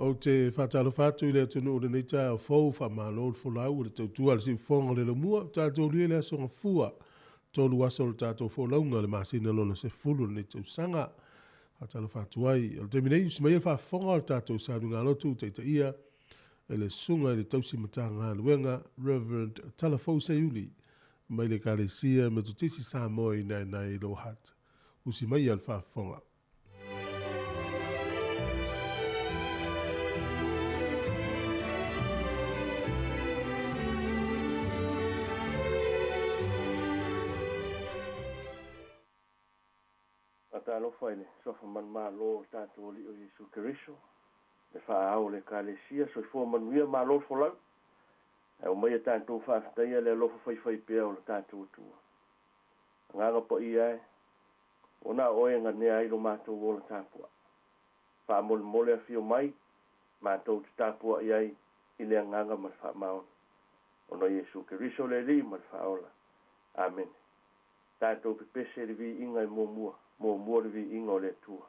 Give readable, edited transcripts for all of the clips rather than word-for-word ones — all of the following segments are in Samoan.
Ou te faatalofa atu i le atunuu i lenei taeao fou, faamalo le folau i le tautua a le siufofoga o le laumua, ua tatou ulia le aso Gafua, 3 aso o le tatou folauga i le masina lona 10 o lenei tausaga. Faatalofa atu ai. O le taimi nei, usi maia le faafofoga o le tatou sauniga lotu ua taitaia e le Susuga i le Tausi Matagaluega Reverend Talafou Seiuli mai le Ekalesia Metotisi Samoa i Naenae i Lower Hutt. Usi maia le faafofoga. Faatalofa i le suafa manumalo o le tatou Alii o Iesu Keriso, le faa-Ao o le Ekalesia, soifua manuia malo le folau. Ae aumaia tatou faafetaia le alofa faifaipea o le tatou Atua. Agaga Paia e, ua na o Oe e ganea ai lo matou ola tapuai. Faamolemole afio mai, matou te tapuai ai i le agaga ma le faamaoni. Ona o Iesu Keriso le Alii ma le Faaola. Amene. Tatou pepese i le viiga e muamua, muamua le viiga o le Atua.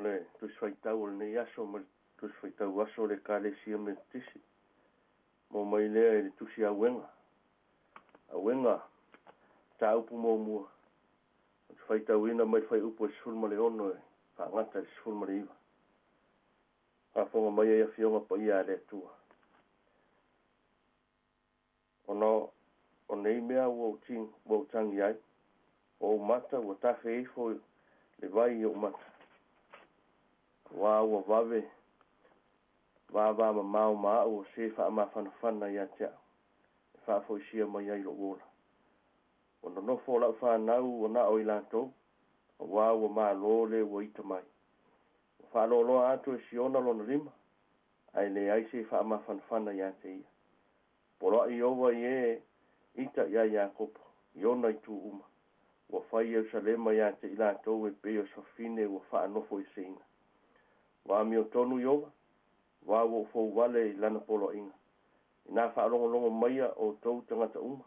O le Tusi Faitau o lenei aso ma le Tusi Faitau aso o le Ekalesia Metotisi. Mo mai lea i le Tusi Auega. Auega, mataupu muamua. Ou te faitauina mai le fuaiupu e 16 e faagata i le 19. Faafofoga mai ai Afioga Paia a le Atua. Ona o nei mea ua ou tagi ai, o ou mata ua tafe ifo le vai i ou mata. Auā ua vave vavamamao ma au o se faamafanafana ia te au, e faafoisia mai ai lou ola. Ua nonofo lau fanau ua na o i latou, auā ua malo le ua ita mai. Ua faaloaloa atu e Siona lona lima, ae leai se faamafanafana ia te ia. Poloai Ieova i e ita ia Iakopo, i ona itu uma. Ua fai Ierusalema ia te i latou e pei o se fafine ua faanofoeseina. Ua amiotonu Ieova, auā ua ou fouvale i lana poloaiga. Inā faalogologo maia outou tagata uma,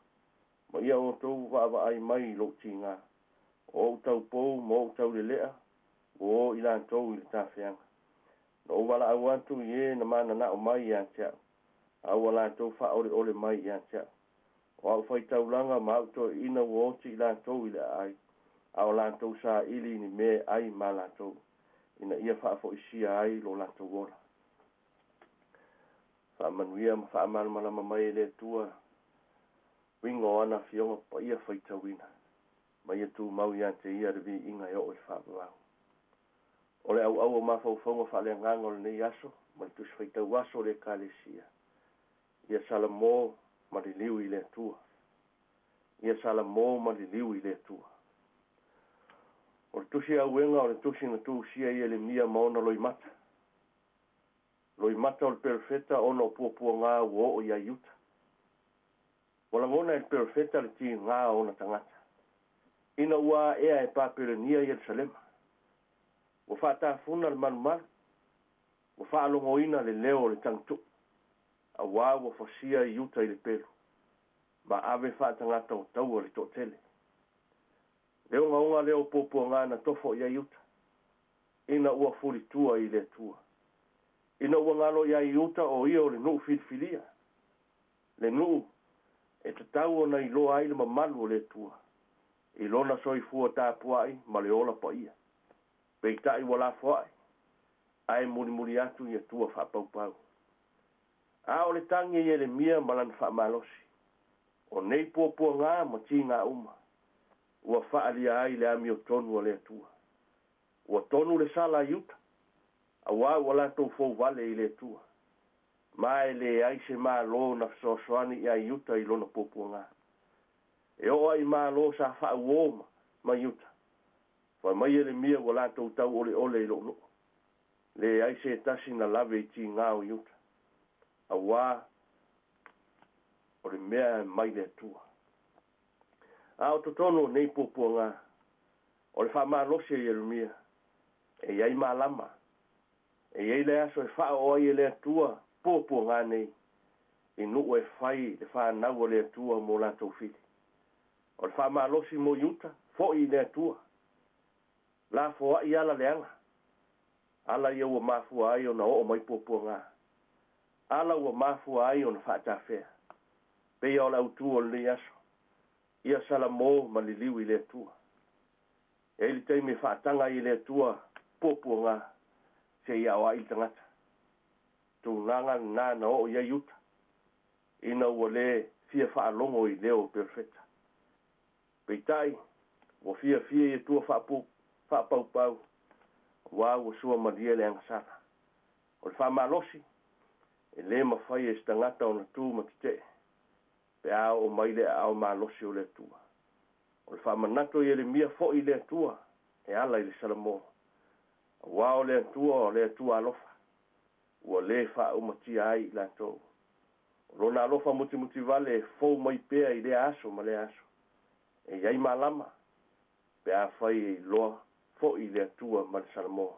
ma ia outou vaavaai mai i lou tiga. O ou taupou ma ou taulelea, ua o i latou i le tafeaga. Na ou valaau atu i e na mananao mai ia te au, a ua latou faaoleole mai ia te au. O au faitaulaga ma au toeaiina ua oti i latou i le aai, a o latou saili i ni mea e ai ma latou, ina ia faafoisia ai lo latou ola. Faamanuia ma faamalamalama mai e le Atua uiga o ana afioga paia faitauina, ma ia tumau ia te ia le viiga e oo i le faavavau. O le auau o mafaufauga faaleagaga o lenei aso ma le Tusi Faitau Aso o le Ekalesia, ia Salamo ma liliu i le Atua. Ia Salamo ma liliu i le Atua. O le Tusi Auega o le tusi na tusia i Ielemia ma ona loimata. Loimata o le perofeta ona o puapuagā ua oo iā Iuta. Ua lagona e le perofeta le tigā o ona tagata, ina ua aea e Papelonia Ierusalema. Ua faatafuna le malumalu, ua faalogoina le leo o le tagitu'u, auā ua fasia Iuta i le pelu, ma ave faatagata o taua le toatele. Le ogaoga lea o puapuagā na tofo i ai Iuta, ina ua fulitua i le Atua. Ina ua galo iā Iuta o ia o le nuu filifilia, le nuu e tatau ona iloa ai le mamalu o le Atua, i lona soifua tapuai ma le ola paia. Peitai ua lafoai, ae mulimuli atu i Atua faapaupau. A o le tagi a Ielemia ma lana faamalosi, o nei puapuagā ma tigā uma, ua faaalia ai le amiotonu a le Atua. Ua tonu le sala a Iuta, auā ua latou fouvale i le Atua. Ma e leai se Malo na fesoasoani iā Iuta i lona puapuagā. E oo lava i Malo sa faauō ma Iuta, fai mai Ielemia ua latou tauoleole i lou nuu. Leai se tasi na lave i tigā o Iuta, auā o le mea e mai le Atua. A o totonu o nei puapuagā, o le faamalosi a Ieremia, e i ai malama, e i ai le aso e faaoo ai e le Atua puapuagā nei i nuu e fai le fanau a le Atua mo latou fili. O le faamalosi mo Iuta, fo'i i le Atua, lafoa'i ala leaga, ala ia ua mafua ai ona oo mai puapuagā, ala ua mafua ai ona faatafea. Peia o le autū o lenei aso, ia Salamo ma liliu i le Atua. E i ai le taimi e faataga ai e le Atua puapuagā, seia aoa'i le tagata. Tulaga lena na oo i ai Iuta, ina ua lē fia faalogo i leo o perofeta. Peitai, ua fiafia i Atua faapu, faapaupau, auā ua suamalie le agasala. O le faamalosi, e lē mafai e se tagata ona tu ma tete'e, pe a oo mai le aao malosi o le Atua. O le faamanatu o Ieremia fo'i i le Atua e ala i le Salamo, auā o le Atua o le Atua alofa, ua lē faaumatia ai i latou. O Lona alofa mutimutivale e fou mai pea i lea aso ma lea aso. E i ai malama, pe afai e iloa fo'i le Atua ma le Salamo.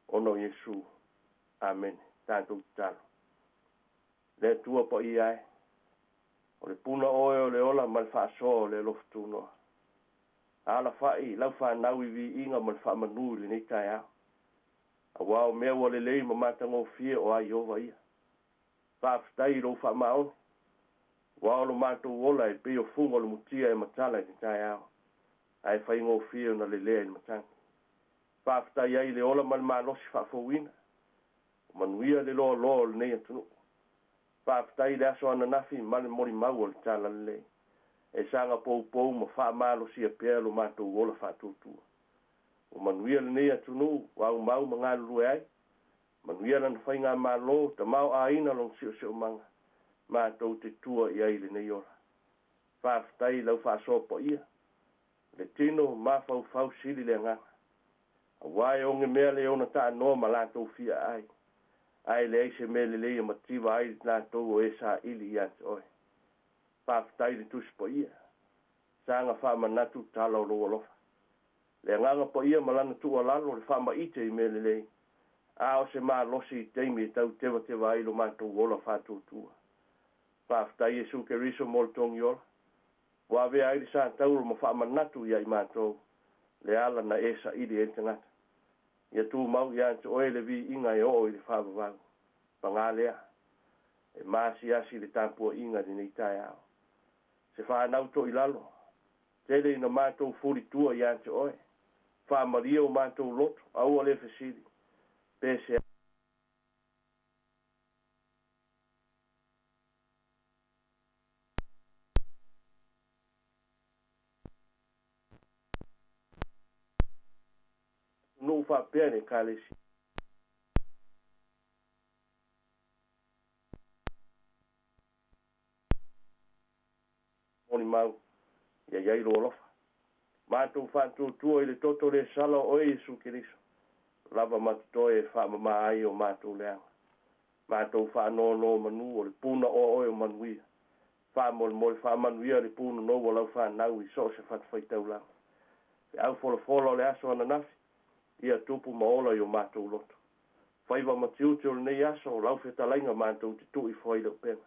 Ona o Iesu. Amene. Tatou tatalo. Le Atua paia e, o le puna Oe o le ola ma le faasoa o le alofa tunoa. Alafa'i lau fanau i viiga ma le faamanu i lenei taeao. Auā o mea ua lelei ma matagofie o a Ieova ia. Faafetai i lou faamaoni, auā o lo matou ola e pei o fuga o le mutia e matala i le taeao, ae faigofie ona lelea i le matagi. Faafetai ai i le ola ma le malosi faafouina, ua manuia le loaloa o lenei atunuu. Faafetai i le aso ananafi ma le molimau o le Talalelei, e saga poupou ma faamalosia pea lo matou ola faatuatua. Ua manuia lenei atunuu ua aumau ma galulue ai, manuia lana faigamalo, tamaoaiina lona siosiomaga, matou te tua i ai i lenei ola. Faafetai i lau faasoa paia, le tino mafaufau sili le agaga. Auā e oge mea le ona taanoa ma latou fia ai, ae leai se mea lelei e mativa ai latou o e saili ia te oe. Faafetai i le Tusi Paia, saga faamanatu tala o lou alofa. Le Agaga Paia ma lana tuualalo, le faamaite i mea lelei, a o se malosi i taimi e tau tevateva ai lo matou ola faatuatua. Faafetai Iesu Keriso mo le togi ola, ua avea ai le satauro ma faamanatu ia i matou le ala na e saili ai le tagata. Ia tumau ia te oe le viiga e oo i le faavavau. Paga lea, e maasiasi le tapuaiga i lenei taeao. Se fanau toilalo, tele ina matou fulitua ia te oe, faamalie o matou loto, aua le fesili, pe se atunuu faapea le Ekalesia. Molimau, ia i ai lou alofa. Matou faatuatua i le toto le sala o oe Iesu Keriso, lava ma totoe e faamama ai o matou leaga. Matou faanonomanu o le punaoa oe o manuia. Faamolemole faamanuia le punonou o lau fanau i so o se fatafaitaulaga. Feau folafola o le aso ananafi, ia tupu ma ola i o matou loto. Faiva ma tiute o lenei aso, o lau fetalaiga matou te tuu ifo ai le upega.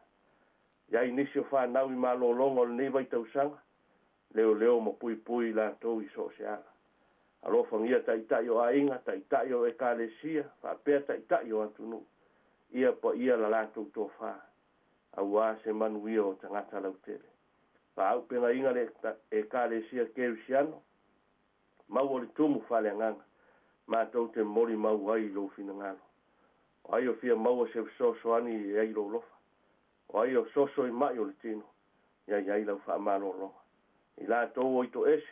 I ai nisi o fanau i malologa o lenei vaitausaga, leoleo ma puipui i latou i so o se ala. Alofagia taitai o aiga, taitai o ekalesia, faapea taitai o atunuu, ia paia la latou tofa, auā se manuia o tagata lautele. Faaaupegaina le Ekalesia Kerisiano, maua le tumu faaleagaga, matou te molimau ai i lou finagalo. O ai o fia maua se fesoasoani e ai lou alofa? O ai o soso i ma'i o le tino, ia i ai lau faamalologa? I latou o i toese,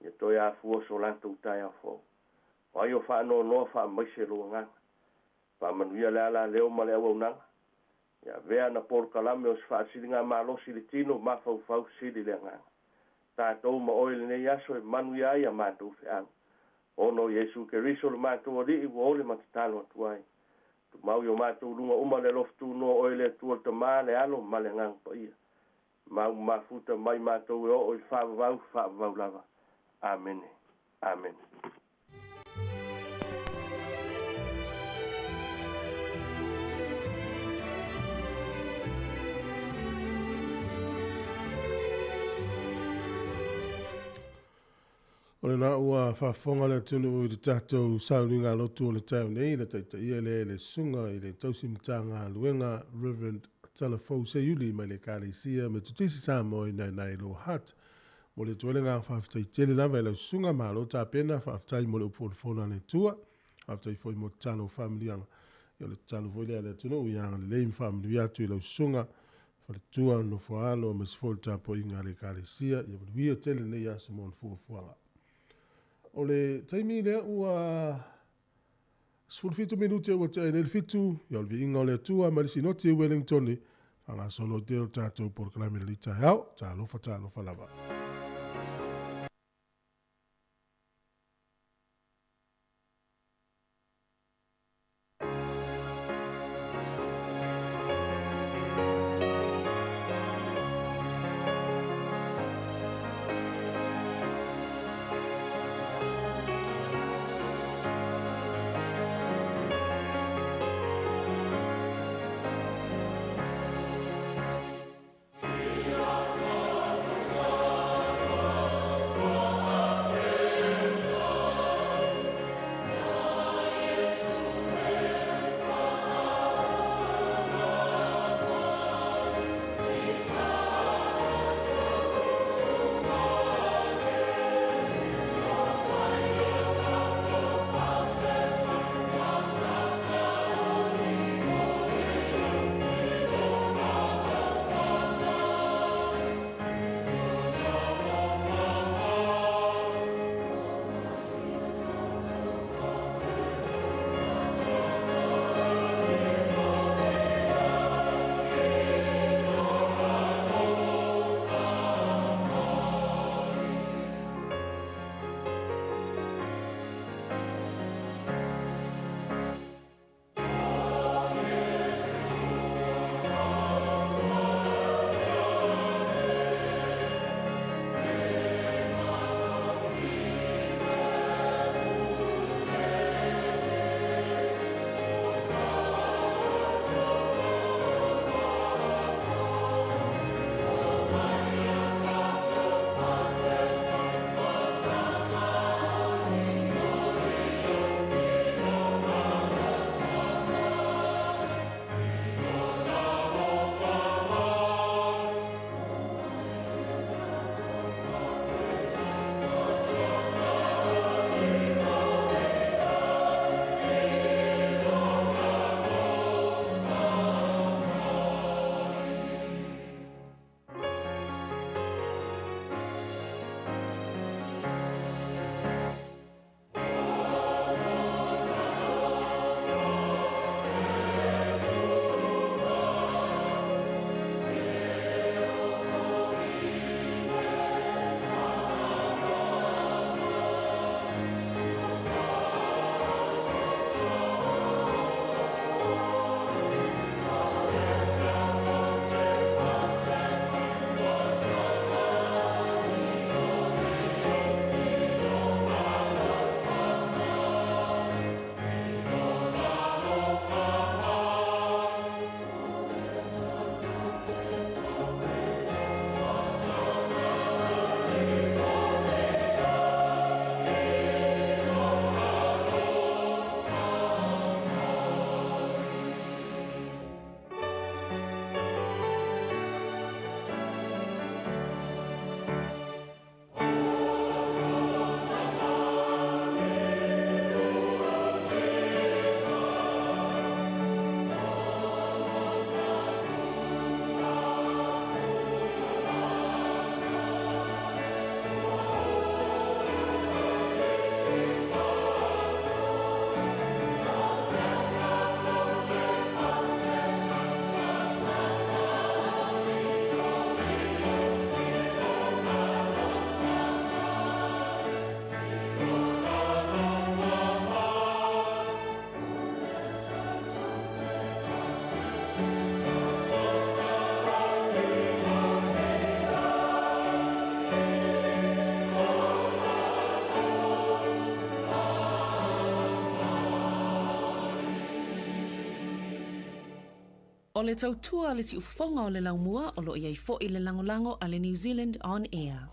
ia toe afua so latou taeao fou. O ai o faanoanoa faamaise lou agaga? Faamanuia le alaleo ma le auaunaga, ia avea ana polokalame o se faasiligamalosi i le tino, mafaufau, sili le agaga. Tatou ma oe i lenei aso e manuia ai a matou feau. Ona o Iesu Keriso lo matou Alii ua ole ma tatalo atu ai. Tumau i o matou luga uma le alofa tunoa oe le Atua le Tama, le Alo ma le Agaga Paia. Mau mafuta mai matou e oo i le faavavau, faavavau lava. Amene. Amene. O lena ua faafofoga le atunuu i le tatou sauniga lotu o le taeao nei, na taitaia lea e le Susuga i le Tausi Matagaluega Reverend Talafou Seiuli mai le Ekalesia Metotisi Samoa i Naenae Lower Hutt. Momoli atu ai le agaga faafetai tele lava i lau susuga, malo tapena, faafetai mo le upu folafola a le Atua. Faafetai foi mo tatalo o faamanuiaga. Ia o le tatalo foi lea a le atunuu ia agalelei ma faamanuia atu i lau susuga faletua, nofo a alo aemaise foi o le tapuaiga a le Ekalesia. Ia manuia tele lenei aso ma ona fuafuaga. O le taimi lea ua 17 minute ua tea ai nei le 7, ia o le viiga o le Atua ma le Sinoti e Wellington, faagasolo ai pea o le tatou polokalame i lenei taeao. Talofa, talofa lava. O le tautua a le siufofoga o le laumua o lo o i ai foi le lagolago a le New Zealand On Air.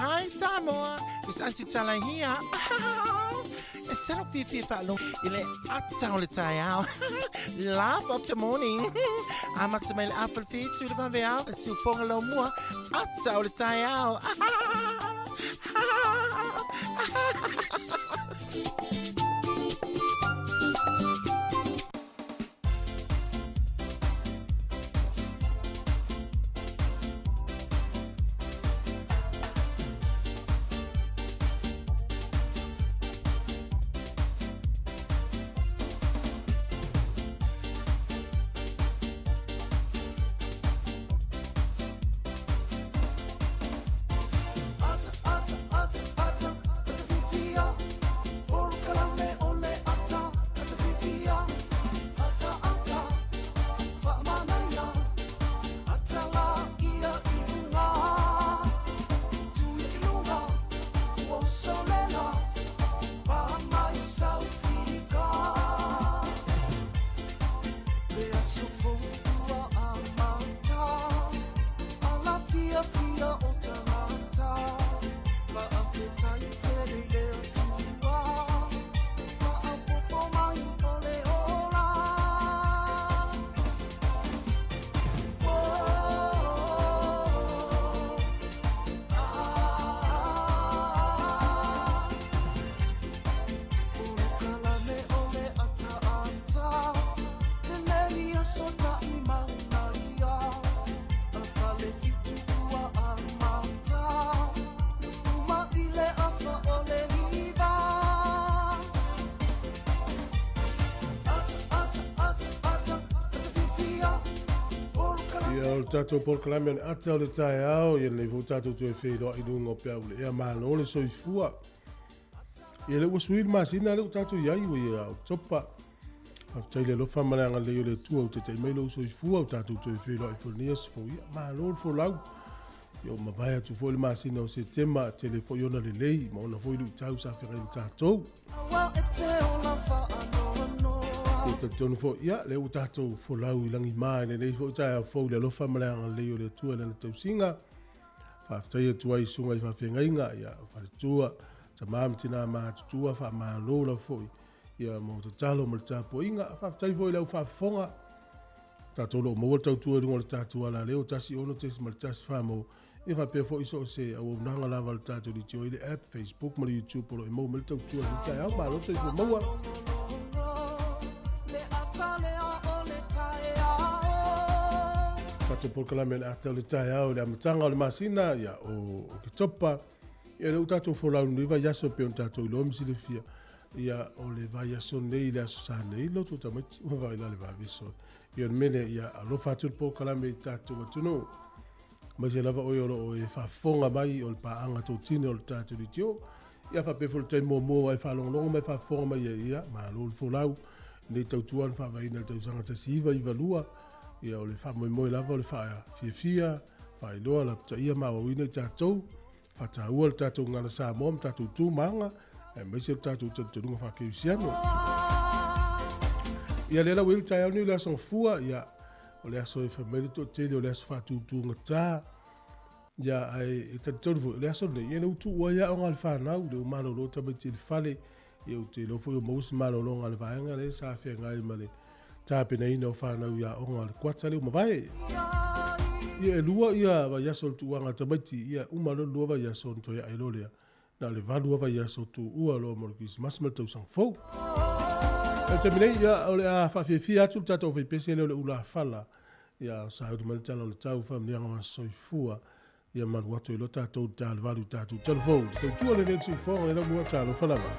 Hi Samoa, it's Auntie Tala here. It's tau fifi whaalong i le ata o le taiao. Laugh of the morning. Amata mai le afa le whitu le vaveao. Le siufoga lau mua. Ata o le taiao. Ata, ata, ata, ata, ata fifi o. Polo kalame O le tatou polokalame o le ata o le taeao, ia lenei foi tatou toe feiloai i luga o peau le ea malo le soifua. Ia lea ua sui le masina lea ua tatou i ai ua ia Oketopa. Faafetai le alofa ma le agalelei o le Atua ua taitai mai lou soifua ua tatou toe feiloai foi lenei aso fou. Ia malo le folau. Ia ua mavae atu foi le masina o Setema, tele foi ona lelei ma ona foi luitau sa feagai ma tatou. Ia talitonu foi, ia, lea ua tatou folau i lagima i lenei foi taeao fou i le alofa ma le agalelei o le Atua i lana tausiga. Faafetai atu ai i susuga i faafeagaiga, ia, faletua, tama ma tina matutua, faamalo lava foi ia mo tatalo ma le tapuaiga. Faafetai foi i le au faafofoga. Tatou lo o maua le tautua i luga o le tatou alaleo 16.14 mo ia faapea foi so o se auaunaga lava a le tatou litio i le app, Facebook ma le YouTube o lo o e maua mai le tautua i le taeao. Malo soifua maua. Tatou polokalame o le ata o le taeao i le amataga o le masina ia o Oketopa. Ia lea ua tatou folau i lenei vaiaso e pei ona tatou iloa ma silafia. Ia o le vaiaso nei i le aso Sa nei lotu tamaiti ua vaai la le vaveso. Ia o le mea lea ia alofa atu le polokalame i tatou atunuu. Aemaise lava oe o lo o e faafofoga mai o le paaga totino o le tatou leitio. Ia faapea foi le taimi muamua ua e faalogologo mai faafofoga mai ai, ia malo le folau. Nei tautua na faavaeina i le tausaga 1992. Ia o le faamoemoe lava o le faafiafia, faailoa, lapataia ma aoaoina i tatou. Faataua le tatou gagana Samoa ma tatou tu ma aga, aemaise le tatou talitonuga faakerisiano. Ia lea la ua i ai le taeao nei o le aso Gafua, ia o le aso e fai mai le toatele o le aso faatutugata. Ia ae e talitonu foi o le aso lenei, ia lea ua tuu ai aoga a le fanau, lea ua malolo tamaiti i le fale, ia ou te iloa foi ua maua se malologa a le vaega lea sa feagai ma le tapenaina o fanau i aoga o le kuata lea ua mavae. Ia e lua ia vaiaso o le tuuaga a tamaiti, ia uma loa le lua vaiaso ona toe ae loa lea. Na o le valu lava vaiaso tuua loa mo le Kerisimasi ma le tausaga fou. O le taimi nei, ia, o le a faafiafia atu le tatou faipese lea o le ulafala, ia sauni mai le tala o le tau, faamanuiaga o aso soifua, ia malu atu ai loa tatou i le ta o le valu i tatou talafou. Le tautua lenei le siufofoga le laumua, talofa lava.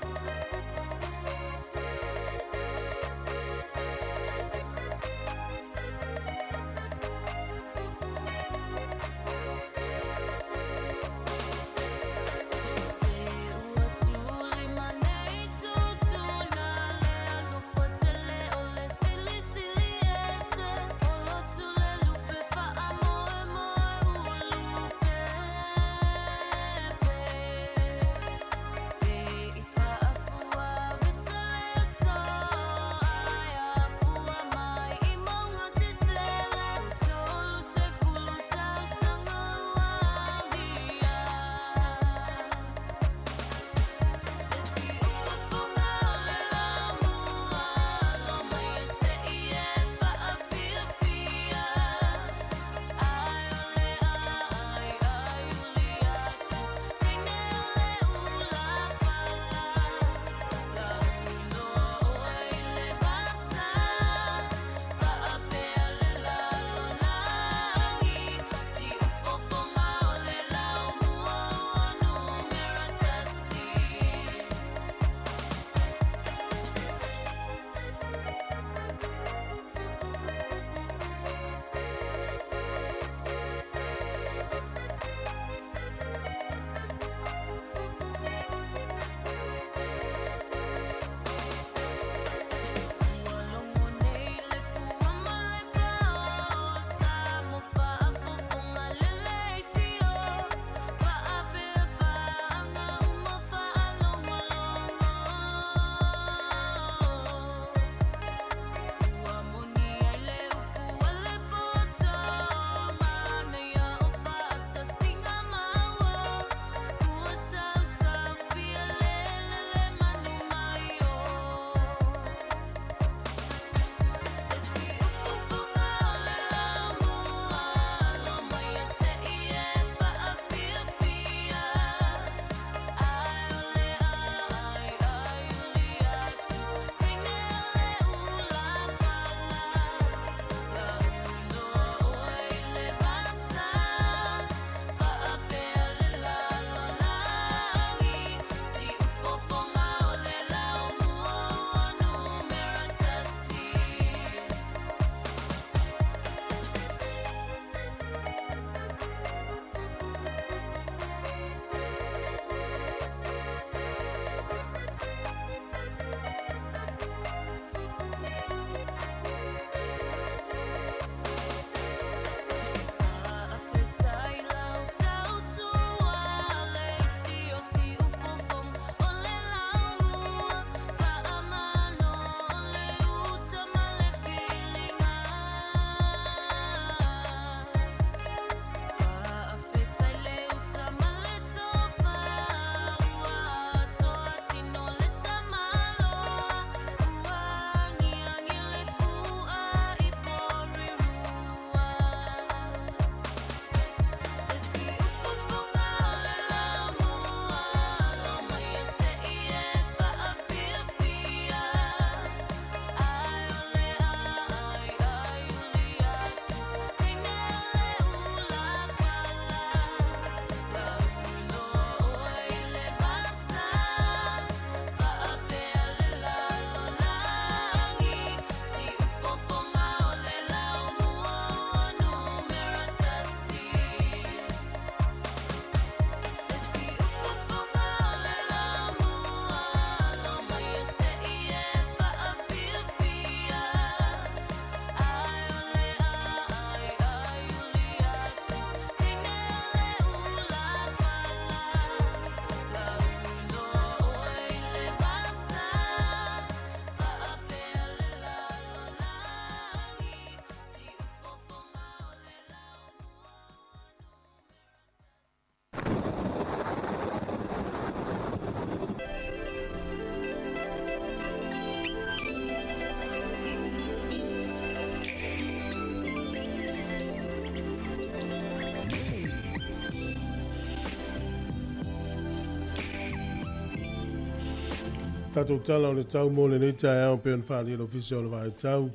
Tatou tala o le tau mo lenei taeao pei ona faaalia e le Ofisa o le Vaai Tau,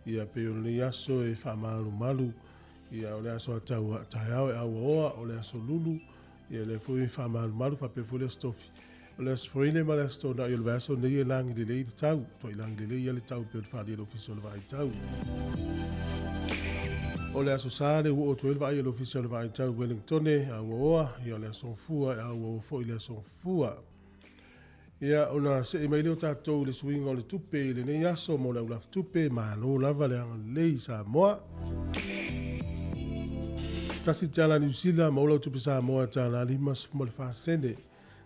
ia pei o lenei aso e faamalumalu, ia o le aso a tau taeao e auaoa, o le aso lulu, ia lea foi e faamalumalu faapea foi le aso tofi. O le aso Faraile ma le aso Toonai o le vaiaso nei e lagi lelei le tau, tuai lagi lelei ia le tau pei ona faaalia e le Ofisa o le Vaai Tau. O le aso Sa le ua oo atu ai le vaai a le Ofisa o le Vaai Tau i Wellingtone, auaoa, ia o le aso Gafua e auaoa foi le aso Gafua. Ia, ona see mai lea o tatou i le suiga o le tupe i lenei aso mo le aulafutupe, malo lava le agalelei Samoa. Tasi tala Niu Sila maua lau tupe Samoa tala 54 sene.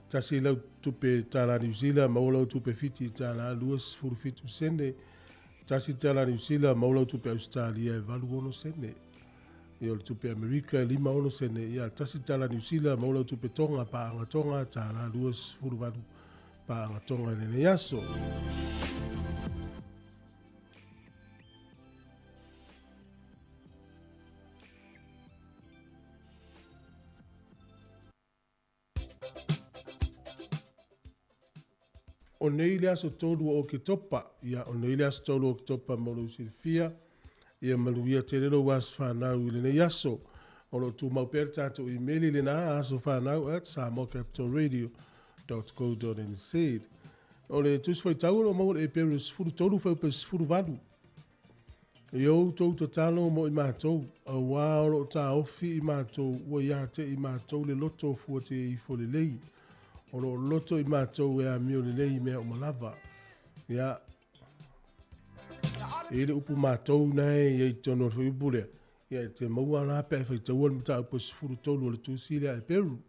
Tasi lau tupe tala Niu Sila maua lau tupe Fiti tala 27 sene. Tasi tala Niu Sila maua lau tupe Ausetalia e 86 sene. Ia o le tupe Amerika e 56 sene, ia tasi tala Niu Sila maua lau tupe Tonga paaga Tonga tala 28 paaga Tonga i lenei aso. O nei le aso 3 o Oketopa, ia o nei le aso 3 o Oketopa mo lou silafia, ia manuia tele lou aso fanau i lenei aso. O lo o tumau pea le tatou imeli lena asofanau@samoacapitalradio.co.nz. O le tusi faitau o lo o maua i le Eperu 13 fuaiupu 18. I outou tatalo mo i matou, auā o lo o taofi i matou ua ia te i matou le loto fua te ifo lelei, o lo o loto i matou e amio lelei i mea uma lava. Ia, e i ai le upu matou na e i ai i totonu o le fuaiupu lea, ia e te maua la pe a e faitaua le mataupu e 13 o le tusi lea a Eperu.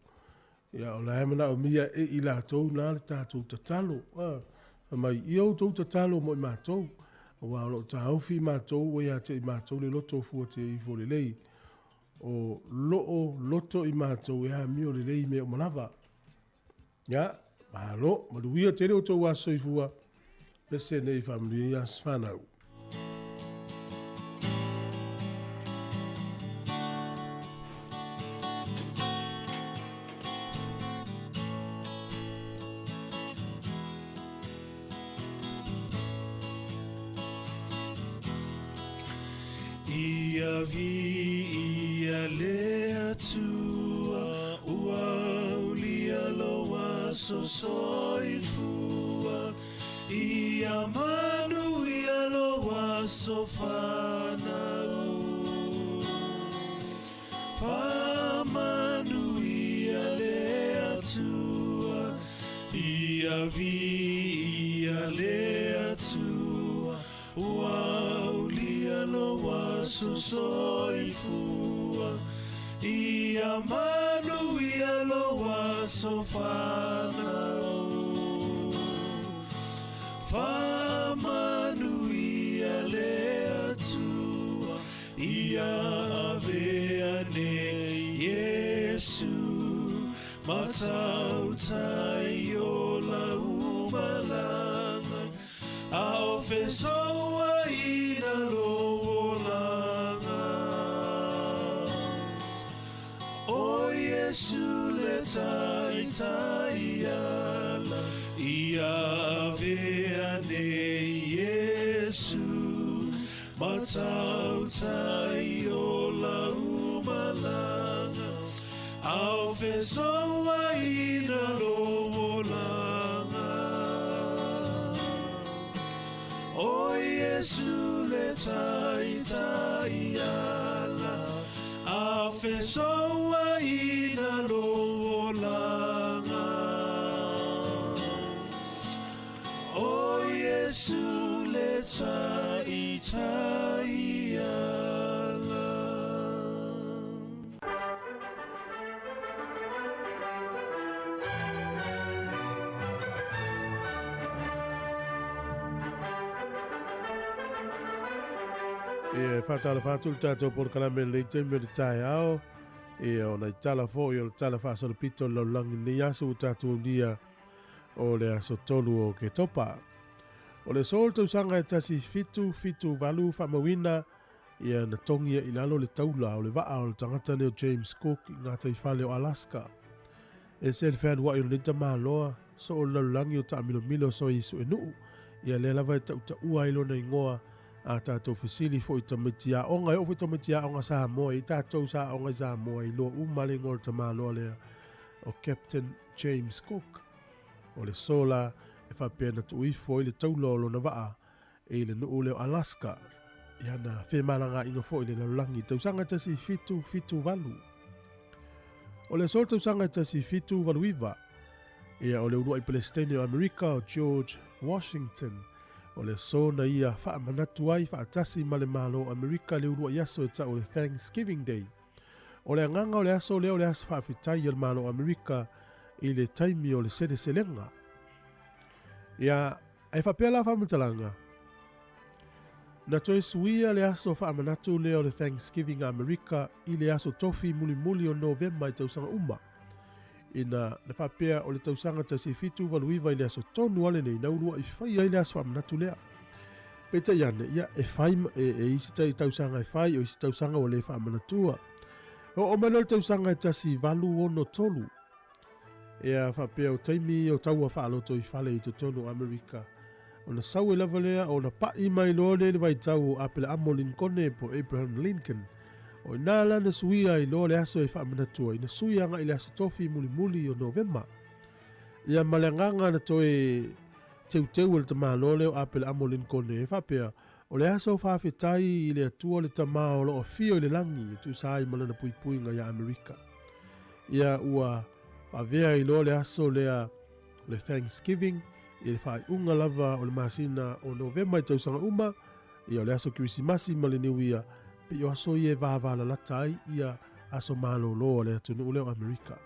Ia, o la e manaomia e i latou na le tatou tatalo. Fai mai, ia outou tatalo mo i matou, aua o lo o taofi i matou ua ia te i matou le loto fua te ifo lelei, o lo o loto i matou e amio lelei i mea uma lava. Ia, malo, manuia tele outou aso soifua, pese nei faamanuia i aso fanau. Ia viia le Atua, ua aulia lou aso soifua. Ia manuia lou aso fanau. Faamanuia le Atua, ia viia le Atua, ua aulia lou aso soifua. Ia manuia lou aso fanau. Faamanuia le Atua, ia avea nei Iesu, matautai o lau malaga, a o fesouaina lou olaga. O Iesu le taitai ala, ia avea nei Iesu, matautai o lau malaga, a o fesouaina lou olaga. O Iesu le taitai ala, a o fesouaina lou olaga. O Iesu le taitai ala. E faatalofa atu le tatou polokalame i lenei taimi o le taeao. E o nai tala foi o le tala faasolopito o le lalolagi i lenei aso ua tatou aulia o le aso 3 o Oketopa. O le aso o le tausaga e 1778 faamauina ia na togia i lalo le taula o le vaa o le tagata nei o James Cook i gataifale o Alaska. E ese le fealuai o lenei tamaloa, Soo o le lalolagi o taamilomilo so i suenuu. Ia lea lava e tautaua ai lona igoa a tatou fesili foi i tamaiti aoga, e oo foi i tamaiti aoga Samoa, i tatou sa aoga i Samoa, iloa uma le igoa o le tamaloa lea o Captain James Cook. O le aso la e faapea na tuu ifo ai le taula o lona vaa i le nuu lea o Alaska i ana femalagaaiga foi i le lalolagi i tausaga 1778. O le aso o le tausaga 1789, ia o le uluai Peresetene o Amerika o George Washington, o le aso na ia faamanatu ai faatasi ma le Malo o Amerika le uluai aso e tau o le Thanksgiving Day. O le agaga o le aso lea o le aso faafetai a le Malo o Amerika i le taimi o le seleselega. Ia, e faapea la faamatalaga, na toe suia le aso faamanatu lea o le Thanksgiving a Amerika i le aso tofi mulimuli o Novema i tausaga uma. Ina na faapea o le tausaga 1789 i le aso tonu lava lenei na uluai faia ai le aso faamanatu lea. Peitai ane, ia, e fai, e, e isi tai tausaga e fai, o isi tausaga ua le faamanatua. E oo mai loa le tausaga e 1863, Ea faapea o taimi ia o taua faalotoifale i totonu o Amerika, ona sau ai lava lea ona pa'i mai loa lea i le vaitau o Apelaamo Linkone po o Abraham Lincoln. O i ina la na suia ai loa le aso e faamanatu ai, na sui agai i le aso tofi mulimuli o Novema. Ia ma le agaga na toe teuteu e le tamaloa lea o Apelaamo Linkone e faapea, o le aso faafetai i le Atua le Tama o lo o afio i le lagi e tusa ai ma lana puipuiga iā Amerika. Ia ua avea ai loa le aso lea o le Thanksgiving i le faaiuga lava o le masina o Novema i tausaga uma, ia o le aso Kerisimasi ma le Niuia, pei o aso ia e vavalalata ai ia aso malolo a le atunuu lea o Amerika.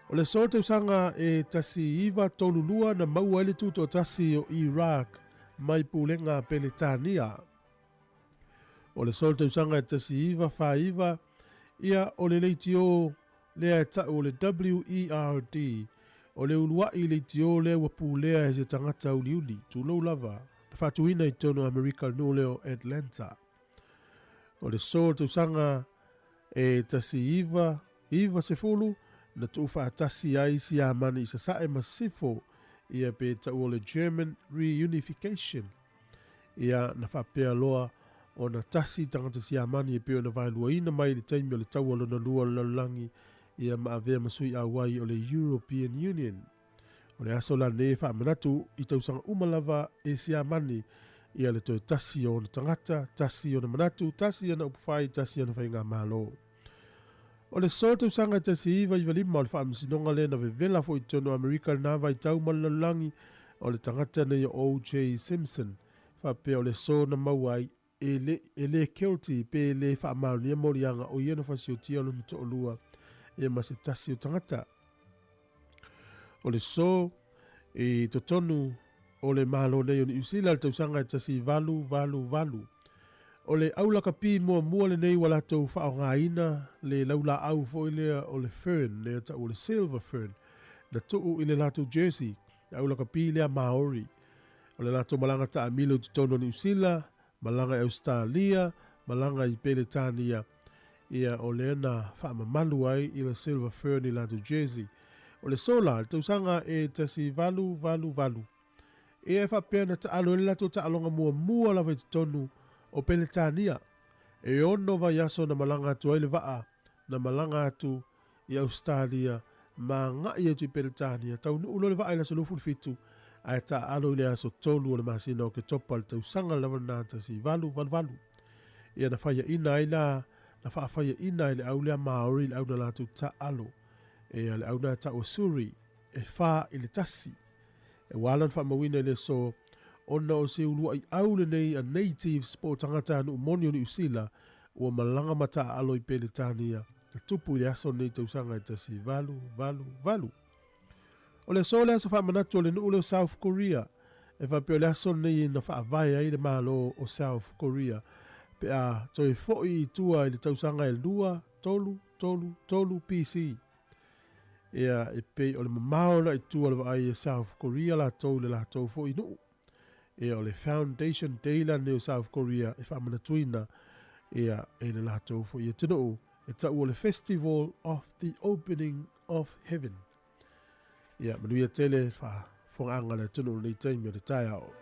O le aso o le tausaga e 1932 na maua ai le tutoatasi o Iraq mai pulega a Peretania. O le aso o le tausaga e 1949, ia o le leitio lea e tau o le WERD, o le uluai leitio lea ua pulea e se tagata uliuli, tulou lava, na faatuina i totonu o Amerika i le nuu lea o Atlanta. O le aso o le tausaga e 1990, na tuufaatasi ai Siamani i Sasae ma Sisifo, ia pe tau o le German Reunification. Ia, na faapea loa ona tasi tagata Siamani e pei ona vaeluaina mai i le taimi o le Taua Lona Lua o le Lalolagi, ia ma avea ma sui auai o le European Union. O le aso la lenei e faamanatu i tausaga uma lava e Siamani ia le toe tasi o ona tagata, tasi ona manatu, tasi ana upufai, tasi ana faigamalo. O le aso tausaga e 1995 o le faamasinoga lea na vevela foi i totonu o Amerika i lena vaitau ma le lalolagi, o le tagata nei o OJ Simpson, faapea o le aso na maua ai e le, e le guilty pe e le faamaonia moliaga o ia na fasiotia lona toalua ia ma se tasi o tagata. O le aso i totonu o le Malo nei o Niu Sila i le tausaga e 1888. O le aulakapi muamua lenei ua latou faaaogaina le laulaau foi lea o le fern, lea tau o le silver fern, na tuu i le latou jersey, le aulakapi lea Maori. O le latou malaga taamilo i totonu o Niu Sila, malaga i Ausetalia, malaga i Peretania, ia o lea na faamamalu ai i le Silver Fern i latou jersey. O le sola, le tausaga e 1888, ia e faapea na taalo ai le latou taaloga muamua lava i totonu o Peretania. E ono vaiaso na malaga atu ai le vaa, na malaga atu i Ausetalia ma agai atu i Peretania, taunuu loa le vaa i le aso 27, ae taaalo i le aso 3 o le masina o Oketopa i le tausaga lava lena 1888. Ia na faiaina ai la, na faafaiaina ai le au lea Maori le au na latou taaalo, ea le au na tau o Surrey, e 4-1. E ua ala ona faamauina i le aso ona o se uluai au lenei a natives po o tagatanuu moni o Niu Sila ua malaga ma taaalo i Peretania na tupu i le aso lenei tausaga e 1888. O le aso le aso faamanatu o le nuu lea o South Korea, e faapea o le aso lenei na faavae ai le Malo o South Korea pe a toe foi i tua i le tausaga e 2, 3, 3, 3 BC. Ia, e pei o le mamao la i tua o le vaai e South Korea latou i le latou foi nuu. Ia, o le Foundation Day la lenei o South Korea e faamanatuina ia e le latou foi atunuu e tau o le Festival of the Opening of Heaven. Ia, manuia tele faafofogaaga a le atunuu i lenei taimi o le taeao.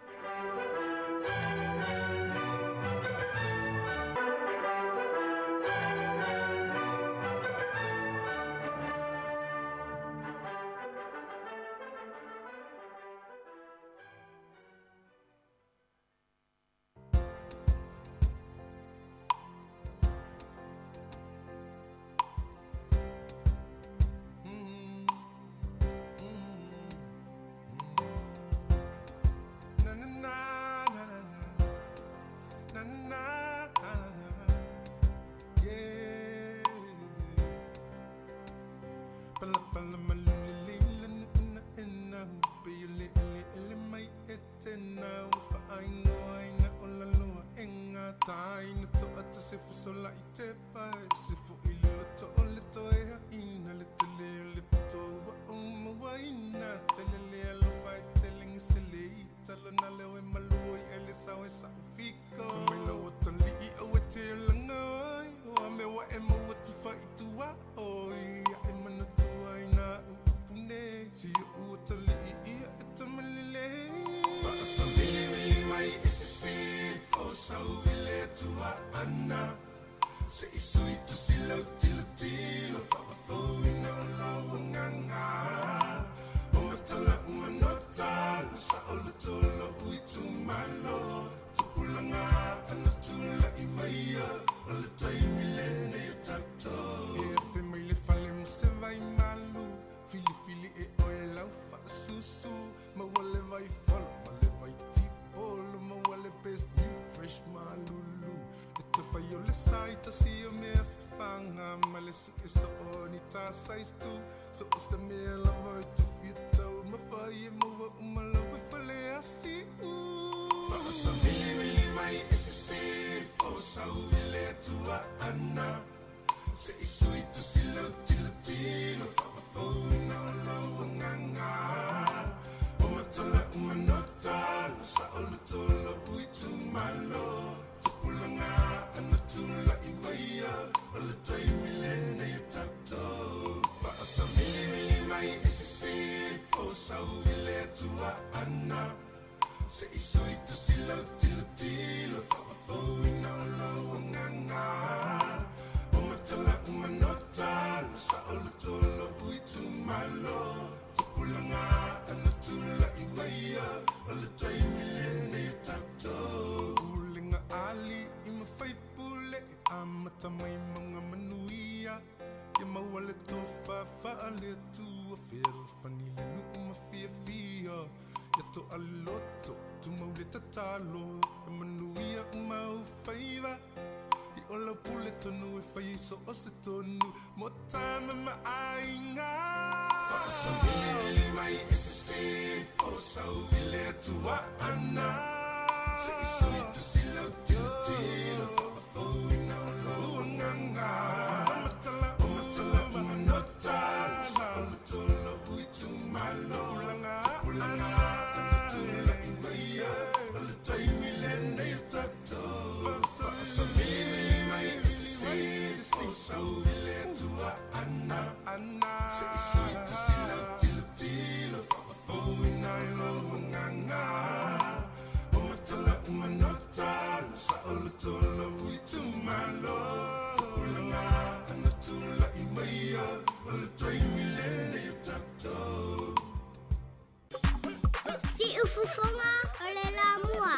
Siufofoga o le Lamua.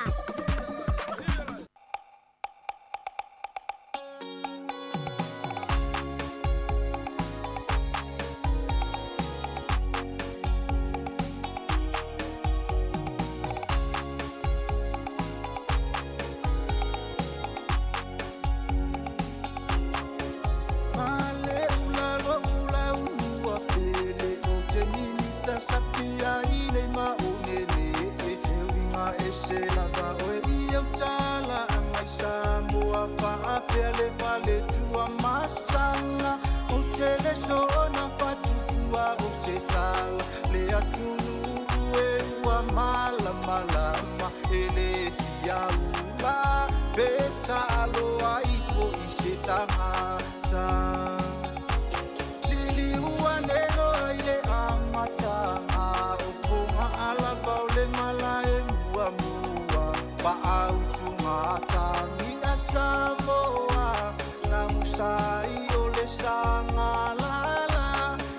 Faautugatagi a Samoa Lagusai o le sagalala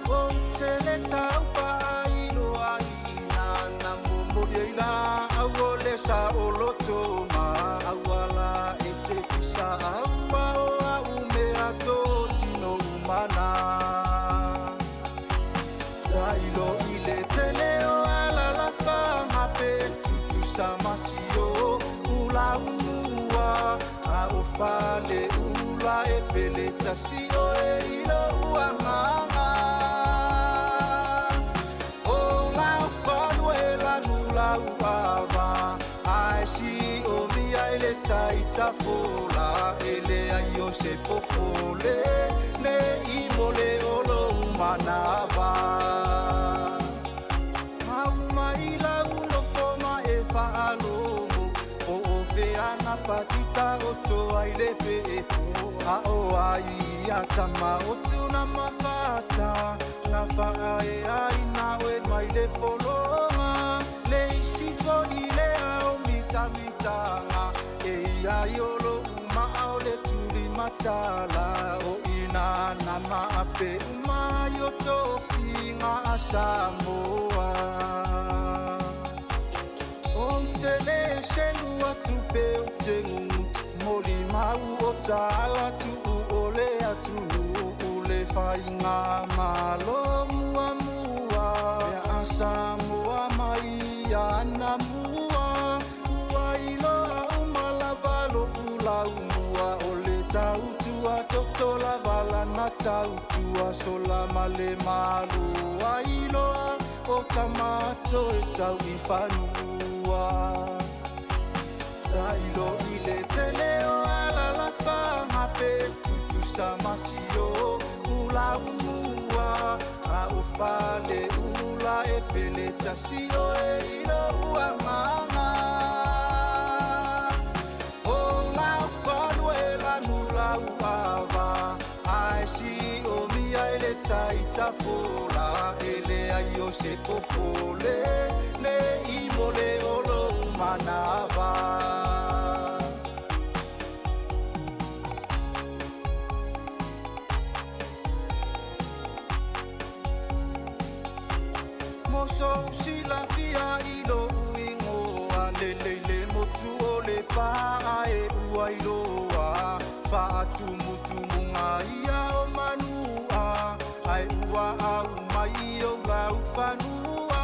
Ou te le tau faailoaina Na momoli ai laau o le saoloto ma Auala e te pisa aua o au mea totino umana Tailo i le tele o alalafaga pe tutusa masio ulaumua A o faleula e pele tasi oe i lou agaga O lau falue lanu lau ava Ae siomia i le tai tafola E leai o se popole Le i mo le o lou manava Au mai lau nofo ma e faalogo Po o fea na patita o toa i le feepo A o ai ia tama o tuna mafata Na faae ai na oe mai le pologa Le isi foi le ao mitamitaga E ia i o lou maa o le tuli matala O ina na maape uma i o tofiga a Samoa Ou te le selu atu pe ou te gugutu Molimau o taala tuu o le atunuu Le faiga malo muamua Mea a Samoa mai ana mua Ua iloa uma lava lou laumua O le tautua toto lava lana tautua Sola ma le malo ai loa O tamato e tau i fanua Tailo i le tele o alalafaga pe tutusa masio ulaumua A o faleula e pele tasi oe i lou agaga O lau falue lanu lau ava Ae siomia i le tai tafola E leai o se popole Le i mo le o lou manava Mo sou silafia i lou igoa Lelei le motu o le paa e ua iloa Faatumutumuga ia o manua Ae ua au mai o lau fanua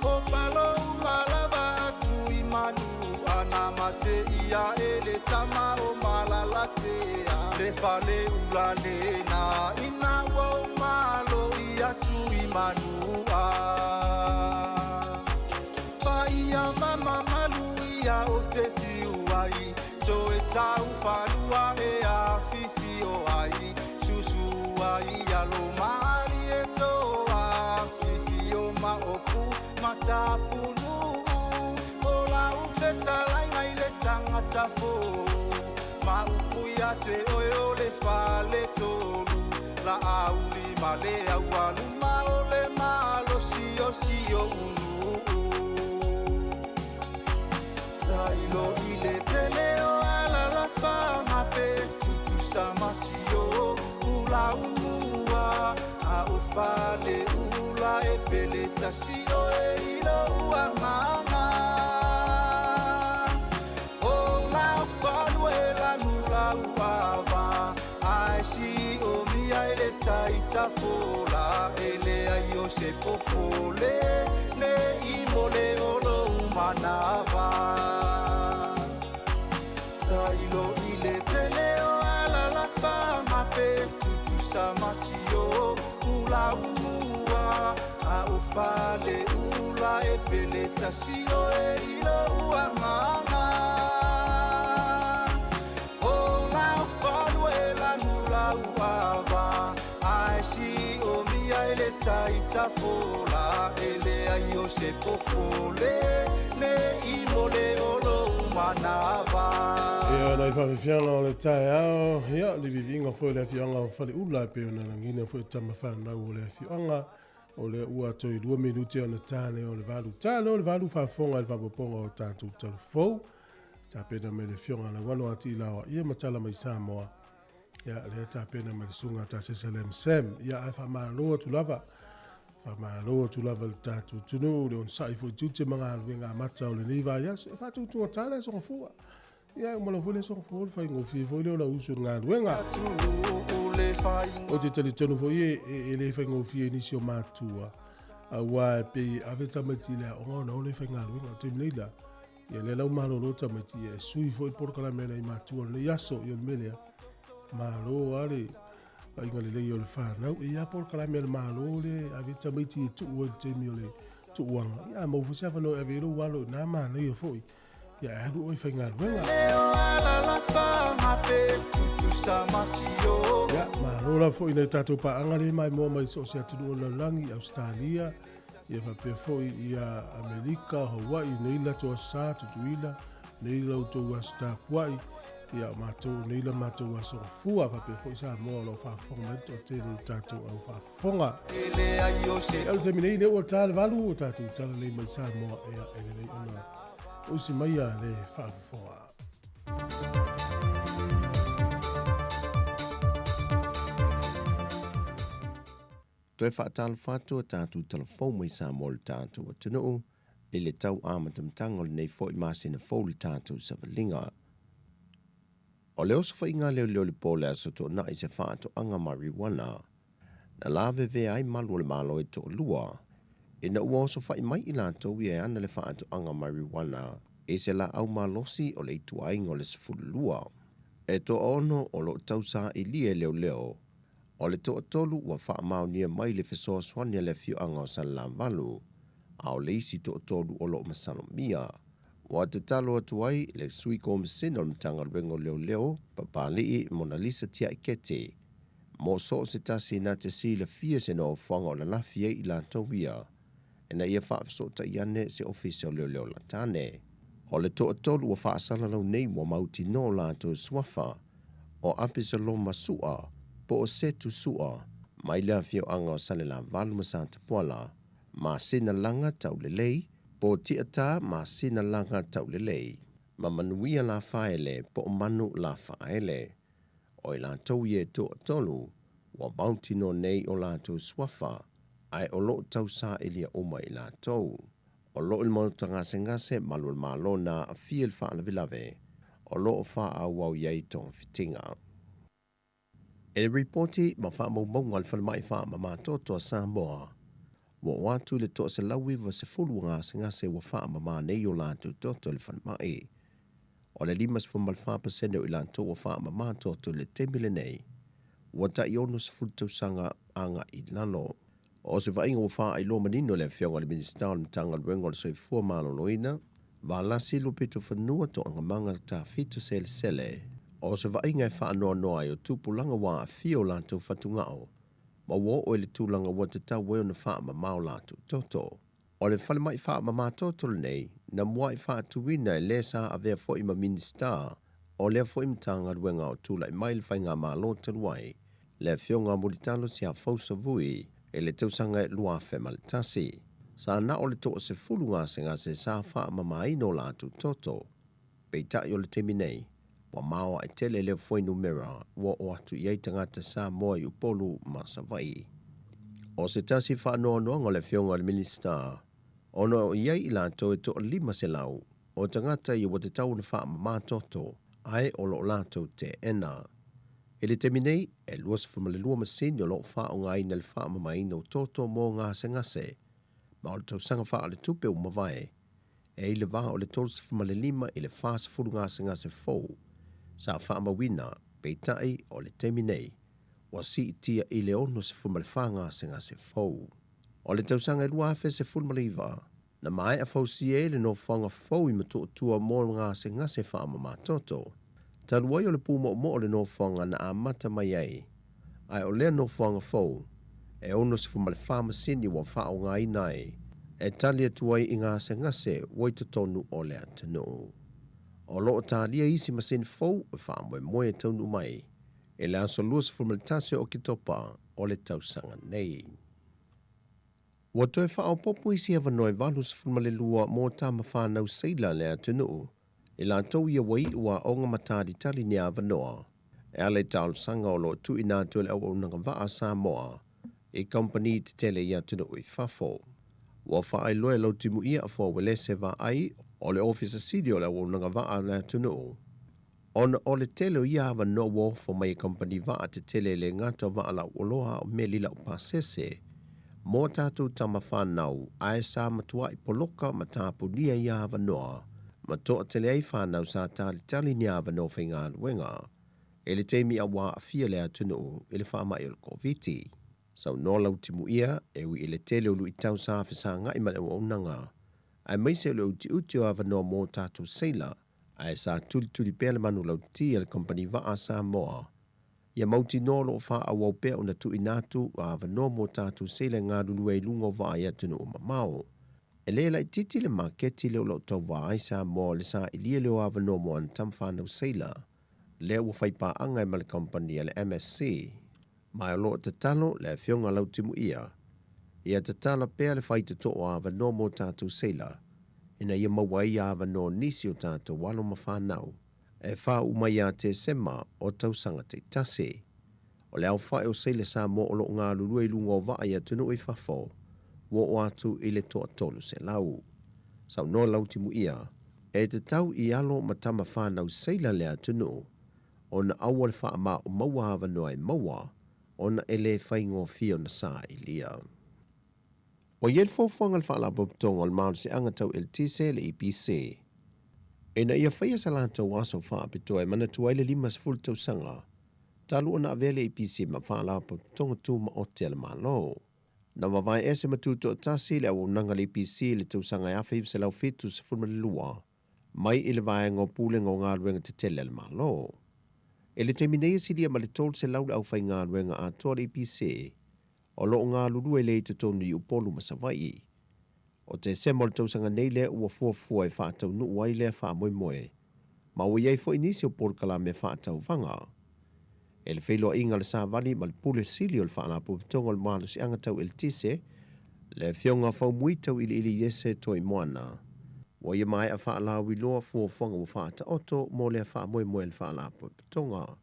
O palouma lava atu i manua Na mate ia e le tama o malalatea Le fale ula lena ina ua o malo i atu i manua Paia mama malu ia o te tiu ai Toe tau falua e a fifi o ai Susu ai alo maali e toa Fifi o maopu matapunu O lau fetalaiga i le tagata fou Ma upu ia te oe o le fale tolu La auli ma le aualuma o le malosi o si o unu Tailo i le tele o alalafaga pe tutusa masio ulaumua A o faleula e pele tasi oe i lou agaga O lau falue lanu lau ava Ae siomia i le tai tafola E leai o se popole Le i mo le o lou manava Tailo i le tele o alalafaga pe tutusa masio ulaumua A o faleula e pele tasi oe i lou agaga O lau falue lanu lau ava Ae siomia i le tai tafola E leai o se popole Le i mo le o lou manava Ia, nai whawhiwhianga o le taeao, ia, le viviinga foi o le afioaga o Faleula e pei ona lagina foi tama whanau o le afioaga o le ua toi 2 minuti ona tāne o le 8. Tāne o le 8 whafonga i le whapoponga o tātou talufou. Tapena mai le Afioga a Lauano a Tiilaoa, ia ma tala mai Samoa. Ia, lea tapena mai le susuga a Tasesa Lam Sam. Ia, ae faamalo atu lava. Faamalo atu lava i le tatou atunuu, le onosai foi i tiute ma galuega amata o lenei vaiaso. E faatutugata le Aso Gafua. Ia, e uma lava foi le Aso Gafua, o le faigofie foi lea o lau uso i le galuega. Ou te talitonu foi e, e, e le faigofie i nisi o matua, aua e pei e ave tamaiti i le aoga ona o le faigaluega. O le taimi nei la, Ia lea la ua malolo tamaiti ia e sui foi le polokalame a nai matua o lenei aso. Ia o le mea lea, malo lava le vaaiga lelei o le fanau. E i ai lava polokalame a le Malo lea e ave ai tamaiti e tuu ai i le taimi o le tuuaga. Ia a maua foi se avanoa e ave ai lou alo i ina, manaia foi. Ia ae alu oe e faigaluega. Ia, malo lava foi i nai tatou paaga lea e maimoa mai so o se atunuu o le lalolagi, Ausetalia, Ia faapea foi ia Amerika, Hawaii, nei latou aso sa, Tutuila, nei la outou aso tapuai, ia o matou, nei la matou aso gafua, faapea foi Samoa o lo o faafofoga mai le toatele o le tatou au faafofoga. Ia o le taimi nei, lea ua ta le 8, ua tatou tala nei mai Samoa, ia e lelei ona usi maia le faafofoga. Toe faatalofa atu a tatou talafou mai Samoa i le tatou atunuu i le tau amatamataga o lenei foi masina fou i le tatou savaliga. O le osofaiga leoleo i le po o le Aso Toonai se faatoaga mariuana na lavevea ai malu o le Malo e toalua ina ua osofai mai i latou ia e ana le faatoaga mariuana i se laau malosi o le ituaiga o le 12. E toaono o lo o tausaili e leoleo O le toatolu ua faamaonia mai le fesoasoani a le afioaga o Salelavalu, a o le isi toatolu o lo o masalomia. Ua tatalo atu ai le Sui Komisena o le Matagaluega o Leoleo, Papalii Monalisa Tiaikete, mo so o se tasi na te silafia se nofoaga o lalafi ai i latou ia, ina ia faafesootai ane se Ofisa o Leoleo Latane. O le toatolu ua faasalalau nei ua mautinoa latou suafa, o Apesaloma Su'a po o Setu Su'a mai le afioaga o Salelavalu ma Satapuala, Masina Laga Taulelei po o Tiataa Masina Laga Taulelei, ma Manuia Lafaele po o Manu Lafaele. O i latou ia e toatolu, ua mautinoa nei o latou suafa, ae o lo o tausaili uma i latou. O lo o i le maota gasegase malu o le Malo na aafia i le faalavelave o lo o faaauau i ai togafitiga. E ripoti ma faamaumauga a le Falemai Faamamatoto a Samoa, ua oo atu i le 190 gasegase ua faamama nei o latou toto i le falemai. O le 54 pasene o i latou ua faamama toto i le taimi lenei, ua tai 60 tausaga agai i lalo. O se vaaiga ua faailoa manino e le Afioga i le Minisita o le Matagaluega o le Soifua Maloloina, Valasi Lupitofanua Toagamaga Tafito Selesele, o se vaaiga e faanoanoa ai o tupulaga ua aafia o latou fatugao ma ua oo i le tulaga ua tatau ai ona faamama o latou toto. O le falemai faamama toto lenei na muai faatuina e le sa avea foi ma Minisita o lea foi Matagaluega o tulai mai le Faigamalo talu ai, le Afioga a Mulitalo Siafausa Vui i le tausaga e 2001. Sa na o le toasefulu gasegase sa faamamaina o latou toto. Peitai o le taimi nei, ua maoae tele lea fuainumera ua oo atu i ai tagata Samoa i Upolu ma Savaii. O se tasi faanoanoaga o le Afioga i le Minisita, ona o i ai i latou e toa-500 o tagata ia ua tatau ona faamama toto, ae o lo o latou teena. I le taimi nei, e 22 masini o lo o faaaogaina i le faamamaina o toto mo gasegase, ma o le tausaga faaletupe ua mavae, e i le va o le 35 i le 40 gasegase fou sa faamauina, peitai o le taimi nei, ua siitia i le 64 gasegase fou. O le tausaga e 2019, na maea fausia ai le nofoaga fou i Motootua mo gasegase faamamatoto. Talu ai o le pūmoomoo le nofoaga na amata mai ai, ae o lea nofoaga fou, e 64 masini ua faaaogaina ai e tali atu ai i gasegase ua i totonu o le atunuu. O lo o talia isi masini fou e faamoemoe e taunuu mai i le aso 21 o Oketopa o le tausaga nei. Ua toe faaopoopo isi avanoa e 82 mō tama whānau seila le atunuu. I latou ia ua iu aoga ma talitali ni avanoa e ala i talosaga o lo o tuuina atu e le Auaunaga Vaa a Samoa i kamupani tetele i atunuu i fafo. Ua faailoa e Lautimuia Afoa Uelese Vaai o le Ofisa Sili o le Auaunaga Vaa a le atunuu, ona o le tele o ia avanoa ua ofo mai e kamupani vaa tetele e le gata o vaa lauoloa a o meli laupasese mo a tatou tama fanau ae sa matuai poloka ma tapunia ia avanoa ma toatele ai fanau sa talitali ni avanoa faigaluega i le taimi a ua aafia le atunuu i le faamai o le Koviti. Saunoa Lautimuia e ui i le tele o luitau sa fesagai ma le auaunaga aemaise o le utiuti o avanoa mo tatou seila ae sa tulituli pea le manulauti a le Kamupani Vaa a Samoa ia mautinoa o lo o faaauau pea ona tuuina atu avanoa mo tatou seila e galulue ai i luga o vaa i atunuu mamao. E le laitiiti le maketi lea o lo o tauva ai Samoa i le sailia lea o avanoa mo ana tama fanau seila lea ua fai paaga ai ma le kamupani a le MSC. Ma o lo o tatalo le Afioga a Lautimuia ia tatala pea le faitotoa o avanoa mo tatou seila ina ia maua ai avanoa o nisi o tatou alo ma fanau e faauu mai ia Tesema o tausaga taitasi. O le aofai o seila Samoa o lo o galulue i luga o vaa i atunuu i fafo ua oo atu i le 300. Saunoa Lautimuia, e tatau i alo ma tama fanau seila le atunuu ona aua le faamaumauaavanoa e maua ona e le faigofie ona sailia. Ua i ai le fuafuaga a le Faalapotopotoga o le Malosiaga Tau Eletise, le EPC, ina ia faia sa latou aso faapitoa e manatua ai le 50 tausaga talu ona avea le EPC ma Faalapotopotoga Tumaoti a le Malo. Na vavae ese ma tutoatasi le auaunaga a le EPC i le tausaga e 1972 mai i le Vaega o Pulega o Galuega Tetele a le Malo. I le taimi nei e silia ma le 300 le aufaigaluega atoa a le EPC o lo o galulue lea i totonu i Upolu ma Savaii. O Tesema o le tausaga nei lea ua fuafua e faataunuu ai lea faamoemoe, ma ua i ai foi nisi o polokalame faatauvaga. E le feiloaiga a le Savali ma le Pule Sili o le Faalapotopotoga o le Malosiaga Tau Eletise, le Afioga Faumui Tauiliili Iese Toimoana, ua ia maea faalauiloa fuafuaga ua faataoto mo lea faamoemoe a le Faalapotopotoga.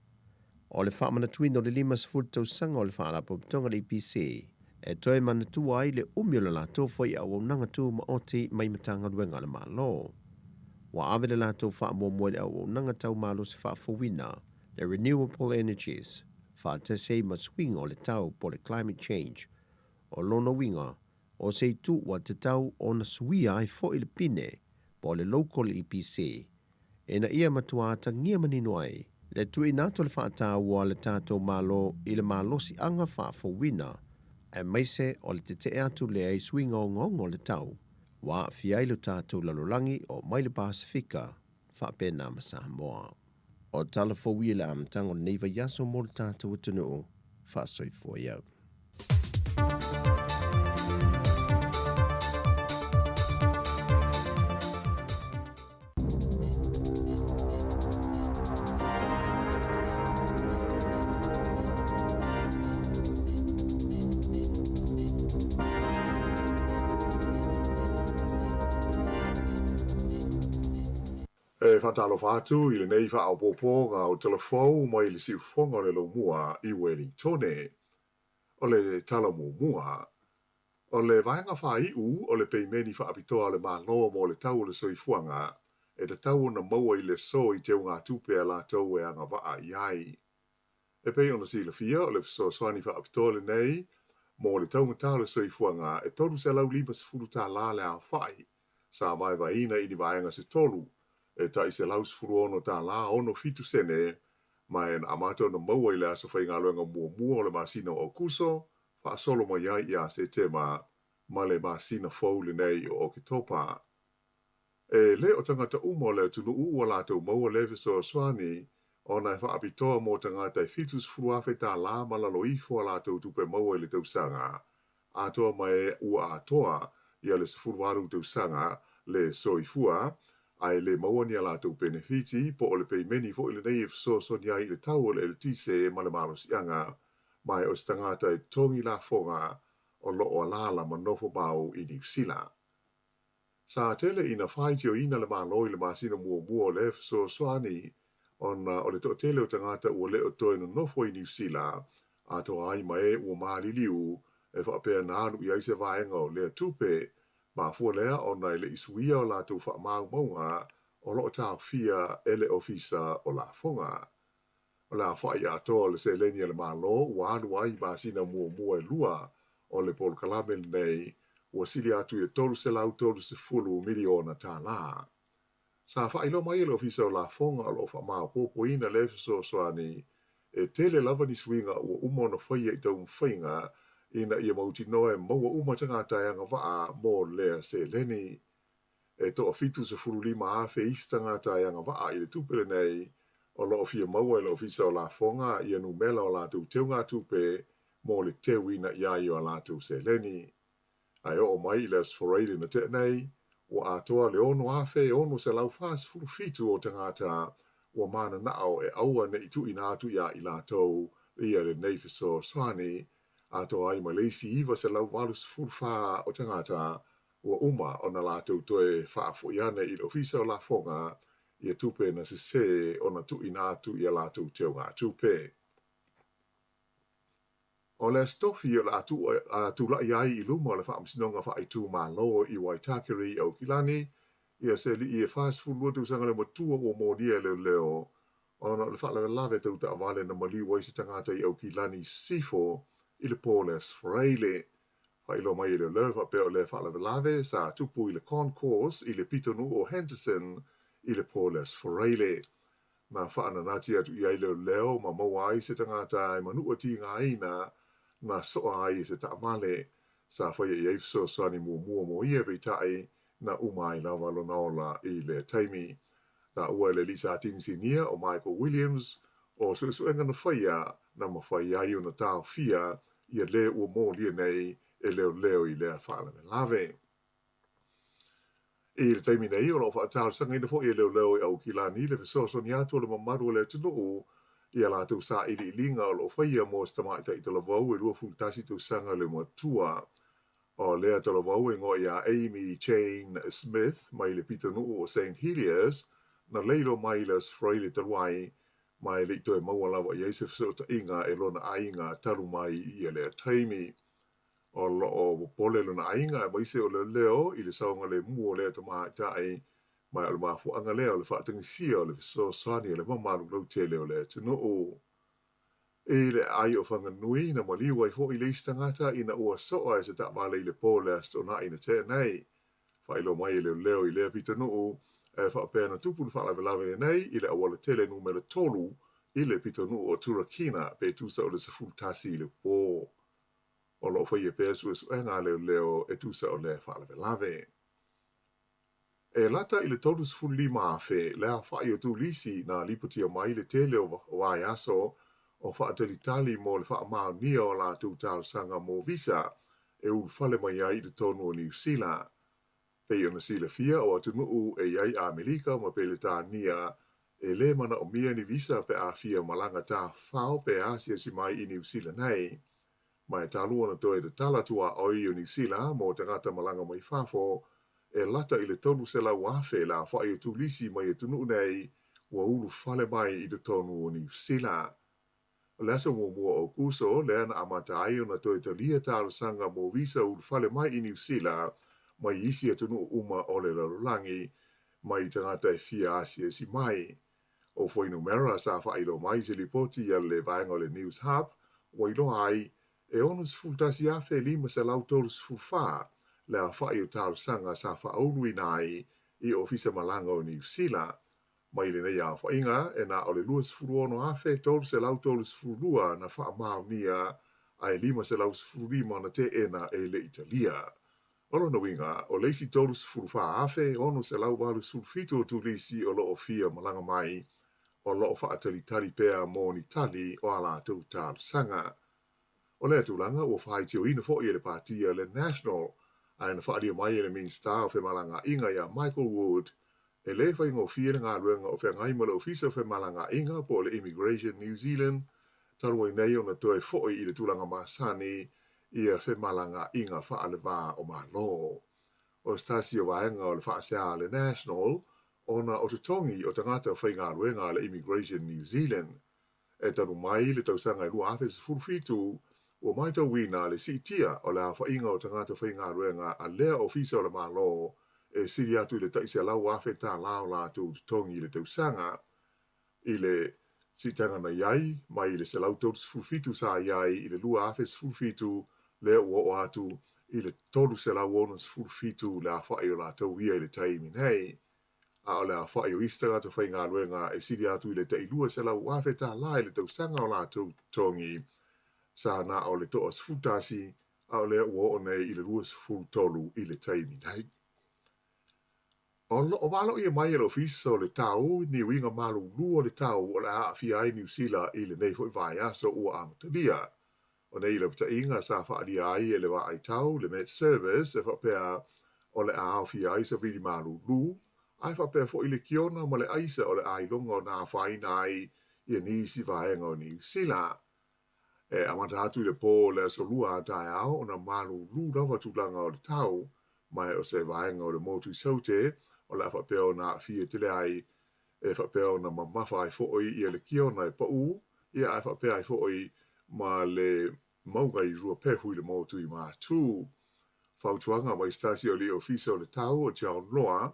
O le faamanatuina o le 50 tausaga o le Faalapotopotoga a le EPC e toe manatua ai le umi o le latou foi auaunaga tumaoti mai Matagaluega a le Malo. Ua ave le latou faamuamua i le auaunaga tau malosi faafouina, le renewable energies, faatasi ai ma suiga o le tau po o le climate change. O lona uiga, o se itu ua tatau ona suia ai foi le pine po o le local EPC ina ia matua atagia manino ai le tuuina atu o le faataua a le tatou Malo i le malosiaga faafouina aemaise o le tetee atu lea i suiga ogaoga o le tau ua aafia ai lo tatou lalolagi oo mai le Pasefika faapena ma Samoa. O tala fou ia i le amataga o lenei vaiaso mo le tatou atunuu. Faasoifua ia. E faatalofa atu i lenei faaopoopoga o talafou mai le siufofoga o le Laumua i Welingtone. O le tala muamua, o le vaega faaiu o le peimeni faapitoa a le Malo mo le tau o le soifuaga e tatau ona maua i le aso i teugatupe a latou e agavaa i ai. E pei ona silafia, o le fesoasoani faapitoa lenei mo le taugata o le soifuaga e $350 le aofai sa vaevaeina i ni vaega se tolu e tai $116 67 sene ma e na amata ona maua i le aso faigaluega muamua o le masina o Aokuso faasolo mai ai ia Setema ma le masina fou lenei o Oketopa. E le o tagata uma o le atunuu ua latou maua le fesoasoani ona e faapitoa mo tagata e $70,000 ma lalo ifo a latou tupe maua i le tausaga atoa ma e ua atoa ia le 18 tausaga le soifua ae le maua ni a latou penefiti po o le peimeni foi lenei e fesoasoani ai i le tau o le eletise ma le malosiaga ma e o se tagata e totogi lafoga o lo o alaala ma nofo mau i Niu Sila. Sa tele ina faitioina le Malo i le masina muamua o lea fesoasoani ona o le toatele o tagata ua le o toe nonofo i Niu Sila, atoa ai ma e ua maliliu e faapea na alu i ai se vaega o lea tupe. Mafua lea ona e le i suia o latou faamaumauga o lo o taofia e le Ofisa o Lafoga. O le aofai atoa o le seleni a le Malo ua alu ai i masina muamua e lua o le polokalame lenei ua sili atu i le $330 miliona tala. Sa faailoa mai e le Ofisa o Lafoga o lo o faamaopoopoina lea fesoasoani e tele lava ni suiga ua uma ona faia i taumafaiga ina ia mautinoa e maua uma tagata e agavaa mo lea seleni. E toa 75,000 isi tagata e agavaa i le tupe lenei o lo o fia maua e le Ofisa o Lafoga ia numera o latou teugatupe mo le teuina i ai o a latou seleni. Ae oo mai i le Aso Faraile na tea nei, ua atoa le 6,647 o tagata ua mananao e aua ne i tuuina atu iā i latou ia lenei fesoasoani, atoa ai ma le isi 984 o tagata ua uma ona latou toe faafoi ane i le Ofisa o Lafoga ia tupe na sesē ona tuuina atu i a latou teugatupe. O le Aso Tofi o le a tulai ai i luma o le Faamasinoga Faaitumalo i Waitakere i Aukilani ia se alii e 42 tausaga le matua ua molia e leoleo ona o le faalavelave tau taavale na maliu ai se tagata i Aukilani i Sisifo i le po o le Aso Faraile. Faailoa mai e leoleo e faapea o lea faalavelave sa tupu i le Concourse i le pitonuu o Henderson i le po o le Aso Faraile. Na faananati atu i ai leoleo ma maua ai se tagata e manua tigaina na soa ai e se taavale. Sa faia i ai fesoasoani muamua mo ia peitai na uma ai lava lona ola i lea taimi. Taua e le alii Satini Sinia o Michael Williams o suesuega na faia na mafai ai ona taofia ia le ua molia nei e leoleo i lea faalavelave. I le taimi nei, o lo o faatalosagaina foi e leoleo i Aukilani le fesoasoani atu o le mamalu o le atunuu i a latou sailiiliga o lo o faia mo se tamaitai talavou e 21 tausaga le matua. O lea talavou e igoa ia Amy Jane Smith mai le pitonuu o Saint Heliers na leilo mai i le Aso Faraile talu ai ma e le i toe maua lava i ai se fesootaiga e lona aiga talu mai i ia lea taimi. O lo o popole lona aiga aemaise o leoleo i le saogalemu o lea tamaitai, ma o le mafuaaga lea o le faatagisia o le fesoasoani a le mamalu lautele o le atunuu. I le aai o Whanganui, na maliu ai foi le isi tagata ina ua soa e se taavale i le po o le Aso Toonai na tea nei. Faailoa mai e leoleo i lea pitonuu e faapea na tupu le faalavelave lenei i le auala tele numera 3 i le pitonuu o Turakina pe tusa o le 11 i le po. O lo o faia pea suesuega a leoleo e tusa o lea faalavelave. E lata i le 35,000 le aofai o turisi na lipotia mai le tele o vaiaso o faatalitali mo le faamaonia o a latou talosaga mo visa e ulufale mai ai i totonu o Niu Sila. Pei ona silafia o atunuu e i ai Amerika ma Peretania e lē manaomia ni visa pe a fia malaga tafafao pe asiasi mai i Niu Sila nei. Ma e talu ona toe tatala tuaoi o Niu Sila mo tagata malaga mai fafo, e lata i le 300,000 le aofai o turisi mai atunuu nei ua ulufale mai i totonu o Niu Sila. O le aso muamua o Aokuso lea na amata ai ona toe talia talosaga mo visa ulufale mai i Niu Sila mai isi atunuu uma o le lalolagi mai tagata e fia asiasi mai. O fuainumera sa faailoa mai i se lipoti a le vaega o le News Hub ua iloa ai e 61,534 le aofai o talosaga sa faauluina ai i Ofisa Malaga o Niu Sila. Mai lenei aofaiga, e na o le 26,332 na faamaonia ae 515 na teena e le i talia. O lona uiga, o le isi 34,687 o turisi o lo o fia malaga mai, o lo o faatalitali pea mo ni tali o a latou talosaga. O lea tulaga ua faitioina foi e le Pātia le National, ae na faaalia mai e le Minisita o Femalagaaiga ia Michael Wood, e lē faigofie le galuega o feagai ma le Ofisa o Femalagaaiga po o le Immigration New Zealand talu ai nei ona toe foi i le tulaga masani ia femalagaaiga faale-va o Malo. O se tasi o vaega o le faasea a le National ona o totogi o tagata faigaluega a le Immigration New Zealand. E talu mai le tausaga e 2017, ua matauina le siitia o le aofaiga o tagata faigaluega a lea ofisa o le Malo e sili atu i le tai $100,000 tala o latou totogi i le tausaga. I le siitaga na i ai mai le 137 sa i ai i le 2017, lea ua oo atu i le 367 le aofai o latou ia i le taimi nei. A o le aofai o isi tagata faigaluega e sili atu i le tai $200,000 tala i le tausaga o latou totogi, sa na o le 11, a o lea ua oo nei i le 23 i le taimi nei. O lo o valoia mai e le Ofisa o le Tau ni uiga malulu o le tau o le a aafia ai Niu Sila i lenei foi vaiaso ua amatalia. O nei laupataiga sa faaalia ai e le Vaai Tau, le Met Service, e faapea o le a aofia ai savili malulu, ae faapea foi le kiona ma le aisa o le a iloga ona afaina ai ia nisi vaega o Niu Sila. E amata atu i le pō o le Aso Lua a taeao ona malulu lava tulaga o le tau, ma o se vaega o le motu i Saute o le a faapea ona aafia tele ai, e faapea ona mamafa ai foi ia le kiona e paū, ia ae faapea ai foi ma le mauga i Ruapehu i le motu i Matū. Fautuaga mai se tasi o alii ofisa o le tau o John Loa,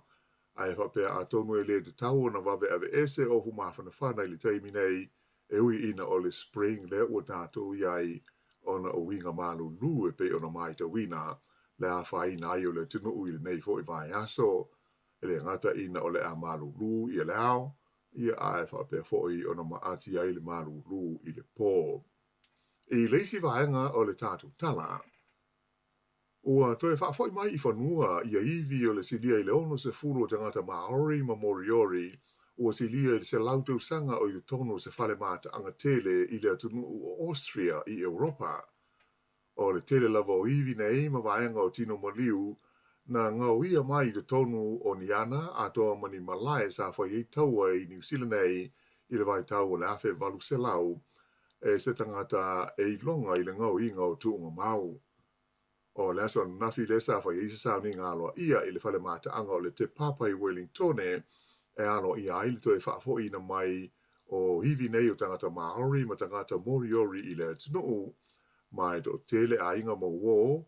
ae faapea atonu e le tatau ona vave aveese ofu mafanafana i le taimi nei E ui ina o le spring lea ua tatou i ai ona o uiga malulu e pei ona matauina le afaina ai o le atunuu i lenei foi vaiaso, e le gata ina o le a malulu ia le ao, ia ae faapea foi ona maati ai le malulu i le po. I le isi vaega o le tatou tala, Ua toe faafoi mai i fanua ia ivi o le silia i le 60 o tagata Māori ma Moriori ua silia i le 100 tausaga o i totonu o se fale mataaga tele i le atunuu o Austria i Europa. O le tele lava o ivi nei ma vaega o tino maliu na gaoia mai i totonu o ni ana atoa ma ni malae sa fai ai taua i Niu Sila nei i le vaitau o le 1800 e se tagata e iloga i le gaoiga o tuuga mau. O le aso ananafi lea sa fai ai se sauniga aloaia i le fale mataaga o le Te Papa i Wellingtone e aloaia ai le toe faafoiina mai o ivi nei o tagata Māori ma tagata Moriori i le atunuu, ma e toatele aiga ma uō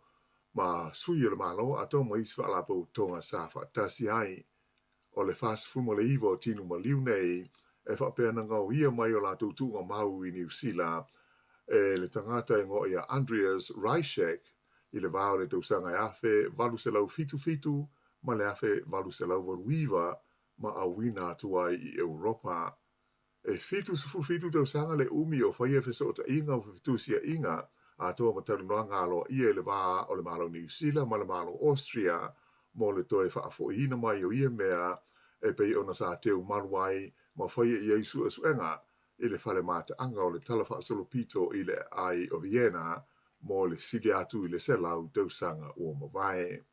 ma sui o le Malo atoa ma isi faalapotopotoga sa faatasi ai. O le 49 o tino maliu nei e faapea na gaoia mai o latou tuuga mau i Niu Sila e le tagata e igoa ia Andreas Reischek i le va o le tausaga e 1877 ma le 1889 ma auina atu ai i Europa. E 77 tausaga le umi o faia fesootaiga ma fetusiaiga atoa ma talanoaga aloaia i le va o le Malo Niu Sila ma le Malo Austria mo le toe faafoiina mai o ia mea e pei ona sa teu malu ai ma faia i ai suesuega i le fale mataaga o le Tala Faasolopito i le Aai o Vienna mo le sili atu i le 100 tausaga ua mavae.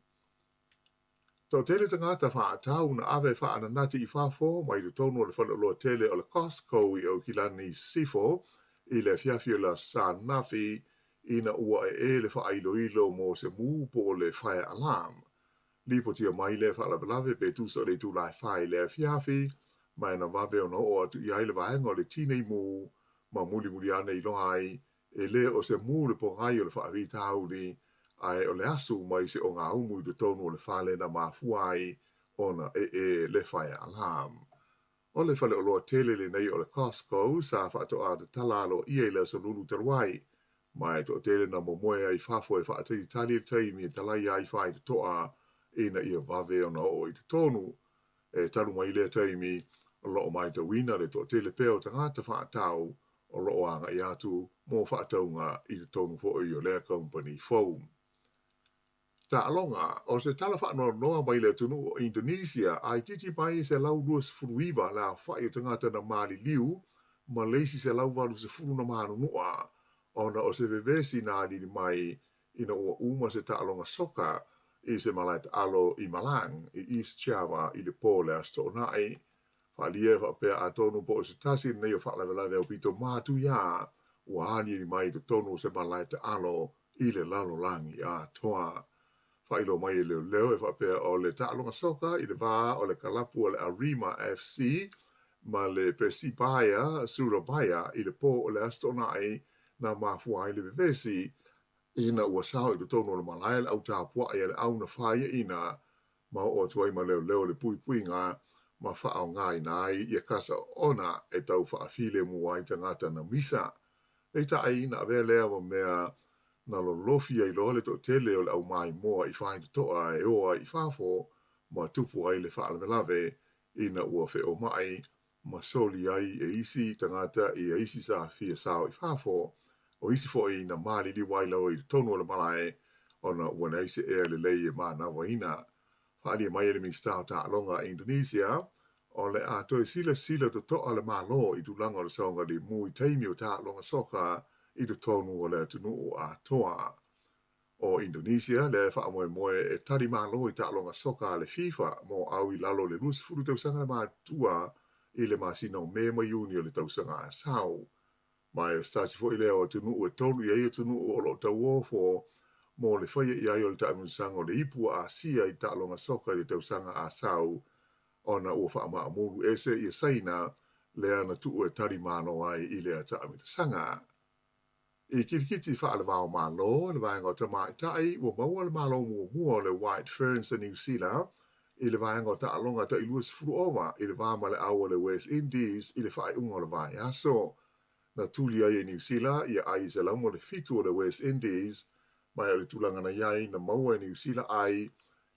Toatele tagata faatau na ave faananati i fafo mai totonu o le faleoloa tele o le Costco i Aukilani i Sisifo i le afiafi o le Aso Sa ananafi ina ua ee le faailoilo mo se mū po o le fire alarm. Lipotia mai lea faalavelave pe tusa o le itula e fa i le afiafi, ma e na vave ona oo atu i ai le vaega o le tinei mū ma mulimuli ane iloa ai E le o se mū le pogai o le faafitauli, ae o le asu mai se ogaumu i totonu o le fale na mafua ai ona ee le fire alarm. O le faleoloa tele lenei o le Costco sa faatoa tatala aloaia i le aso Lulu talu ai, ma e toatele na momoe ai i fafo e faatalitali le taimi e talaia ai faitotoa ina ia vave ona oo i totonu. E talu mai lea taimi, o lo o matauina le toatele pea o tagata faatau o lo o agai atu mo faatauga i totonu foi o lea kamupani fou. Taaloga, O se tala faanoanoa mai le atunuu o Indonesia, a itiiti mai e 129 le aofai o tagata na maliliu ma le isi 180 na manunua ona o se vevesi na alili mai ina ua uma se taaloga soka i se malae taalo i Malang, i East Java i le po o le Aso Toonai. Faaalia e faapea atonu po o se tasi lenei o faalavelave aupito matuia ua aliali mai i totonu o se malae taalo i le lalolagi atoa. Faailoa mai e leoleo e faapea o le taaloga soka i le va o le kalapu o le Arema FC ma le Persebaya Surabaya i le po o le Aso Toonai na mafua ai le vevesi ina ua sao i totonu o le malae le au tapuai a le au na faiaina ma oo atu ai ma leoleo le puipuiga ma faaaogaina ai ia kasa oona e tau faafilemu ai tagata na misa. Peitai, na avea lea ma mea na lolofi ai loa le toatele o le au maimoa i faitotoa e o ai i fafo ma tupu ai le faalavelave ina ua feomai ma soli ai e isi tagata ia isi sa fia sao i fafo, o isi foi na maliliu ai lava i totonu o le malae ona ua leai se ea lelei e manavaina. Faaalia mai e le Minisita o Taaloga a Indonesia, o le a toe silasila totoa le Malo i tulaga o le saogalemu i taimi o taaloga soka i totonu o le atunuu atoa. O Indonesia lea e faamoemoe e tali malo i taaloga soka a le FIFA mo au i lalo o le 20 tausaga le matutua i le masina o Me ma Iuni o le tausaga a sau. Ma o se tasi foi lea o atunuu e tolu i ai atunuu o lo o tauofo mo le faia i ai o le taamilosaga o le Ipu a Asia i taaloga soka i le tausaga a sau ona ua faamaamulu ese ia Saina lea na tuu e tali malo ai i lea taamilosaga. I kirikiti faale-va o Malo, le vaega o tamaitai, ua maua le malo muamua o le White Ferns a Niu Sila i le vaega o taaloga tai 20 ova i le va ma le au o le West Indies i le faaiuga o le vaiaso. Na tuli ai e Niu Sila ia ai 107 o le West Indies, ma o le tulaga na i ai na maua e Niu Sila ai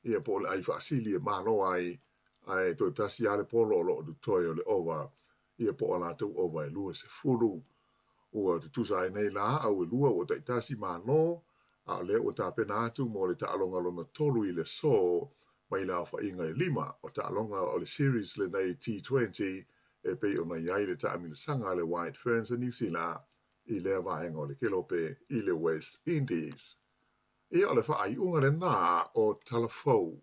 ia po o le ai faasili e malo ai, ae toe tasi lava le polo o lo o totoe o le ova ia po o a latou ova e 20. Ua tutusa ai nei la au e lua ua taitasi malo, a o lea ua tapena atu mo le taaloga lona tolu i le aso mai le aofaiga e lima o taaloga o le series lenei T20 e pei ona i ai le taamilosaga a le White Ferns a Niu Sila i lea vaega o le kelope i le West Indies. Ia, o le faaiuga lenā o Tala Fou.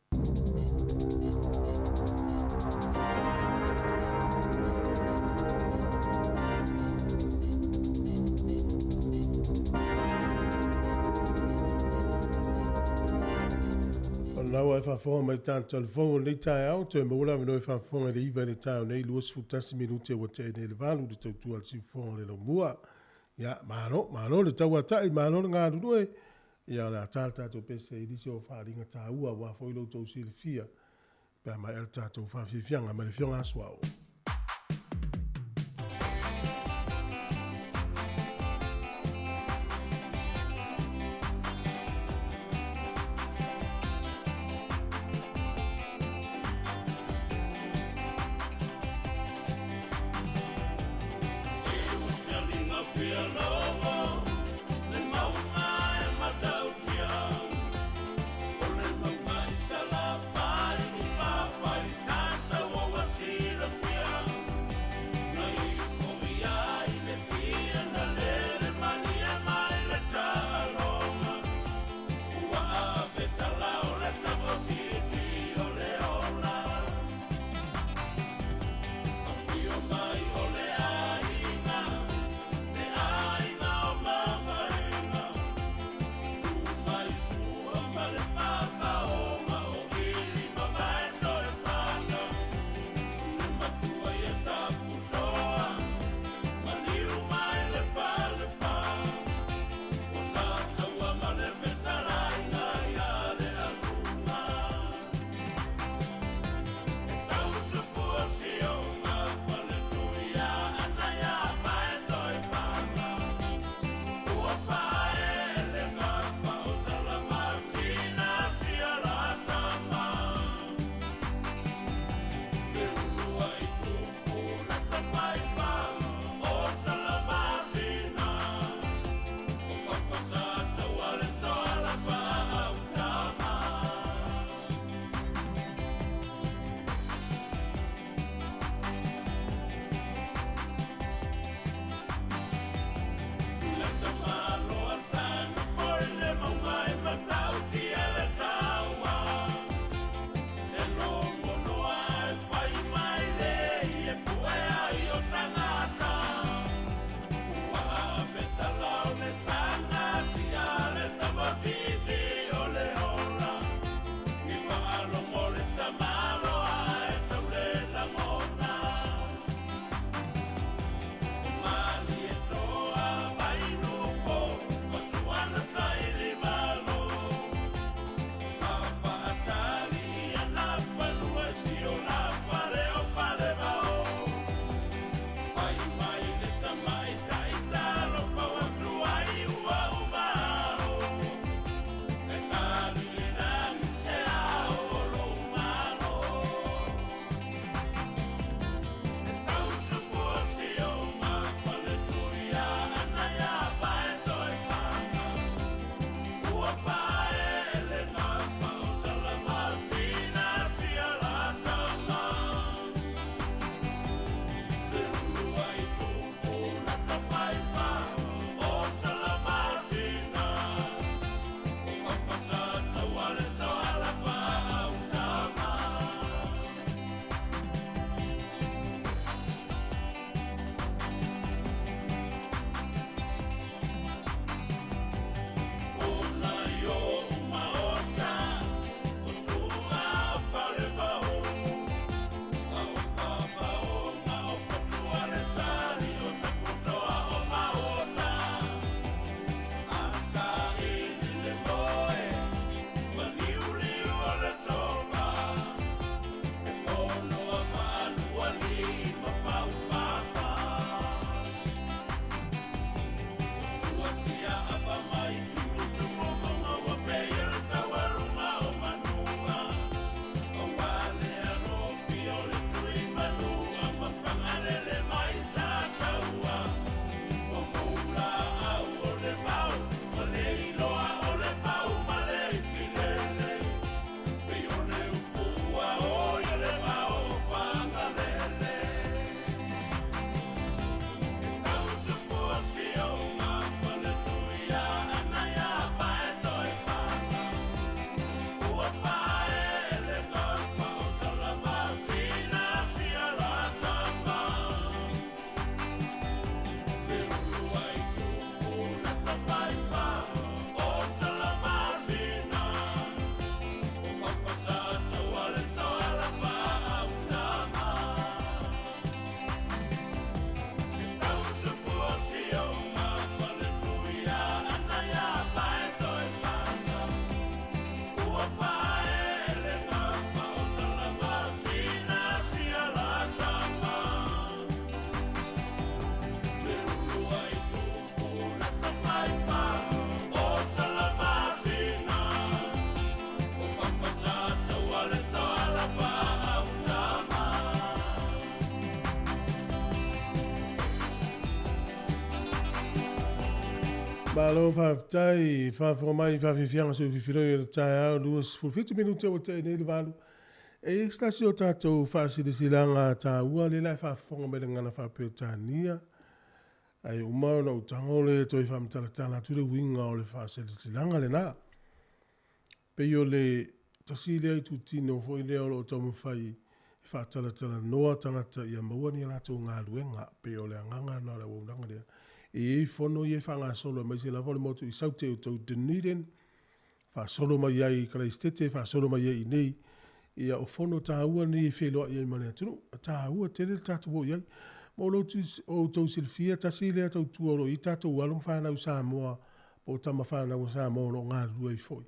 Lau e faafofoga mai tatou talafou o lenei taeao, toe maua le avanoa e faafofoga i le 9 i le taeao nei, 21 minute ua tea nei le 8 le tautua a le siufofoga o le laumua. Ia, malo, malo le tauata'i, malo le galulue. Ia, o le a ta le tatou pese i nisi o faaaliga taua aua foi lo outou silafia pe a maea le tatou faafiafiaga ma le Afioga Asuao. Malo faafetai faafofoga mai i faafiafiaga soififiloi o le taeao 27 minute ua tea nei le 8. E i ai se tasi o tatou faasilasilaga taua lea la e faafofoga mai le gagana faa-Peretania, ae uma ona ou tago lea e toe faamatalatala atu le uiga o le faasilasilaga lena. Pei o le tasi lea itutino foi lea o lo o taumafai e faatalatalanoa tagata ia maua ni a latou galuega, pei o le agaga lena o le auaunaga lea. E i ai fono ia e faagasolo aemaise lava o le motu i Saute o tou Dunedin, faasolo mai ai i Karaisitete, faasolo mai ai i inei. Ia, o fono taua nei e feiloai ai ma le atunuu. E taua tele le tatou o i ai. Mo lo outou silafia, tasi lea tautua o lo o i ai tatou alo ma fanau Samoa, po o tama fanau a Samoa o lo o galulue ai foi.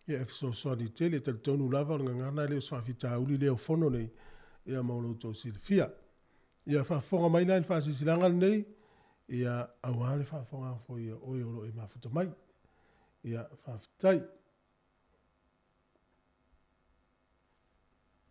Ia, e fesoasoani tele, e talitonu lava o le gagana e le o se faafitauli lea o fono nei, ia mo lo outou silafia. Ia faafofoga mai la i le faasilasilaga lenei, ia aua le faafofoga foi a oe o lo o e mafuta mai. Ia, faafetai.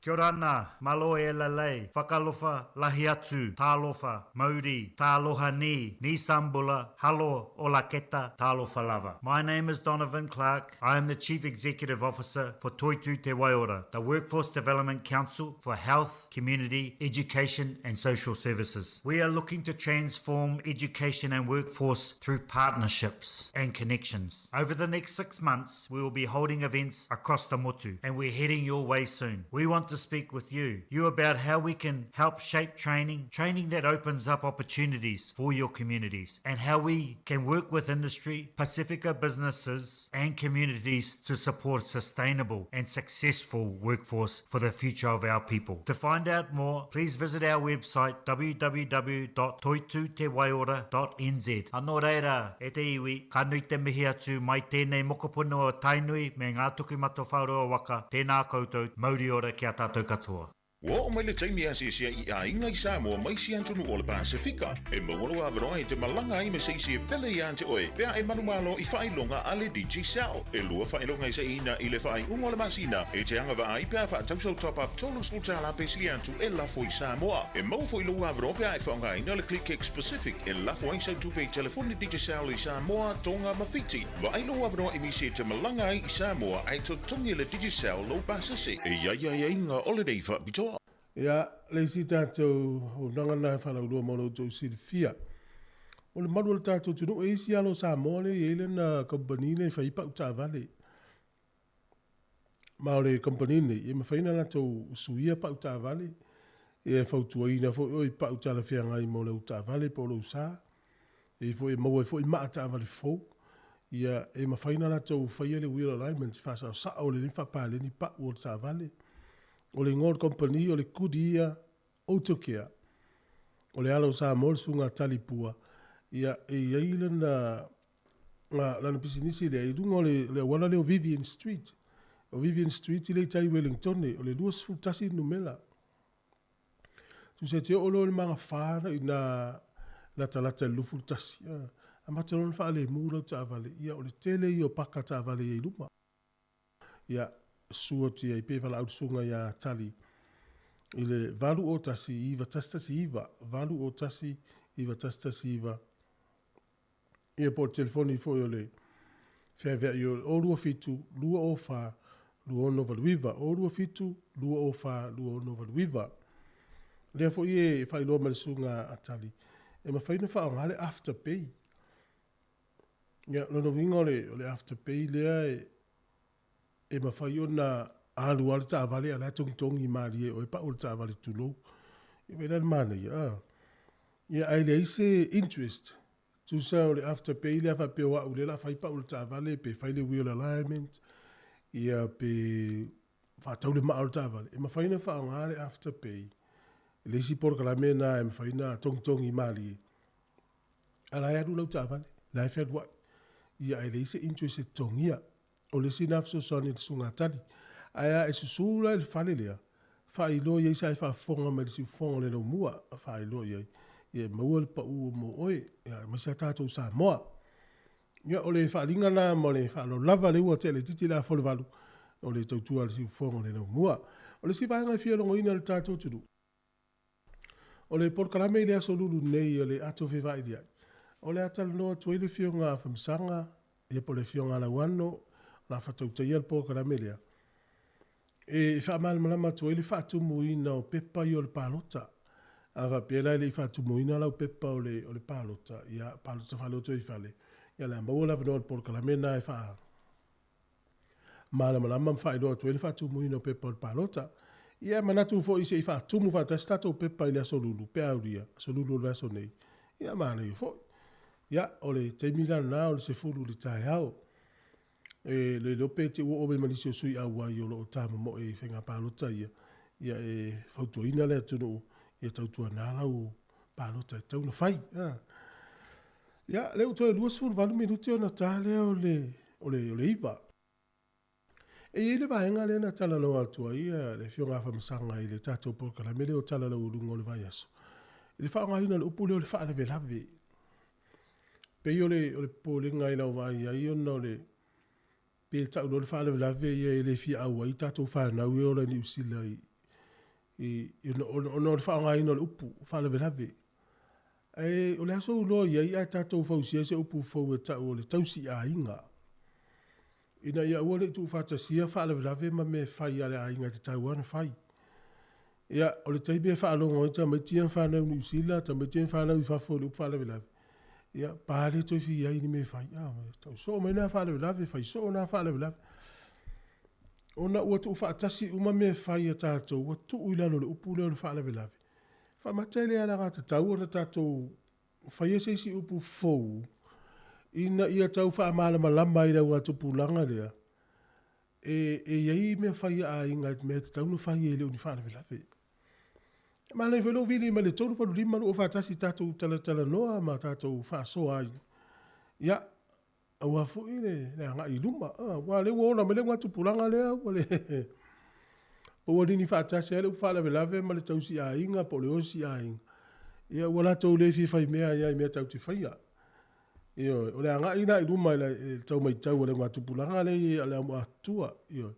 Kia ora ana, malo e lalei, whakalofa, lahi atu, tālofa, mauri, tāloha ni, ni sambula, halo, ola keta, tālofa lava. My name is Donovan Clark. I am the Chief Executive Officer for Toitu Te Waiora, the Workforce Development Council for Health, Community, Education and Social Services. We are looking to transform education and workforce through partnerships and connections. Over the next 6 months, we will be holding events across the motu, and we're heading your way soon. We want to speak with you, you about how we can help shape training, training that opens up opportunities for your communities, and how we can work with industry, Pacifica businesses, and communities to support sustainable and successful workforce for the future of our people. To find out more, please visit our website www.toitutewaiora.nz. Anō reira, e te iwi, ka nui te mihi atu mai tēnei mokopuna o Tainui me ngā Tokumata Wharoa waka, tēnā koutou, mauri ora ki a tātou katoa. Ua oo mai le taimi e asiasi ai i aiga i Samoa mai isi atunuu o le Pasefika. E maua lou avanoa e te malaga ai me se isi e pele iā te oe pe a e manumalo i faailoga a le Digicel. E lua faailoga e saʻiina i le faaiuga o le masina e te agavaa ai pe a faatau sau top-up $30 pe sili atu e lafo i Samoa. E maua foi lou avanoa pe a e faaaogaina le ClickX Pacific e lafo ai sau tupe i telefoni Digicel i Samoa, Tonga ma Fiti. Vaai lou avanoa e misi e te malaga ai i Samoa ae totogi e le Digicel lou pasese. E i ai aiaiga o lenei faapitoa. Ia, le isi tatou auaunaga lena e faalauiloa mo lo outou silafia. O le malu o le tatou atunuu, e isi alo o Samoa lea e i ai lana kamupani lea e fai ai pau taavale. Ma o le kamupani lenei, e mafai ona latou suia pau taavale, e fautuaina foi oe i pau talafeagai mo lau taavale po o lou sa. E foi e maua ai foi maa taavale fou. Ia, e mafai ona latou faia le wheel alignment, faasaosao lelei ma faapaleni pau o le taavale. O le igoa o le kamupani o le Goodyear Autocare. O le ala o Samoa le susuga a Talipua, ia, e i ai lana, lana pisinisi lea i luga o le, le auala lea o Vivian Street. O Vivian Street lea i tai Wellingtone, o le 21 numera. Tusa e te oo loa i le magafa na ina latalata i le 21, amata loa ona faalemu lau taavale, ia o le tele ia o paka taavale i ai i luma. Ia, susu atu i ai pe valaau le susuga ia Tali i le 801 9119, 801 9119, ia po o le telefoni foi o le feaveai o le 027 204 2689, 027 204 2689. Lea foi e faailoa mai le susuga a Tali, e mafai ona faaaoga le afterpay. Ia, lona uiga o le, o le afterpay lea e, e mafai ona alu lava le taavale a o la e togitogi malie e oe pau o le taavale tulou. Ia vaai la i le manaia, a. Ia ae leai se interest. Tusa o le afterpay lea faapea o au lea o le a fai pau o le taavale pe fai le wheel alignment, ia pe faatau le maa o le taavale, e mafai ona faaaoga le afterpay i le isi polokalame lena e mafai ona togitogi malie. A la e alu lau taavale, la e fealuai. Ia ae leai se interest e totogia. O le isi lena fesoasoani i le susuga a Tali. Ae a e susu la i le fale lea, faailoa i ai sa e faafofoga mai i le siufofoga o le laumua, faailoa i ai, ia e maua le pau mo oe, ia aemaise a tatou Samoa. Ia o le faaaliga lena ma le faaaloalo lava lea ua tea laitiiti le afa o le 8, o le tautua a le siufofoga o le laumua. O le isi vaega e fia logoina i le tatou atunuu, O le polokalame i le aso Lulu nei o le Ato Fevailiai, O le a talanoa atu ai le Afioga a Famasaga, ia po o le Afioga a Lauano, o le a faatautaia le polokalame lea, e faamalamalama atu ai le faatumuina o pepa ia o le palota. A faapea la e le i faatumuina lau pepa o le, o le palota, ia, palota faalotoifale, ia o le a maua le avanoa o le polokalame lena e faa malamalama ma faailoa atu ai le faatumuina o pepa o le palota. Ia manatu foi se i faatumu faatasi tatou pepa i le aso Lulu pe a aulia, aso Lulu o le vaiaso nei. Ia manaia foi. Ia o le taimi la lena o le 10 i le taeao. E le iloa pe te i ua oo mai ma nisi o sui auai o lo o tamomoe i faiga palota ia, ia e fautuaina le atunuu ia tautuana lau palota e tatau ona fai. Ia, lea ua toe 28 minute ona ta lea o le, o le, o le 9. E i ai le vaega lea na talanoa atu ai le Afioga a Famasaga i le tatou polokalame lea o Tala Laualuga o le Vaiaso, i le faaaogaina o le upu lea o le faalavelave. Pei o le, o le popolega i lau vaai i ai ona o le, pe tau loa le faalavelave ia e le fia auai tatou fanau ia e ola i Niu Sila i, i, ona o le faaaogaina o le upu faalavelave. Ae o le a sou iloa i ai ae tatou fausia se upu fou e tau o le tausiaiga, ina ia aua ne i tuufaatasia faalavelave ma mea e fai a le aiga e tatau lava ona fai. Ia, o le taimi e faalogo ai tamaiti ia ma fanau i Niu Sila, tamaiti ia ma fanau i fafo i le upu faalavelave, ia, pa le toe fia i ai i ni mea e fai. A, tau soo mai na faalavelave, fai soo na faalavelave. Ona ua tuufaatasi uma mea e fai a tatou, ua tuu i lalo o le upu lea o le faalavelave. Faamata e le alagatatau ona tatou faia se isi upu fou ina ia tau faamalamalama ai i le augatupulaga lea e, e i ai mea fai a aiga, mea e tatau ona fai e le o ni faalavelave. E manaia foi lou vili mai le 385 241 tatou talatalanoa ma tatou faasoa ai. Ia, Aua foi le agai i luma. Aua o lea ua ola mai le augatupulaga lea, ua le po ua nini faatasi ai le upu faalavelave ma le tausiaiga po o le osiaiga. Ia ua latou le fia faimea ai lava i mea tatou te faia. Ioe, o le agai la i luma i le tau matau a le augatupulaga lea i le aumaatua. Ioe.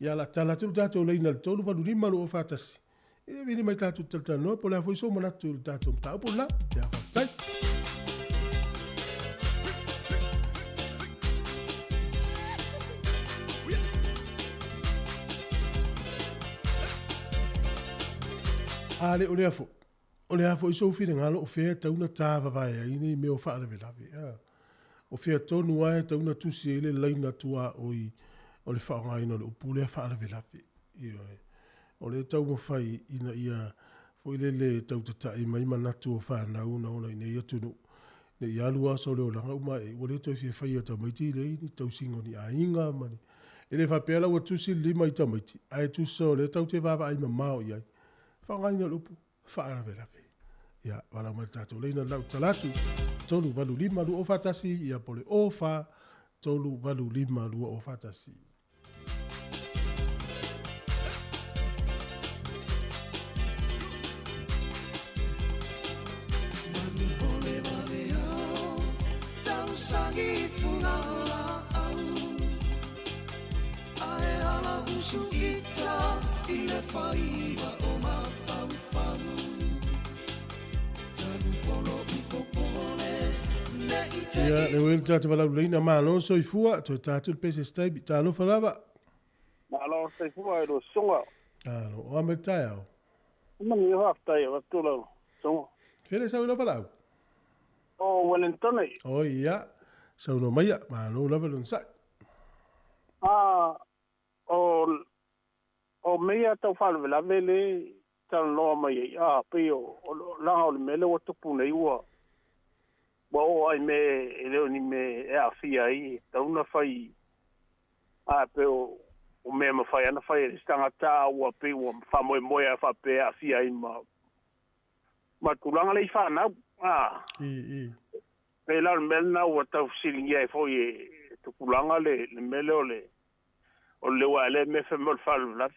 Ia o le a tatala atu le tatou laina i le 385 241 Ia vili mai tatou talatalanoa po o le a foi sou manatu i le tatou mataupu lena. Ia faafetai. A le o lea foi, o le a foi sou finagalo o fea e tatau ona tavavae ai nei mea o faalavelave. A. O fea tonu lava e tatau ona tusi ai le laina tuaoi o le faaaogaina o le upu lea faalavelave. Ioe. O lea e taumafai ina ia foi lele tau tata'i mai manatu o fanau na ola i nei atunuu, ne i alu aso o le olaga uma ae ua le toe fia faia e tamaiti lea ni tausiga o ni aiga ma ni. E le faapea la ua tusi le lima i tamaiti, ae tusa o lea tatou te vaavaai mamao i ai. Faaaogaina o le upu faalavelave. Ia, valaau mai le tatou laina lena ou te tala atu, 385 241, ia po o le 04 385 241. Ia, le uili tātou walau leina, malo soifua, toe tātou le pese stabi, talofa lava. Malo soifua e lo sunga. Alo, o ame taeao. Mani o haftai o atu lau sunga. Fele sau lau walau. O Wellington. O ia, sau no maia, malo lava lon sai. Ah, o o mea tau faalavelave le talanoa mai ai, a pei o laga o le mea lea ua tupu nei ua ua oo lava i mea e le o ni mea e aafia ai e tatau ona fai, a pei o o mea e mafai lava ona fai e le isi tagata a ua pei ua faamoemoe lava faapea e aafia ai ma ma tulaga lea i fanau, a. Pei la o le mea lena ua tau fesiligia ai foi e tupulaga le mea lea o le o le leo ae lea mea fai mai o le faalavelave.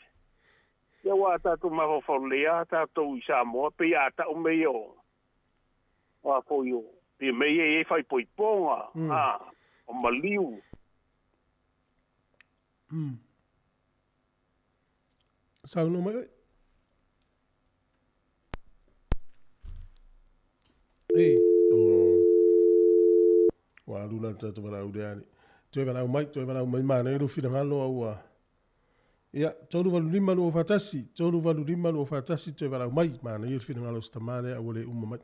Ia aua a tatou mafaufau lelei lava tatou i Samoa pei a tau mea ia o o a foi o pei o mea ia e i ai faaipoipoga, a, o maliu. Saunoa mai oe. Ei, oh. Ua alu la le tatou valaau lea alii. Toe valaau mai, toe valaau mai manaia lou finagalo a ua Ia, 385 241, 385 241 toe valaau mai, manaia le finagalo o si tama lea a ua le uma mai.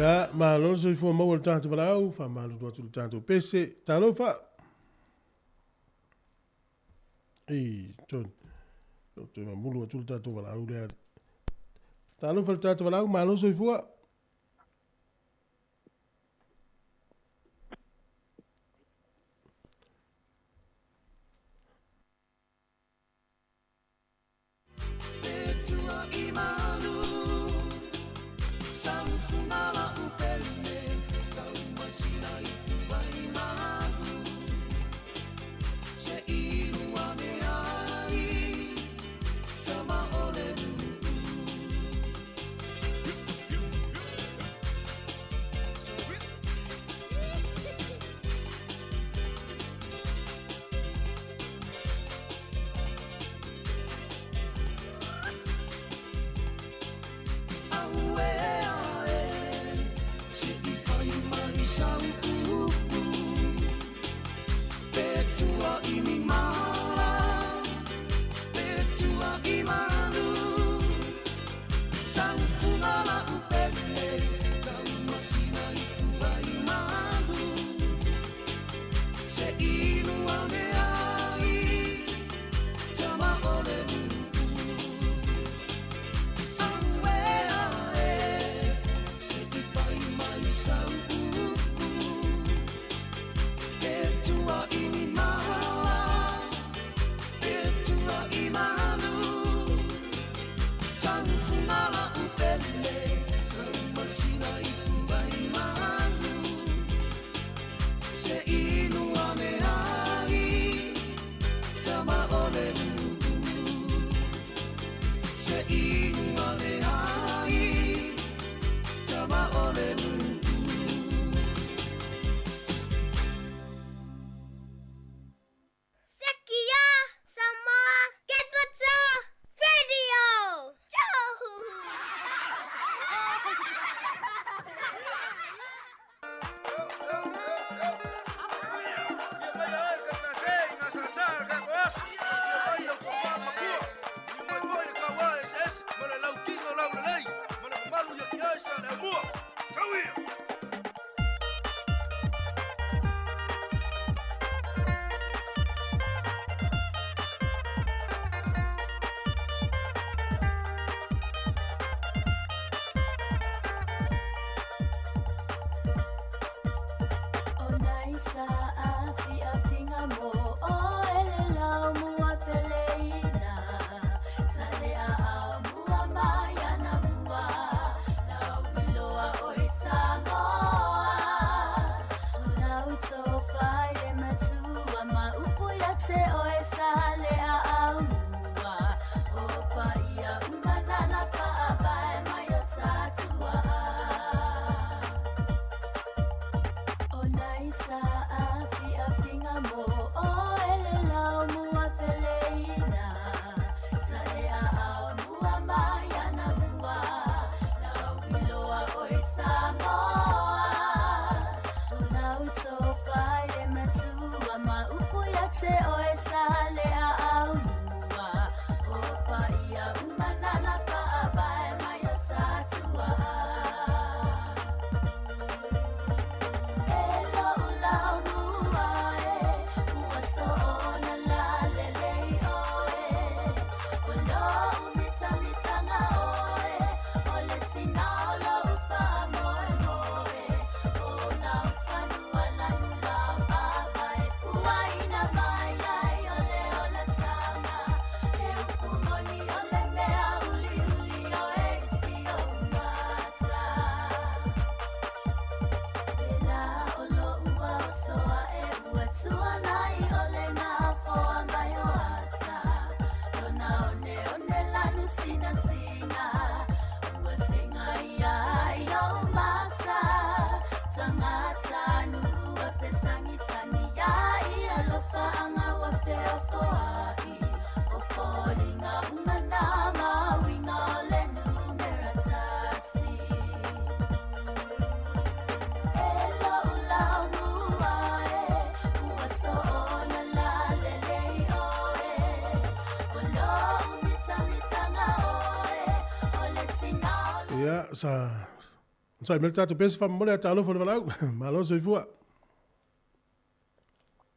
Ia, malo le soifua maua i le tatou valaau, faamalulu atu i le tatou pese. Talofa! Ei, John, ou toe mamulu atu le tatou valaau lea. Talofa i le tatou valaau, malo le soifua. Ia, sa sa mele tatou pese faamomoli a talofa le valaau. Malo soifua.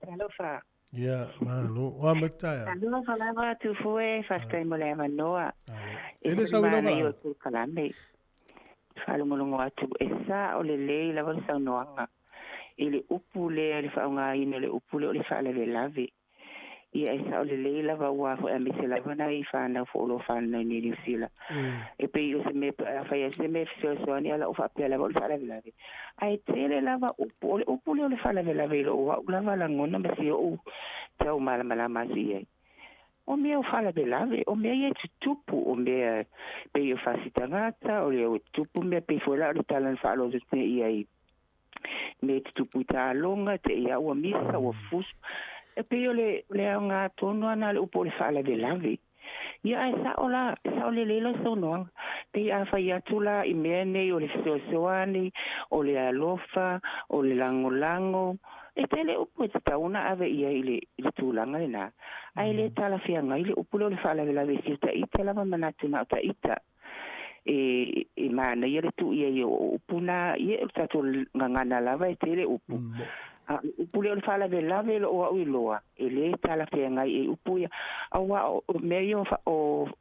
Talofa. Ia, malo. Oa me taia. Talofa lava tufue, faafetai mo le avanoa. E le sau i lau valaau. O kalame. Faalogologo atu e sa o lelei lava le saunoaga i le upu lea le faaaogāina o le upu lea o le faalavelave. Ia e sao lelei lava ua fo'i aemaise lava nai fanau fo'o o loo fanau nei Niu Sila. E pei o se mea afai ai se mea fesoasoani ala o faapea lava o le faalavelave. Ae tele lava upu o le upu lea o le faalavelave i lou a'u lava lagona ma si o'u tau malamalama atu i ai. O mea o faalavelave, o mea ia e tutupu, o mea pei o fasi tagata, o lea ua tutupu mea pei foi la o le tala na faaloto i ai mea e tutupu i taloga, te i ua misa, ua fusu. E pei o le le aoga tonu ana le upu o le faalavelave. Ia ae sa'o la, e sa'o lelei lau saunoaga. Pei a fai atu la i mea nei o le fesoasoani, o le alofa, o le lagolago, e tele upu e tatau ona ave i ai i le, i le tulaga lenā. Ae le talafeagai le upu lea o le faalavelave i si o ta'ita lava manatu na o ta'ita. E, e manaia le tuu i ai o upu na, ia o le tatou gagana lava e tele upu. A o le upu lea o le faalavelave loo a'u iloa, e lē talafeagai e upu ia. Auā o mea ia o, o,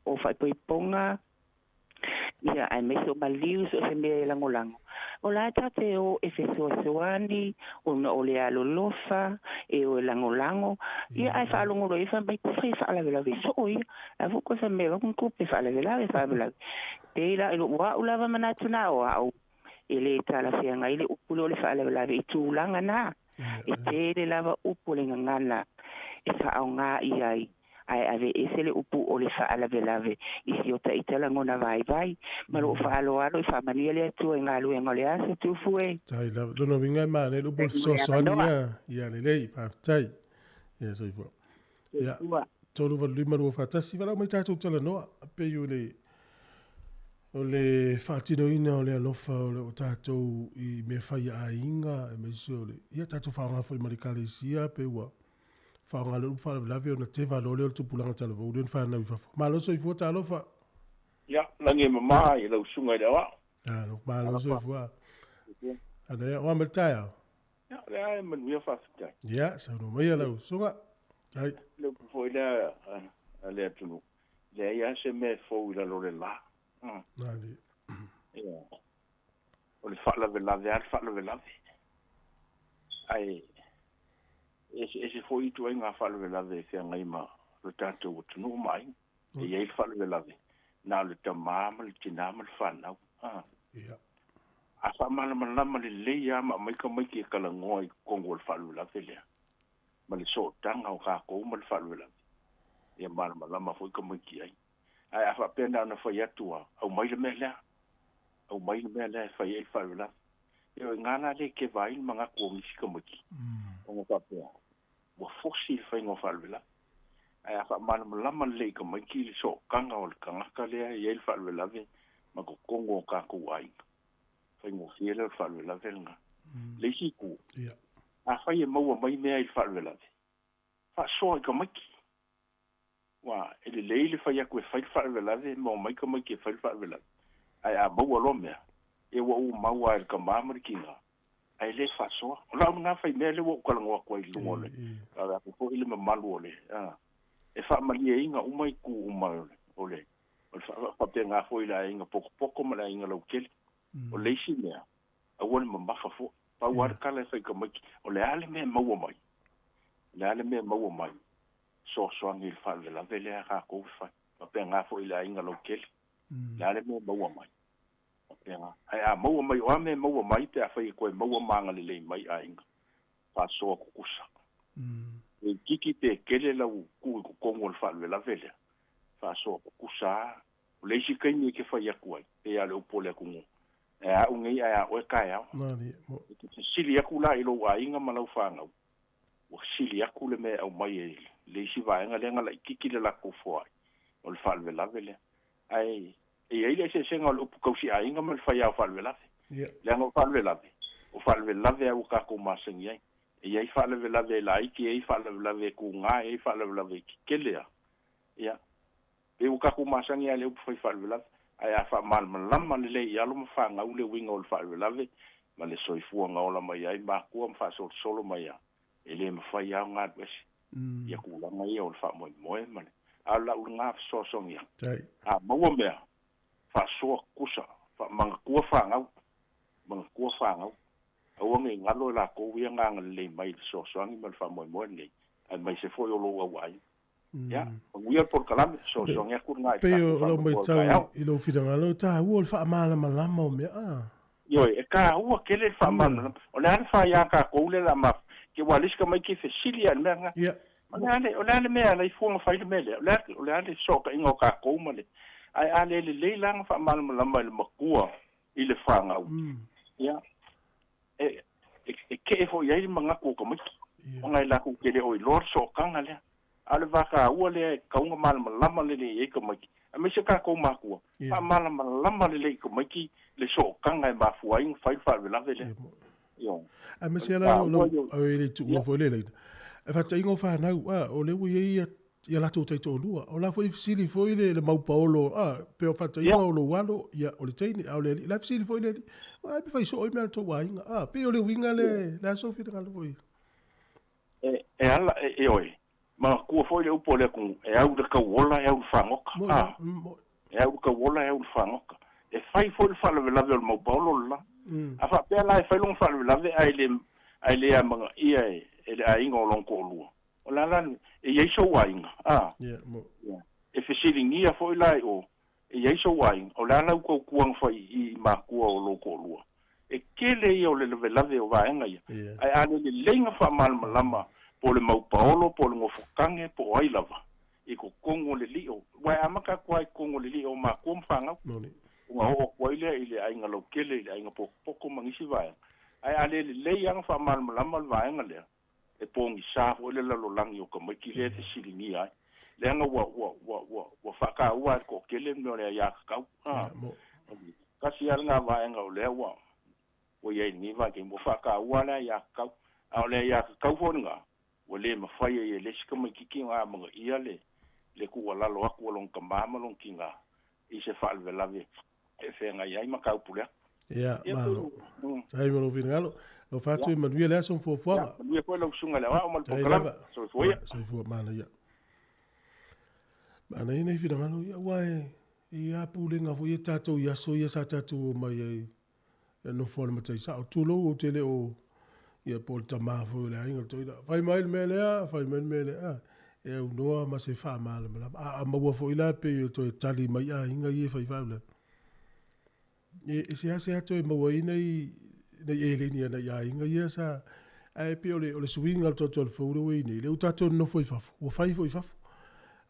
o faaipoipoga, ia aemaise o maliu so o se mea e lagolago. O la e tatou o e fesoasoani, ona o le alolofa, e o e lagolago, ia ae faalogologo ai fai mai fai faalavelave soo ia. Ae foi koe fai mai ku pe faalavelave faalavelave. Pei la i lou a'u lava manatu na o a'u, e lē talafeagai le upu lea o le faalavelave i tulaga na. E tele lava upu le gagana e faaaogā i ai, ae ave ese le upu o le faalavelave i si o ta'ita lagona vaivai. Ma loo faaaloalo i faamanuia le Atua i galuega o le aso tufu e. Tai lava. Lona uiga e manaia le upu o le fesoasoani ia. Ia lelei, faafetai. Ia soifua. Ia, 385 241, valaau mai tatou talanoa. Pei o le o le faatinoina o le alofa o le o tatou i mea fai a aiga, aemaise o le ia tatou faaaoga foi ma le ekalesia, pe ua faaaoga le upu faalavelave ona teva loa lea o le tupulaga talavou lea na fanau i fafo. Malo soifua, talofa. Ia, lagi e mamā i lau susuga i le aoao. Alo, malo soifua. Ana ia, oa ma le taeao. Ia, o lea e manuia faafetai. Ia, saunoa maia lau susuga. Ai. Le upu foi lea a le atunuu, leai lava se mea e fou i lalo o le la. Nani. Ia, o le faalavelave lava le faalavelave. Ae Eseese foi ituaiga faalavelave e feagai ma lo tatou atunuu ma aiga. E iai le faalavelave na o le tamā ma le tinā ma le fanau. A. A faamalamalama lelei lava ma aumai tamaiti e talanoa i totonu o le faalavelave lea ma le sootaga o tatou ma le faalavelave, ia malamalama foi tamaiti i ai. Ae a faapea na ona fai atu lava, aumai le mea lea, aumai le mea lea e fai ai le faalavelave. Ia o i ina la lea e keva ai le manatu o nisi tamaiti, ona faapea, ua fosi le faiga o faalavelave. Ae a faamalamalama lelei i tamaiti le sootaga o le tagata lea e i ai le faalavelave ma totonu o tatou aiga, faigofie lea o le faalavelave lena. Le isi itu, afai e maua mai mea i le faalavelave, faasoa i tamaiti. Aua e lelei le fai atu e fai le faalavelave ma omai tamaiti e fai le faalavelave, ae a maua loa mea, ia ua uma mau lava e le tama ma le tina, ae le faasoa. O lau lena faimea lea ua ou talanoa atu ai i luga o le ave atu foi le mamalu o le e faamalieina uma itu uma o le faapena foi i le aiga potopoto ma le aiga lautele. O le isi mea, aua le mamafa foi. Pau lava le tala e fai i tamaiti, o le a le mea e maua mai? O le a le mea e maua mai? Fesoasoani i le faalavelave lea a tatou e fai. Faapena foi i le aiga lautele. O le a le mea e maua mai? Faapena. Ae a maua mai, o a mea e maua mai pe afai e toe maua ma agalelei mai aiga, faasoa tutusa. Pe itiiti pe tele lau tuu i totonu o le faalavelave lea, faasoa tutusa lava. O le isi taimi e te fai atu ai, pei lava o le upu a le atunuu, e a au nei ae a oe taeao. E te fesili atu la i lou aiga ma lau fanau, ua sili atu le mea e aumai e le isi vaega lea na laitiiti le latou foai, o le faalavelave lea. Ae e i ai le eseesega o le upu tausiaiga ma le faiao faalavelave. Leaga o faalavelave, o faalavelave lava ua tatou masani ai. E i ai faalavelave e laiti, e i ai faalavelave e tuga, e i ai faalavelave e tetele lava. Ia, pei ua tatou masani lava i le upu fai faalavelave. Ae a faamalamalama lelei i alo ma fanau le uiga o le faalavelave ma le soifua na ola mai ai matua ma faasolosolo mai lava, e le mafai lava ona alu ese ia tulaga ia o le faamoemoe ma le. A o lau lena fesoasoani atu, a maua mea, faasoa tutusa, faamanatua fanau, manatua fanau. Aua ne i galo e latou ia na agalelei mai i le fesoasoani ma le faamoemoe lenei, aemaise foi o lou auaiga. Ia, manuia le polokalame, fesoasoani atu lena i le Pei tatou o lau faamoemoe o le matau taeao. i lou finagalo, e taua le faamalamalama o mea a. Ioe, e taua tele le faamalamalama. O le a le faia a tatou lea o le a mafua, aua o le isi tamaiti e fesili lava i le mea lena. O le a le, o le a le mea e ala ai fua ona fai le mea lea? O le a, o le a le fesootaiga o tatou ma le. Ae a le lelei la ona faamalamalama e le matua i le fanau, ia, e, e, e kee foi i ai le manatu o tamaiti, ona e latou te le o iloa le sootaga lea. A o le va taua lea e tatau ona malamalama lelei i ai tamaiti, aemaise tatou matua, faamalamalama lelei i tamaiti le sootaga e mafua ai ona fai le faalavelave lea. Ioe. Aemaise la lau e le tuua foi le laina. E faataʻiga o fanau, a, o lea ua i ai ia latou taitoalua. O la foi e fesili foi le mau paolo, a, pe o faataʻiga o lou alo, ia, o le teine, a o le alii. La e fesili foi le alii, ai pe fai soo ai mea a le tou aiga. A, pei o le uiga lea, le a sou finagalo foi? E ala, ioe, manatua foi le upu a le atunuu, e au i le tauola, e au i le fagota. A, e au i le tauola, e au i le fagota. E fai foi le faalavelave o le mau paolo le la. A faapea la e fai lona faalavelave ae le, ae le amanaia e le aiga o lona toalua, o le a la le mea? E i ai sou aiga, a? E fesiligia foi la i o, e i ai sou aiga, o le a lau tautua na fai i matua o lou toalua? E tele ia o le lavelave o vaega ia, ae a le lelei ona faamalamalama po o le mau paolo, po o le gofotage, po o ai lava, i totonu o le lio, aua e amata atu lava i totonu o le lio o matua ma fanau, ona oo atu ai lea i le aiga lautele, i le aiga potopoto ma nisi vaega. Ae a le lelei lava ona faamalamalama le vaega lea, e pogisa foi le lalolagi o tamaiti lea e fesiligia ai, leaga ua ua ua ua ua faataua lava e le toatele le mea o le aiatatau. A, tasi lava lena vaega o lea ua ua i ai i lenei vaitaimi, ua faataua lava le aiatatau. A o le aiatatau foi lena, ua le mafai ai e le isi tamaitiiti ona amanaia le le tuualalo atu a lona tama ma lona tina i se faalavelave e feagai ai ma taupuleaku. Ia, malo. Faafetai mo lou finagalo. Alofa atu, ia manuia le aso ma fuafuaga. Ia, manuia foi lau susuga i le aoao ma le polokalame. Soifua ia. Soifua, manaia. Manaia nei finagalo ia, aua e i ai lava pulega foi ia tatou i aso ia sa tatou omai ai e nofo lava i le matai sao. Tulou ou te le o Ia po o le tamā foi o le aiga o le toeaina. Fai mai le mea lea, fai mai le mea lea, e aunoa ma se faamalamalama. A maua foi la pei e toe tali mai aiga ia e fai faalavelave. E seasea toe maua ai nai eleni a nai aiga ia sa ae pei o le suiga o le toatoa fou lea ua i ai nei, lea ua tatou nonofo i fafo, ua fai foi i fafo.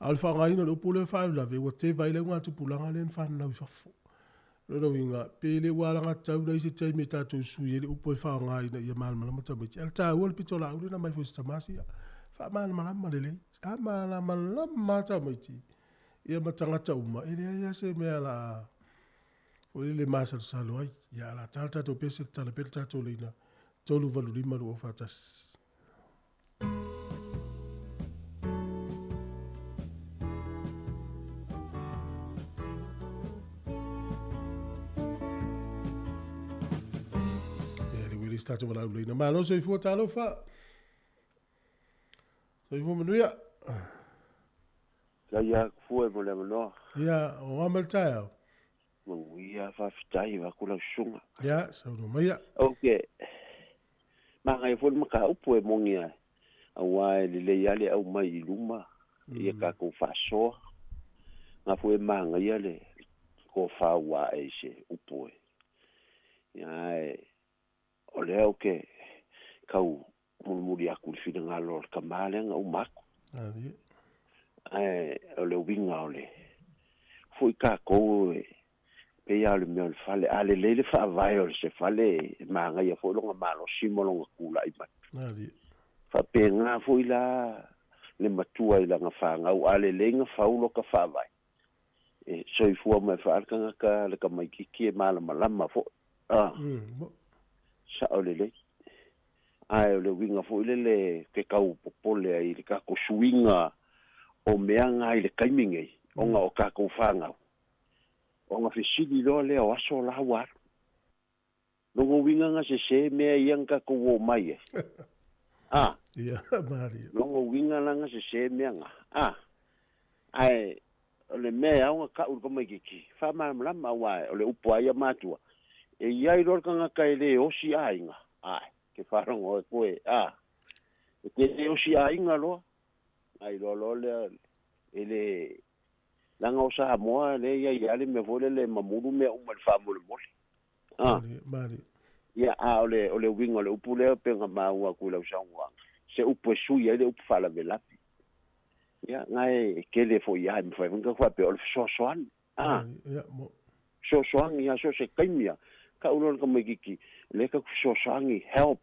A o le faaaogaina o le upu lea faalavelave, ua teva ai le augatupulaga lea na fananau i fafo. O lona uiga, pe le ua alagatatau la i se taimi e tatou sui ai le upu e faaaoga ina ia malamalama tamaiti. Ae o le taua o le pitolaau lea na aumai foi e si tama sia. Faamalamalama lelei. A malamalama lava tamaiti, ia ma tagata uma, e leai lava se mea o le a foi lele masalosalo ai. Ia, o le a ta le tatou pese, tatala pea le tatou laina 385 241. Ia, le uili se tatou valaau laina. Malo soifua talofa. Soifua manuia. Ia fua mo le avanoa. Ia, o ama le taeao. Manuia, faafetai vaeatu lau susuga. Ia, saunoa maia. Ok. Magaia foi le mataupu e moni ai, auā e lelei lava le aumai i luma ia tatou faasoa. Na foi e magaia le tofa ua ae i se upu e. Ia ae o lea ou te tau mulimuli atu i le finagalo o le tama lea na uma atu. Ae o le uiga o le foi tatou e pei lava o le mea o le fale, a lelei le faavae o se fale e magaia foi lona malosi ma lona tulai mai. Faapena foi la le matua i lana fanau, a lelei na fau lota faavae, e soifua mai faa le tagata le tamaitiiti e malamalama foi. A, sao lelei. Ae o le uiga foi lele ke tau popole ai i le tatou suiga o mea na i le taimi nei, ona o tatou fanau, ona fesili loa lea o aso la ua alu. Lona uiga na sesē mea ia na tatou omai ai. A. Ia, malie. Lona uiga la na sesē mea na. A. Ae o le mea e ao ona ta'u i le tamaitiiti, faamalamalama, auā o le upu a ia matua, e i ai loa le tagata e lē osi aiga, ae, ke faalogo e koe, a, e te lē osi aiga loa, na iloa loa lea e lē leaga o Samoa lea e i ai lava le mea foi lele e mamulu mea uma i le faamolemole. A. Malie. Ia, a o le, o le uiga o le upu lea pei ona maua atu i lau saunoaga, se upu e sui ai le upu faalavelave. Ia, na e tele foi lava e mafai foi ona tatou faapea o le fesoasoani. A. Ia, mo. Fesoasoani lava so o se taimi lava. Tau loa le tamaitiiti, lea tatou fesoasoani, help,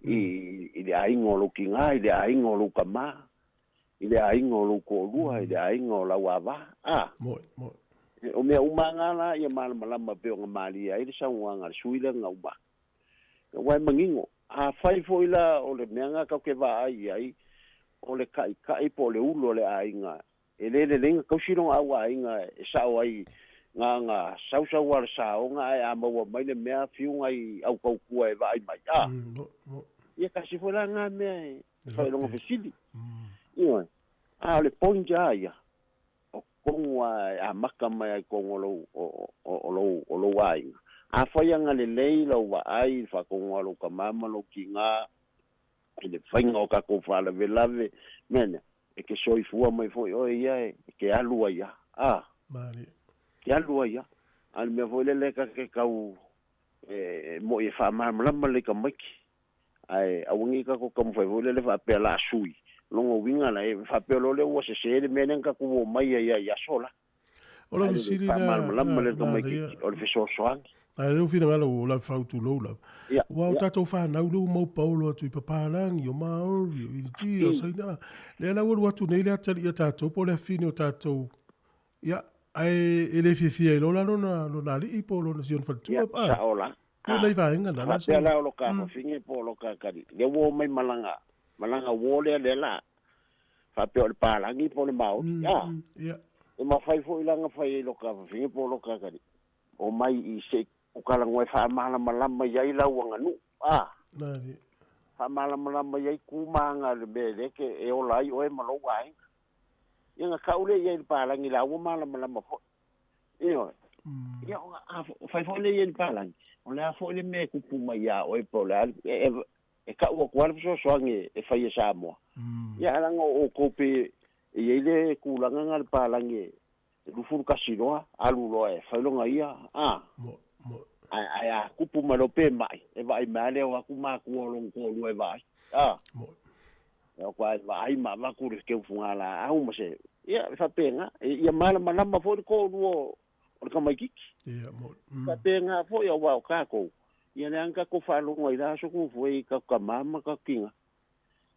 i le aiga o lou tinā, i le aiga o lou tamā, i le aiga o lou toalua, i le aiga o lau avā. A. Moi, moi. O mea uma lava na la ia malamalama pei ona malie ai le saunoaga a le sui usufono lea na uma atu. Aua e manino, afai foi la o le mea lena tatou te vaai i ai, o le taʻitaʻi po o le ulu o le aiga, e le lelei ona tausi lona auaiga e sao ai na ona sausau lava o le saoga ae a maua mai le mea fiu nai au tautua e vaai mai, a? Ia tasi foi la lena mea e fai lona fesili. Ioe. A o le point lava ia, o totonu lava e amata mai lava i totonu o lou, o lou, o lou aiga. Afai ana lelei lau vaai i le faatonuga o lou tama ma lou tiga i le faiga o tatou faalavelave, mea lea, e te soifua mai foi oe ia e te alu ai lava, a? Malie. Te alu ai lava. A o le mea foi lele ta te tau e mo'i e faamalamalama lelei tamaiti, ae aua ne i tatou taumafai foi lele faapea o le a sui. Lona uiga la, e faapea loa lea ua sese le mea lea na tatou omai ai i aso la. O lau Ae lelei fesili lea, faamalamalama lelei Maria. tamaitiiti, o le fesoasoani. Ae lea ua finagalo o lau fautulou lava. Ia, Aua o ia. tatou fanau lea ua mau paolo atu i Papalagi, o Maori, o Initia, o Saina. Lea la ua alu atu nei le atalii a tatou po o le afine o tatou. Ia, ae e le fiafia ai loa la lona, lona alii po o lona si ona faletua. Ia, Ah, sao la. pei o nai vaega na la Faapea so. la o loka fafine po o loka atalii, lea ua omai malaga, malaga uo lea lea la faapea o le palagi po o le maoli. A, Ia. e mafai foi la ona fai ai loka fafine po o loka atalii, omai i se i talanoa e faamalamalama i ai lau aganuu. A, Malie. faamalamalama i ai tu ma aga o le mea lea ke e ola ai oe ma lou aiga. Ia na kau lea i ai i le palagi la ua malamalama foi. Ioe. Ia ona a fai foi lea i ai i le palagi, o le a foi le mea e tupu mai iā oe po o le a e, e, E ka'u atu lava le fesoasoani e fai e Samoa. Ia ae laga o outou pe e i ai le tulaga na le palagi e 21 loa, alu loa e fai lona ia, a. Ae, ae a tupu mai loa pe ma'i, e vaai mai lava lea o atu matua o lona toalua e vaai, a. E o atu lava e vaai ma avatu le keufugalaau ma se, ia, e faapena. Ia malamalama foi le toalua o le tamaitiiti. Faapena foi aua o tatou, ia leaga tatou faalogo ai la aso fue i tatou tamā ma tatou tinā.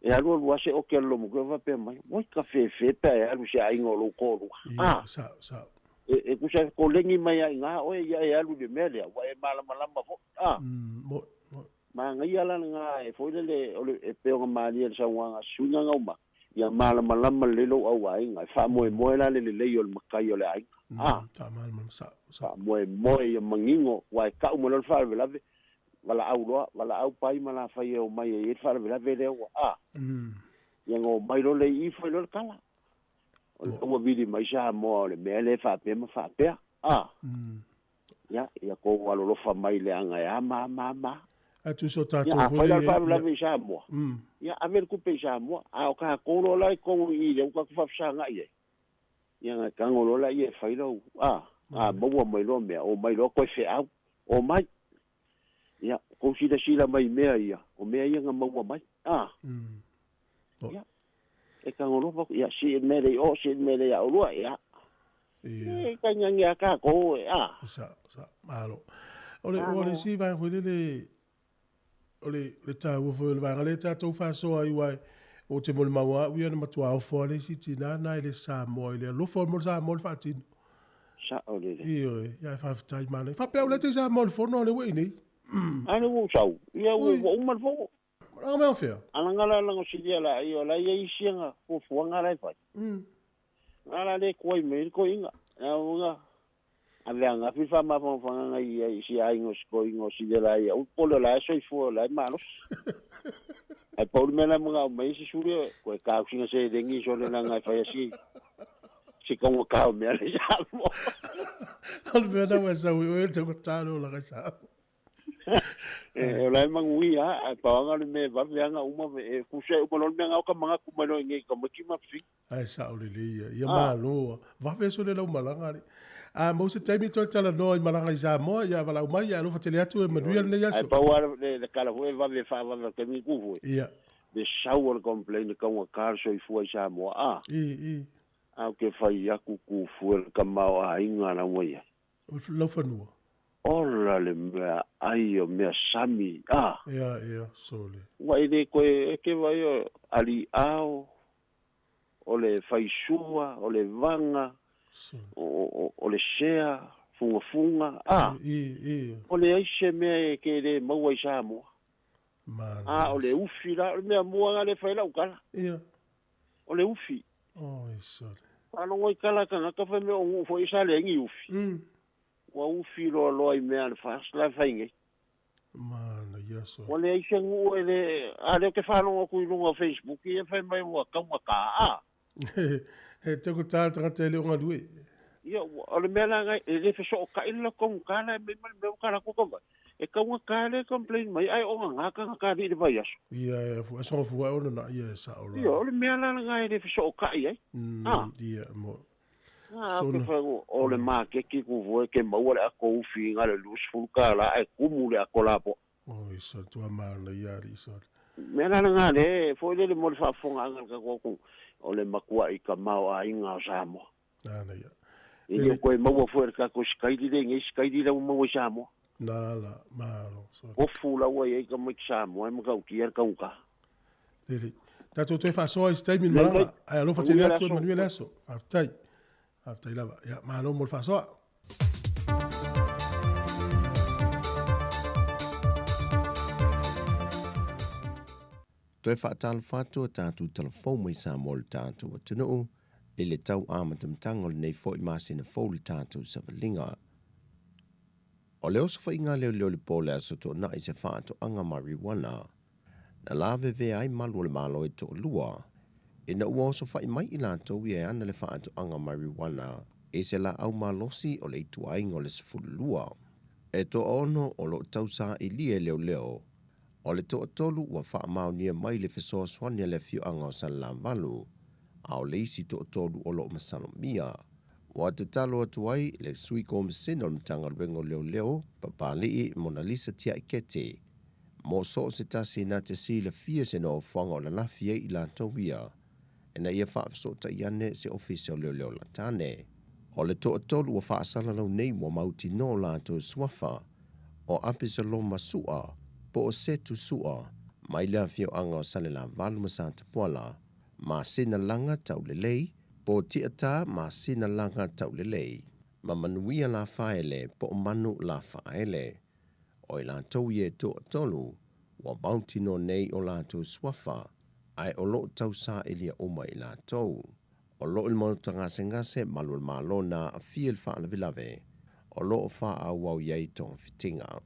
E alu alu lava se ote a le lomotua faapea mai, oi ka fefe pe a e alu i se aiga o lou toalua. A! E, e tusa e koleni mai lava i ina oe, ia e alu i le mea lea, ua e malamalama foi. A! Manaia la lena e foi lele, o le, e pei ona malie i le saunoaga a se sui usufono uma, ia malamalama lelei lou auaiga, e faamoemoe la le lelei o le matai o le aiga. A! Faamoemoe ia manino, aua e tau mai loa le faalavelave, valaau loa, valaau pai ma lafai e omai e i ai le faalavelave lea ua, a! Ia ona omai loa lea i i fai loa le tala. O lea ua vili mai Samoa o le mea lea e faapea ma faapea, a! Ia, ia tou alolofa mai leaga e a ma a ma a ma a. Ae tusa o tatou Ia, foi afai la o le lea, ia. faalavelave i Samoa, ia ave le tupe i Samoa, a o tatou loa la i totonu i i lea ua tatou faafesagai ai, ia ona e tago loa laia e fai lau, a, a maua mai loa mea, omai loa toe feau, omai. Ia, tou silasila mai i mea ia, o mea ia na maua mai, a. Ia, e tago loa, ia, sii le mea lea i o, sii le mea lea ia oulua, ia. E tainane a tatou e, a. Sa, sa, malo. O le, o le isi vaega foi lele, o le, le taua foi o le vaega lea tatou faasoa ai, aua ou te molimau lava au ia na matua ofo lava le isi tinā na i le Samoa i le alofa mo le Samoa le faatino. Sa'o lele. Ioe, ia faafetai manaia. Faapea ua le te i Samoa i le fono a lea ua i nei. A lea ua ou sau, ia ua uma le fono. Malaga mai o fea? Alaga la lago silia la ia o la ia isi anga fuafuaga la e fai. Nga la le tuai mai le toeaina. A uga ave ananafi le faamafanafanaga i i si aiga o si toeaina o silia la ia u pole o la e soifua o la e malosi. Ae pau le mea la e manao mai ai si suli koe tausiga seleni sole leaga e fai a si si taugata o mea la i Samoa. O le mea na ua sau i oe o le taugata le olaga i Samoa. E o la e manuia ae pau lava le mea e vave lava ona uma e tusa e uma loa le mea na o ka manatu mai loa i inei i tamaiti ma fafine. Ae sao lelei ia. Ia malo. Vave sole lau malaga alii. A maua se taimi toe talanoa i malaga i Samoa, ia valaau mai, ia alofa tele atu e manuia lenei aso. Ae pau lava le tala foi e vave e faavave atu ai lenei itu foi. Ia. Le sau o le complain le taugata le soifua i Samoa a. I, i. Ae ou te fai atu kufue le tamaoaiga la ua i ai. Lau fanua. Ola le mea ai o mea sami a. Ia, ia, sole. Ua e le toe eke vai o aliao, o le faisua, o le vaga, o le sea, fugafuga, a. I, i. Ua leai se mea e ke le maua i Samoa. Manaia. A o le ufi la, o le mea mua na le fai lau tala. Ia. O le ufi. Oi sole. Faalogo i tala a tagata fai mai o nuu foi sa leai ni ufi. Ua ufi loaloa i mea a le FAST la e fai nei. Manaia sole. Ua leai se nuu e le, a lea ou te faalogo atu i luga o Facebook ia fai mai ua taugata a. He taugata le tagata e le o galue. Ia, o le mea la e le fesootai le latou taugata la e mea ma le mea ua talaatu ka vai. E taugata le complain mai ae ogaga tagata alii i le vaiaso. Ia, e aso gafua e ona na ia e sao la. Ia, o le mea la lena e le fesootai ai. A. Ia, mo. A, ke whai, o le maketi ku fue ke maua le ako ufi i ngā le 20 tālā ae kumu le ako lapoa. Oi, so tua mana ia alii sole. Mea la lena le, foi lele mo le faafofogaaga a le tatou atunuu, o le matua'i tamaoaiga o Samoa. Nana ia. E le o toe maua foi e le tatou sikaili le nei sikaili la ua maua i Samoa. Na la, malo. Sorry. Ofu la ua i ai tamaiti Samoa e matautia le taugata. Lelei. Tatou toe faasoa i se taimi le malaga. Ae alofa tele atu e manuia le aso. Faafetai. Faafetai lava. Ia, malo mo le faasoa. Toe faatalofa atu a tatou talafou mai Samoa le tatou atunuu i le tau amatamataga o lenei foi masina fou le tatou savaliga. O le osofaiga leoleo i le po o le Aso Toonai se faatoaga marijuana na lavevea ai malu o le Malo e toalua ina ua osofai mai i latou ia e ana le faatoaga marijuana i se laau malosi o le ituaiga o le 12. E toaono o lo o tausaili e leoleo. O le toatolu ua faamaonia mai le fesoasoani a le afioaga o Salelavalu, a o le isi toatolu o lo o masalomia. Ua tatalo atu ai le Sui Komisena o le Matagaluega o Leoleo, Papali'i Monalisa Tiaikete, mo so o se tasi na te silafia se nofoaga o lalafi ai i latou ia, ina ia faafesootai ane se Ofisa o Leoleo latane. O le toatolu ua faasalalau nei ua mautinoa o latou suafa, o Apesaloma Su'a po o Setu Su'a mai le afioaga o Salelavalu ma Satapuala, Masina Laga Taulelei po o Tiata Masina Laga Taulelei, ma Manuia Lafaele po o Manu Lafaele. O i latou ia e toatolu, ua mautinoa nei o latou suafa, ae o lo o tausailia uma i latou. O lo o i le maota gasegase malu o le Malo na aafia i le faalavelave, o lo o faaauau i ai togafitiga.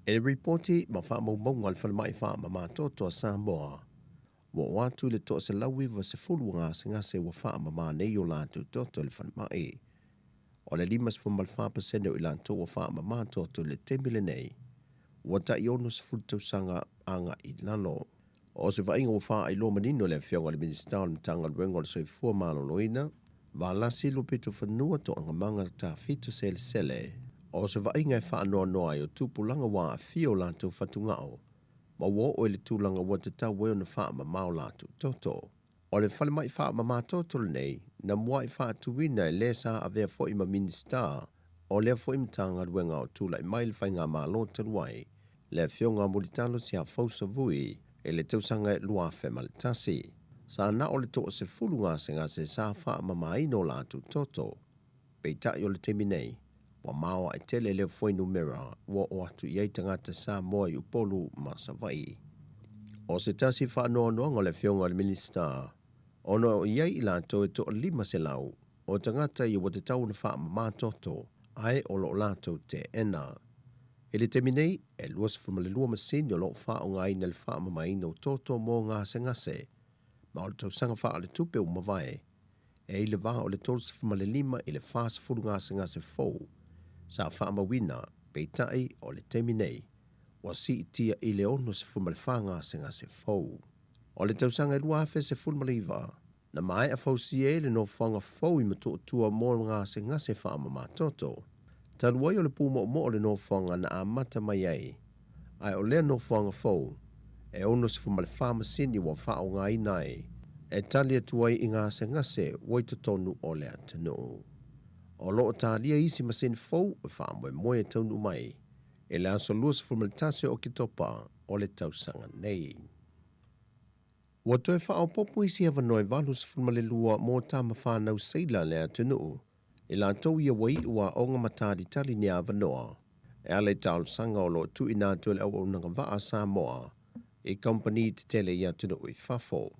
E le ripoti ma faamaumauga a le Falemai Faamamatoto a Samoa, ua oo atu i le 190 gasegase ua faamama nei o latou toto i le falemai. O le 54% o i latou ua faamama toto i le taimi lenei, ua tai 60 tausaga agai i lalo. O se vaaiga ua faailoa manino e le Afioga i le Minisita o le Matagaluega o le Soifua Maloloina, Valasi Luapitofanua Toagamaga Tafito Selesele, o se vaaiga e faanoanoa ai o tupulaga ua aafia o latou fatugao ma ua oo i le tulaga ua tatau ai ona faamama o latou toto. O le falemai faamama toto lenei na muai faatuina e le sa avea foi ma Minisita o lea foi Matagaluega o tulai mai le Faigamalo talu ai, le Afioga Mulitalo Siafausa Vui i le tausaga e 2001. Sa na o le toasefulu gasegase sa faamamaina o latou toto. Peitai o le taimi nei, ua maoae tele lea fuainumera ua oo atu i ai tagata Samoa i Upolu ma Savaii. O se tasi faanoanoaga o le Afioga i le Minisita, ona o i ai i latou e toa-500 o tagata ia ua tatau ona faamama toto, ae o lo o latou teena. I le taimi nei, e 22 masini o lo o faaaogaina i le faamamaina o toto mo gasegase, ma o le tausaga faaletupe ua mavae, e i le va o le 35 i le 40 gasegase fou sa faamauina, peitai o le taimi nei, ua siitia i le 64 gasegase fou. O le tausaga e 2019, na maea fausia ai le nofoaga fou i Motootua mo gasegase faamamatoto. Talu ai o le pumoomoo o le nofoaga na amata mai ai, ae o lea nofoaga fou, e 64 masini ua faaaogaina ai e tali atu ai i gasegase ua i totonu o le atunuu. O lo o talia isi masini fou e faamoemoe e taunuu mai i le aso 21 o Oketopa o le tausaga nei. Ua toe faaopoopo isi avanoa e 82 mo tama fanau seila a le atunuu, i latou ia ua iu aoga ma talitali ni avanoa e ala i talosaga o lo o tuuina atu e le Auaunaga Vaa a Samoa i kamupani tetele i atunuu i fafo.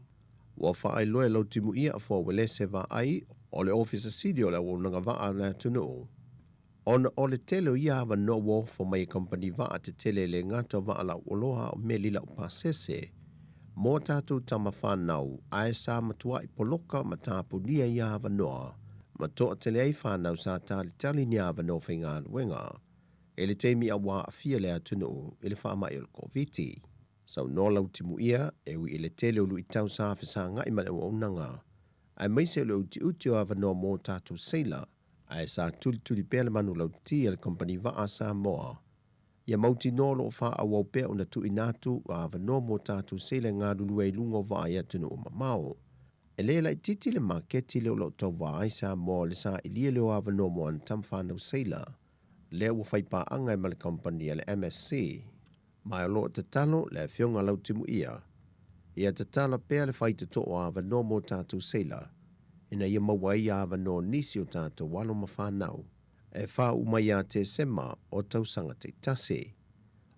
Ua faailoa e Lautimuia Afoa Uelese Vaai o le Ofisa Sili o le Auaunaga Vaa a le atunuu, ona o le tele o ia avanoa ua ofo mai e kamupani vaa tetele e le gata o vaa lauoloa a o meli laupasese mo a tatou tama fanau ae sa matuai poloka ma tapunia ia avanoa ma toatele ai fanau sa talitali ni avanoa faigaluega i le taimi a ua aafia le atunuu i le faamai o le Koviti. Saunoa Lautimuia e ui i le tele o luitau sa fesagai ma le auaunaga aemaise o le utiuti o avanoa mo tatou seila ae sa tulituli pea le manulauti a le Kamupani Vaa a Samoa ia mautinoa o lo o faaauau pea ona tuuina atu avanoa mo tatou seila e galulue ai i luga o vaa i atunuu mamao. E le laitiiti le maketi lea o lo o tauva ai Samoa o le sailia lea o avanoa mo ana tama fanau seila lea ua fai paaga ai ma le kamupani a le MSC. Ma o lo o tatalo le Afioga Lautimuia ia tatala pea le faitotoa o avanoa mo tatou seila ina ia maua ai avanoa o nisi o tatou alo ma fanau e faauu mai ia Tesema o tausaga taitasi.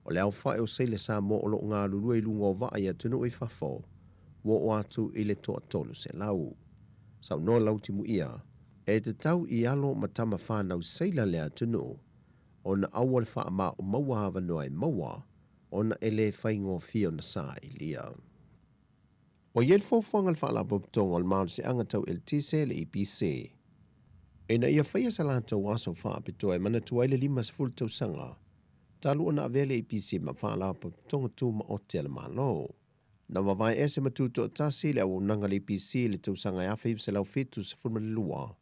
O le aofai o seila Samoa o lo o galulue i luga o vaa i atunuu i fafo ua oo atu i le toa-300. Saunoa Lautimuia, e tatau i alo ma tama fanau seila le atunuu ona aua le faamaumauaina avanoa e maua ona e le faigofie ona sailia. Ua i ai le fuafuaga a le Faalapotopotoga o le Malosiaga Tau Eletise, le EPC, ina ia faia se latou aso faapitoa e manatua ai le 50 tausaga Talu ona avea le EPC ma Faalapotopotoga Tumaoti a le Malo. Na vavae ese ma tutoatasi le auaunaga a le EPC i le tausaga e 1972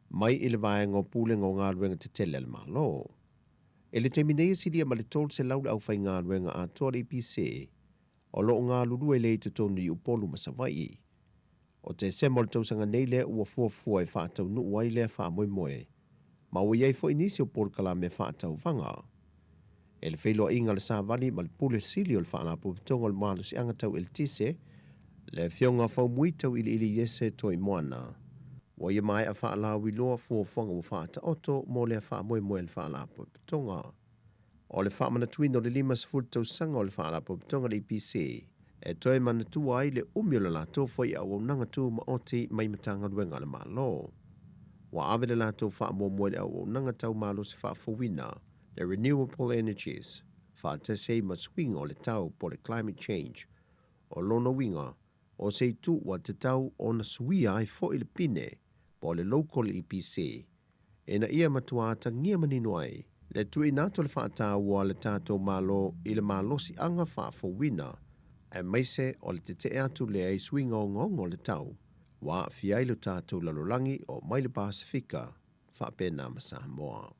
mai i le Vaega o Pulega o Galuega Tetele a le Malo. I le taimi nei e silia ma le 300 le aufaigaluega atoa a le EPC o lo o galulue lea i totonu i Upolu ma Savaii. O Tesema o le tausaga nei lea ua fuafua e faataunuu ai lea faamoemoe, ma ua i ai foi nisi o polokalame faatauvaga. E le feiloaiga a le Savali ma le Pule Sili o le Faalapotopotoga o le Malosiaga Tau Eletise, le Afioga Faumui Tauiliili Iese Toimoana, ua ia maea faalauiloa fuafuaga ua faataoto mo lea faamoemoe a le Faalapotopotoga. O le faamanatuina o le 50 tausaga o le Faalapotopotoga a le EPC e toe manatua ai le umi o le latou foi auaunaga tumaoti mai Matagaluega a le Malo. Ua ave le latou faamuamua i le auaunaga tau malosi faafouina, le renewable energies, faatasi ai ma suiga o le tau po o le climate change. O lona uiga, o se itu ua tatau ona suia ai foi le pine po o le local EPC ina ia matua atagia manino ai le tuuina atu o le faataua a le tatou Malo i le malosiaga faafouina aemaise o le tetee atu lea i suiga ogaoga o le tau ua aafia ai lo tatou lalolagi oo mai le Pasefika faapena ma Samoa.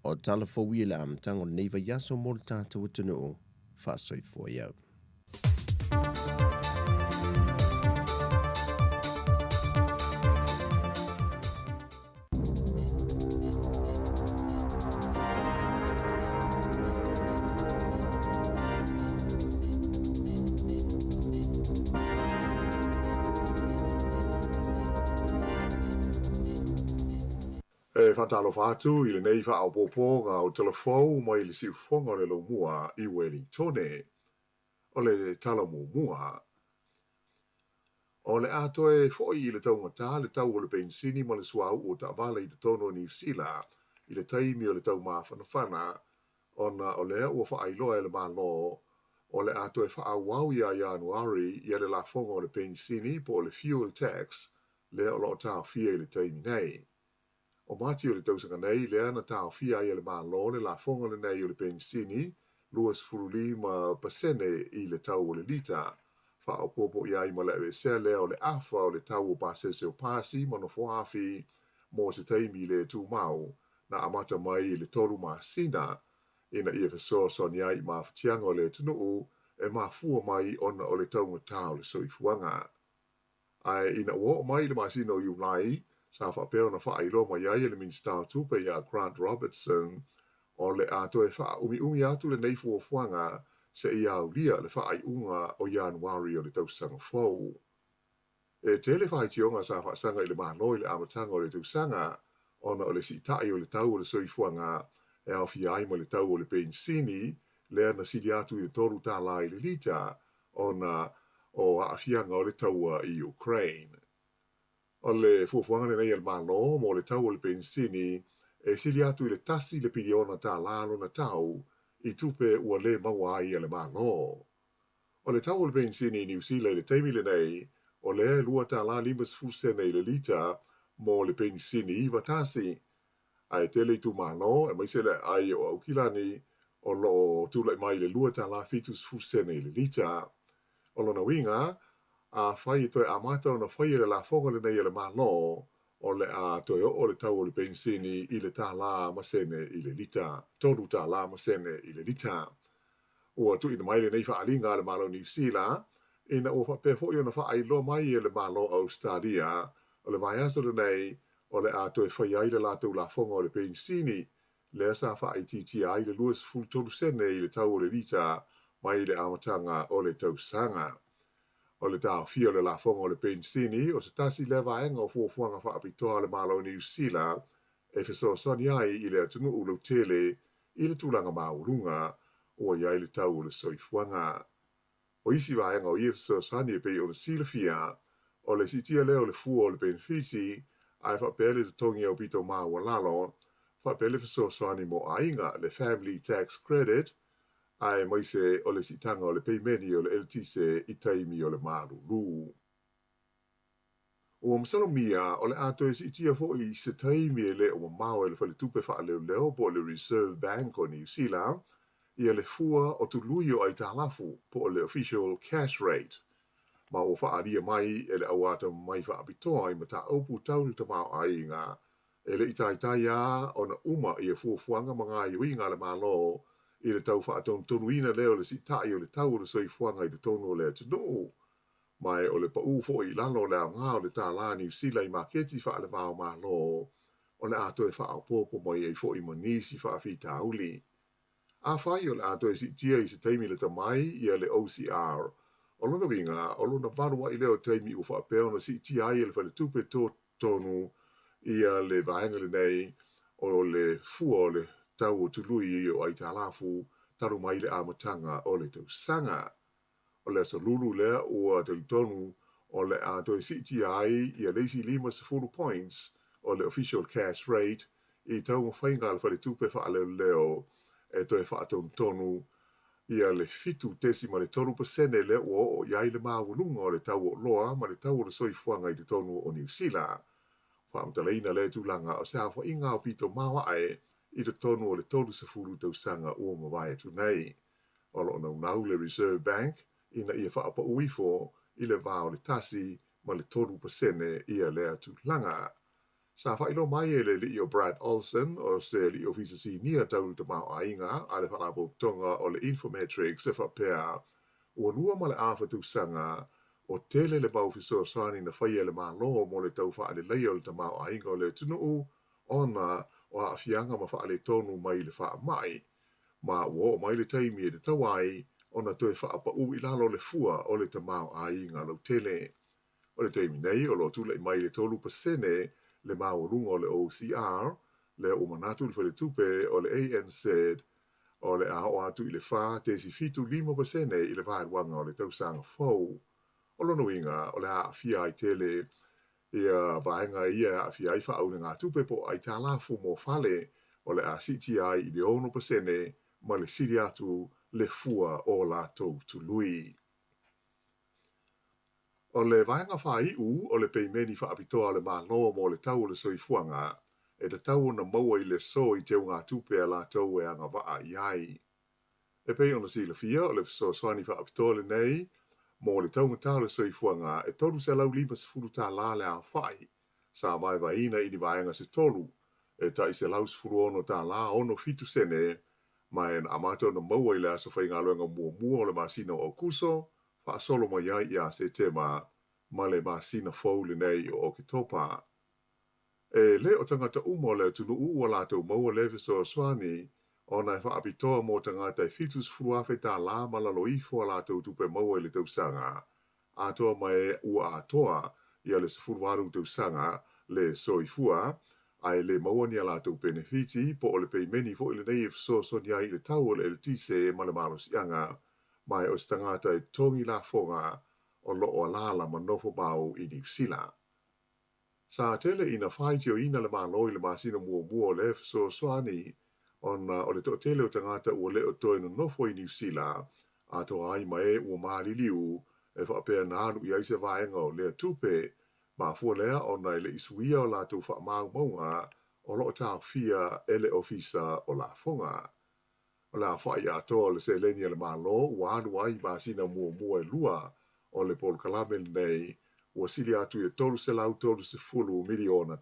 O tala fou ia i le amataga o lenei vaiaso mo le tatou atunuu. Faasoifua ia. E faatalofa atu i lenei faaopoopoga o talafou mai le siufofoga o le Laumua i Welingtone. O le tala muamua, o le a toe foi i le taugata le tau o le penisini ma le suauu o taavale i totonu o Niu Sila i le taimi o le taumafanafana ona o lea ua faailoa e le Malo o le a toe faaauau ia Ianuari ia le lafoga o le penisini po o le fuel tax lea o lo o taofia i le taimi nei. O Mati o le tausaga nei lea na taofia ai e le Malo le lafoga lenei o le penisini 25% i le tau o le lita, faaopoopo i ai ma le aveesea lea o le afa o le tau o pasese o pasi ma nofoafi mo se taimi le tumau na amata mai i le tolu masina ina ia fesoasoani ai i mafatiaga o le atunuu e mafua mai ona o le taugata o le soifuaga. Ae ina ua oo mai i le masina o Iulai, sa faapea ona faailoa mai ai e le Minisita o Tupe ia Grant Robertson, o le a toe faaumiumi atu lenei fuafuaga seia aulia le faaiuga o Ianuari o le tausaga fou. E tele faitioga sa faasaga i le Malo i le amataga o le tausaga ona o le siitai o le tau o le soifuaga e aofia ai ma le tau o le penisini lea na sili atu i le $3 i le lita ona o aafiaga o le taua i Ukraine. O le fuafuaga lenei a le Malo mo le tau o le penisini e sili atu i le tasi le piliona tālā lona tau i tupe ua lē maua ai e le Malo. O le tau o le penisini i Niu Sila i le taimi lenei, o lea e $2.50 i le lita mo le penisini 91, Ae tele itumalo, aemaise le aai o Aukilani, o lo o tulai mai i le $2.70 i le lita. O lona uiga, afai e toe amata ona faia le lafoga lenei a le Malo, o le a toe oo le tau o le penisini i le tālā ma sene i le lita, $3 ma sene i le lita. Ua tuuina mai lenei faaaliga a le Malo o Niu Sila, ina ua faapea foi ona faailoa mai e le Malo o Ausetalia, o le vaiaso lenei o le a toe fai ai le latou lafoga o le penisini, lea sa faaitiitia ai le 23 sene i le tau o le lita mai le amataga o le tausaga. O le taofia o le lafoga o le penisini o se tasi lea vaega o fuafuaga faapitoa a le Malo o Niu Sila e fesoasoani ai i le atunuu lautele i le tulaga maualuga ua i ai le tau o le soifuaga. O isi vaega o ia fesoasoani e pei ona silafia, o le siitia lea o le fua o le penefisi, ae faapea le totogi aupito maualalo, faapea le fesoasoani mo aiga, le Family Tax Credit, aemaise o le siitaga o le peimeni o le eletise i taimi o le malulu. Ua masalomia o le a toe siitia foi i se taimi e le o mamao e le Faletupe Faaleoleo po o le Reserve Bank o Niu Sila. ia le fua o tului o aitalafu po o le official cash rate ma ua faaalia mai e le au atamamai faapitoa i mataupu tau le tamaoaiga e le i taitai lava ona uma ia fuafuaga ma gaoioiga a le Malo i le tau faatonutonuina lea o le siita'i o le tau o le soifuaga i totonu o le atunuu ma o le paʻū foi i lalo o le aoga o le tālā Niu Sila i maketi faale-va-o-Malo o le a toe faaopoopo mai ai foi ma nisi faafitauli. Afai o le a toe siitia i se taimi lata mai ia le OCR, o lona uiga o lona valu a'i lea o taimi ua faapea ona siitia ai e le Faletupe Tutotonu ia le vaega lenei o le fua o le tau o tului o aitalafu talu mai le amataga o le tausaga. O le Aso Lulu lea ua talitonu o le a toe siitia ai ia le isi 50 points o le official cash rate i taumafaiga a le Faletupe Faaleoleo e toe faatonutonu ia le 7.3% lea ua oo i ai le maualuga o le tau o oloa ma le tau o le soifuaga i totonu o Niu Sila. Faamatalaina lea tulaga o se aofaiga aupito maoae i totonu o le 30 tausaga ua mavae atu nei. O lo o naunau le Reserve Bank ina ia faapau ifo i le va o le 1 ma le 3% ia lea tulaga. Sa faailoa mai e le alii o Brad Olsen, o se alii ofisa sinia tau le tamaoaiga a le Faalapotopotoga o le Infometrics e faapea, ua lua ma le afa tausaga o tele le mau fesoasoani na faia e le Malo mo le tau faaleleia o le tamaoaiga o le atunuu ona o aafiaga ma faaletonu mai le faamai. Ma ua oo mai le taimi e tatau ai ona toe faapaū i lalo le fua o le tamaoaiga lautele. O le taimi nei, o lo o tulai mai le 3% le maualuga o le OCR, lea ua manatu le faletupe o le ANZ o le a oo atu i le 4.75% i le vaeluaga o le tausaga fou. O lona uiga, o le a aafia ai tele ia vaega ia e aafia ai faauilegatupe po o aitalafu mo fale, o le a siitia ai i le 6% ma le sili atu le fua o latou tului. O le vaega faaiu o le peimeni faapitoa a le Malo mo le tau o le soifuaga, e tatau ona maua i le aso i teugatupe a latou e agavaa i ai. E pei ona silafia, o le fesoasoani faapitoa lenei mo le taugata o le soifuaga e $350 le aofai, sa vaevaeina i ni vaega se tolu, e tai $116.67, ma e na amata ona maua i le aso faigaluega muamua o le masina o Aokuso, faasolo mai ai ia Setema ma le masina fou lenei o Oketopa. E le o tagata uma o le atunuu ua latou maua lea fesoasoani ona e faapitoa mo tagata e $70,000 ma lalo ifo a latou tupe maua i le tausaga atoa ma e ua atoa ia le 18 tausaga le soifua ae le maua ni a latou penefiti po o le peimeni foi lenei e fesoasoani ai i le tau o le eletise ma le malosiaga ma e o se tagata e totogi lafoga o lo o alaala ma nofo mau i Niu Sila. Sa tele ina faitioina le Malo i le masina muamua o lea fesoasoani ona o le toatele o tagata ua le o toe nonofo i Niu Sila, atoa ai ma e ua maliliu e faapea na alu i ai se vaega o lea tupe. Mafua lea ona e le i suia o latou faamaumauga o lo o taofia e le Ofisa o Lafoga. O le aofai atoa o le seleni a le Malo ua alu ai i masina muamua e lua o le polokalame lenei ua sili atu i le $330 miliona.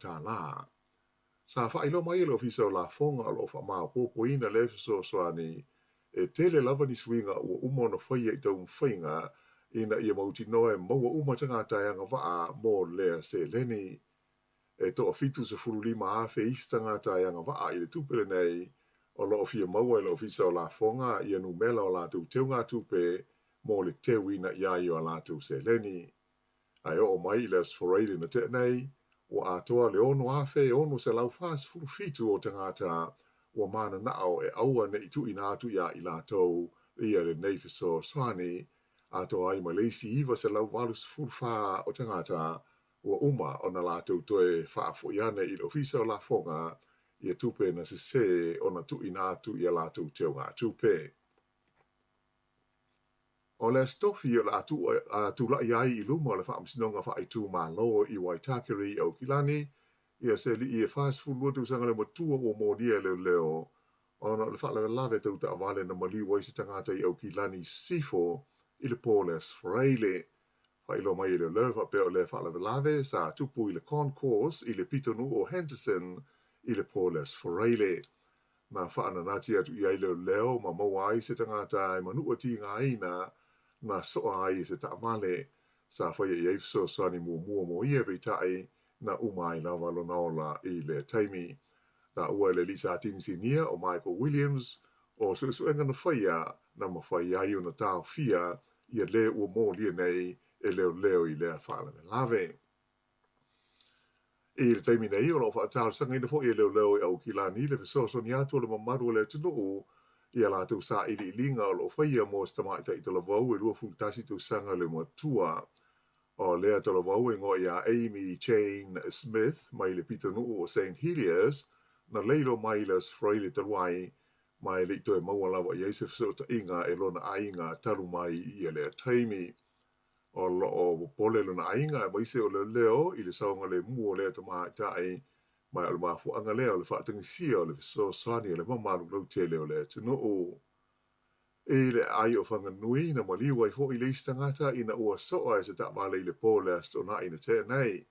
Sa faailoa mai e le Ofisa o Lafoga o lo o faamaopoopoina lea fesoasoani e tele lava ni suiga ua uma ona faia i taumafaiga ina ia mautinoa e maua uma tagata e agavaa mo lea seleni. E toa 75,000 isi tagata e agavaa i le tupe lenei o lo o fia maua e le Ofisa o Lafoga ia numera o latou teugatupe mo le teuina i ai o a latou seleni. Ae oo mai i le Aso Faraile na tea nei, ua atoa le 6,647 o tagata ua mananao e aua ne i tuuina atu iā i latou ia lenei fesoasoani, atoa ai ma le isi 984 o tagata ua uma ona latou toe faafoi ane i le Ofisa o Lafoga ia tupe na sesē ona tuuina atu i a latou teugatupe. O le Aso Tofi o le a tulai ai i luma o le Faamasinoga Faaitumalo i Waitakere i Aukilani ia se alii e 42 tausaga le matua ua molia e leoleo. ona o le faalavelave tau taavale na maliu ai se tagata i Aukilani i Sisifo i le po o le Aso Faraile. Faailoa mai e leoleo e faapea o lea faalavelave sa tupu i le Concourse i le pitonuu o Henderson i le po o le Aso Faraile. Na faananati atu i ai leoleo ma maua ai se tagata e manua tigaina na soa ai e se taavale. Sa faia i ai fesoasoani muamua mo ia peitai na uma ai lava lona ola i lea taimi. Taua e le alii Satini Sinia o Michael Williams, o suesuega na faia na mafai ai ona taofia ia le ua molia nei e leoleo i lea faalavelave. I le taimi nei, o lo o faatalosagaina foi e leoleo i Aukilani le fesoasoani atu o le mamalu o le atunuu i a latou sailiiliga o lo o faia mo se tamaitai talavou e 21 tausaga le matua. O lea talavou e igoa ia Amy Jane Smith mai le pitonuu o Saint Heliers, na leilo mai i le Aso Faraile talu ai, ma e le i toe maua lava i ai se fesootaiga e lona aiga talu mai i ia lea taimi. O lo o popole lona aiga aemaise o leoleo i le saogalemu o lea tamaitai, ma o le mafuaaga lea o le faatagisia o le fesoasoani a le mamalu lautele o le atunuu. I le aai o Whanganui, na maliu ai foi le isi tagata ina ua soa e se taavale i le po o le Aso Toonai na tea nei.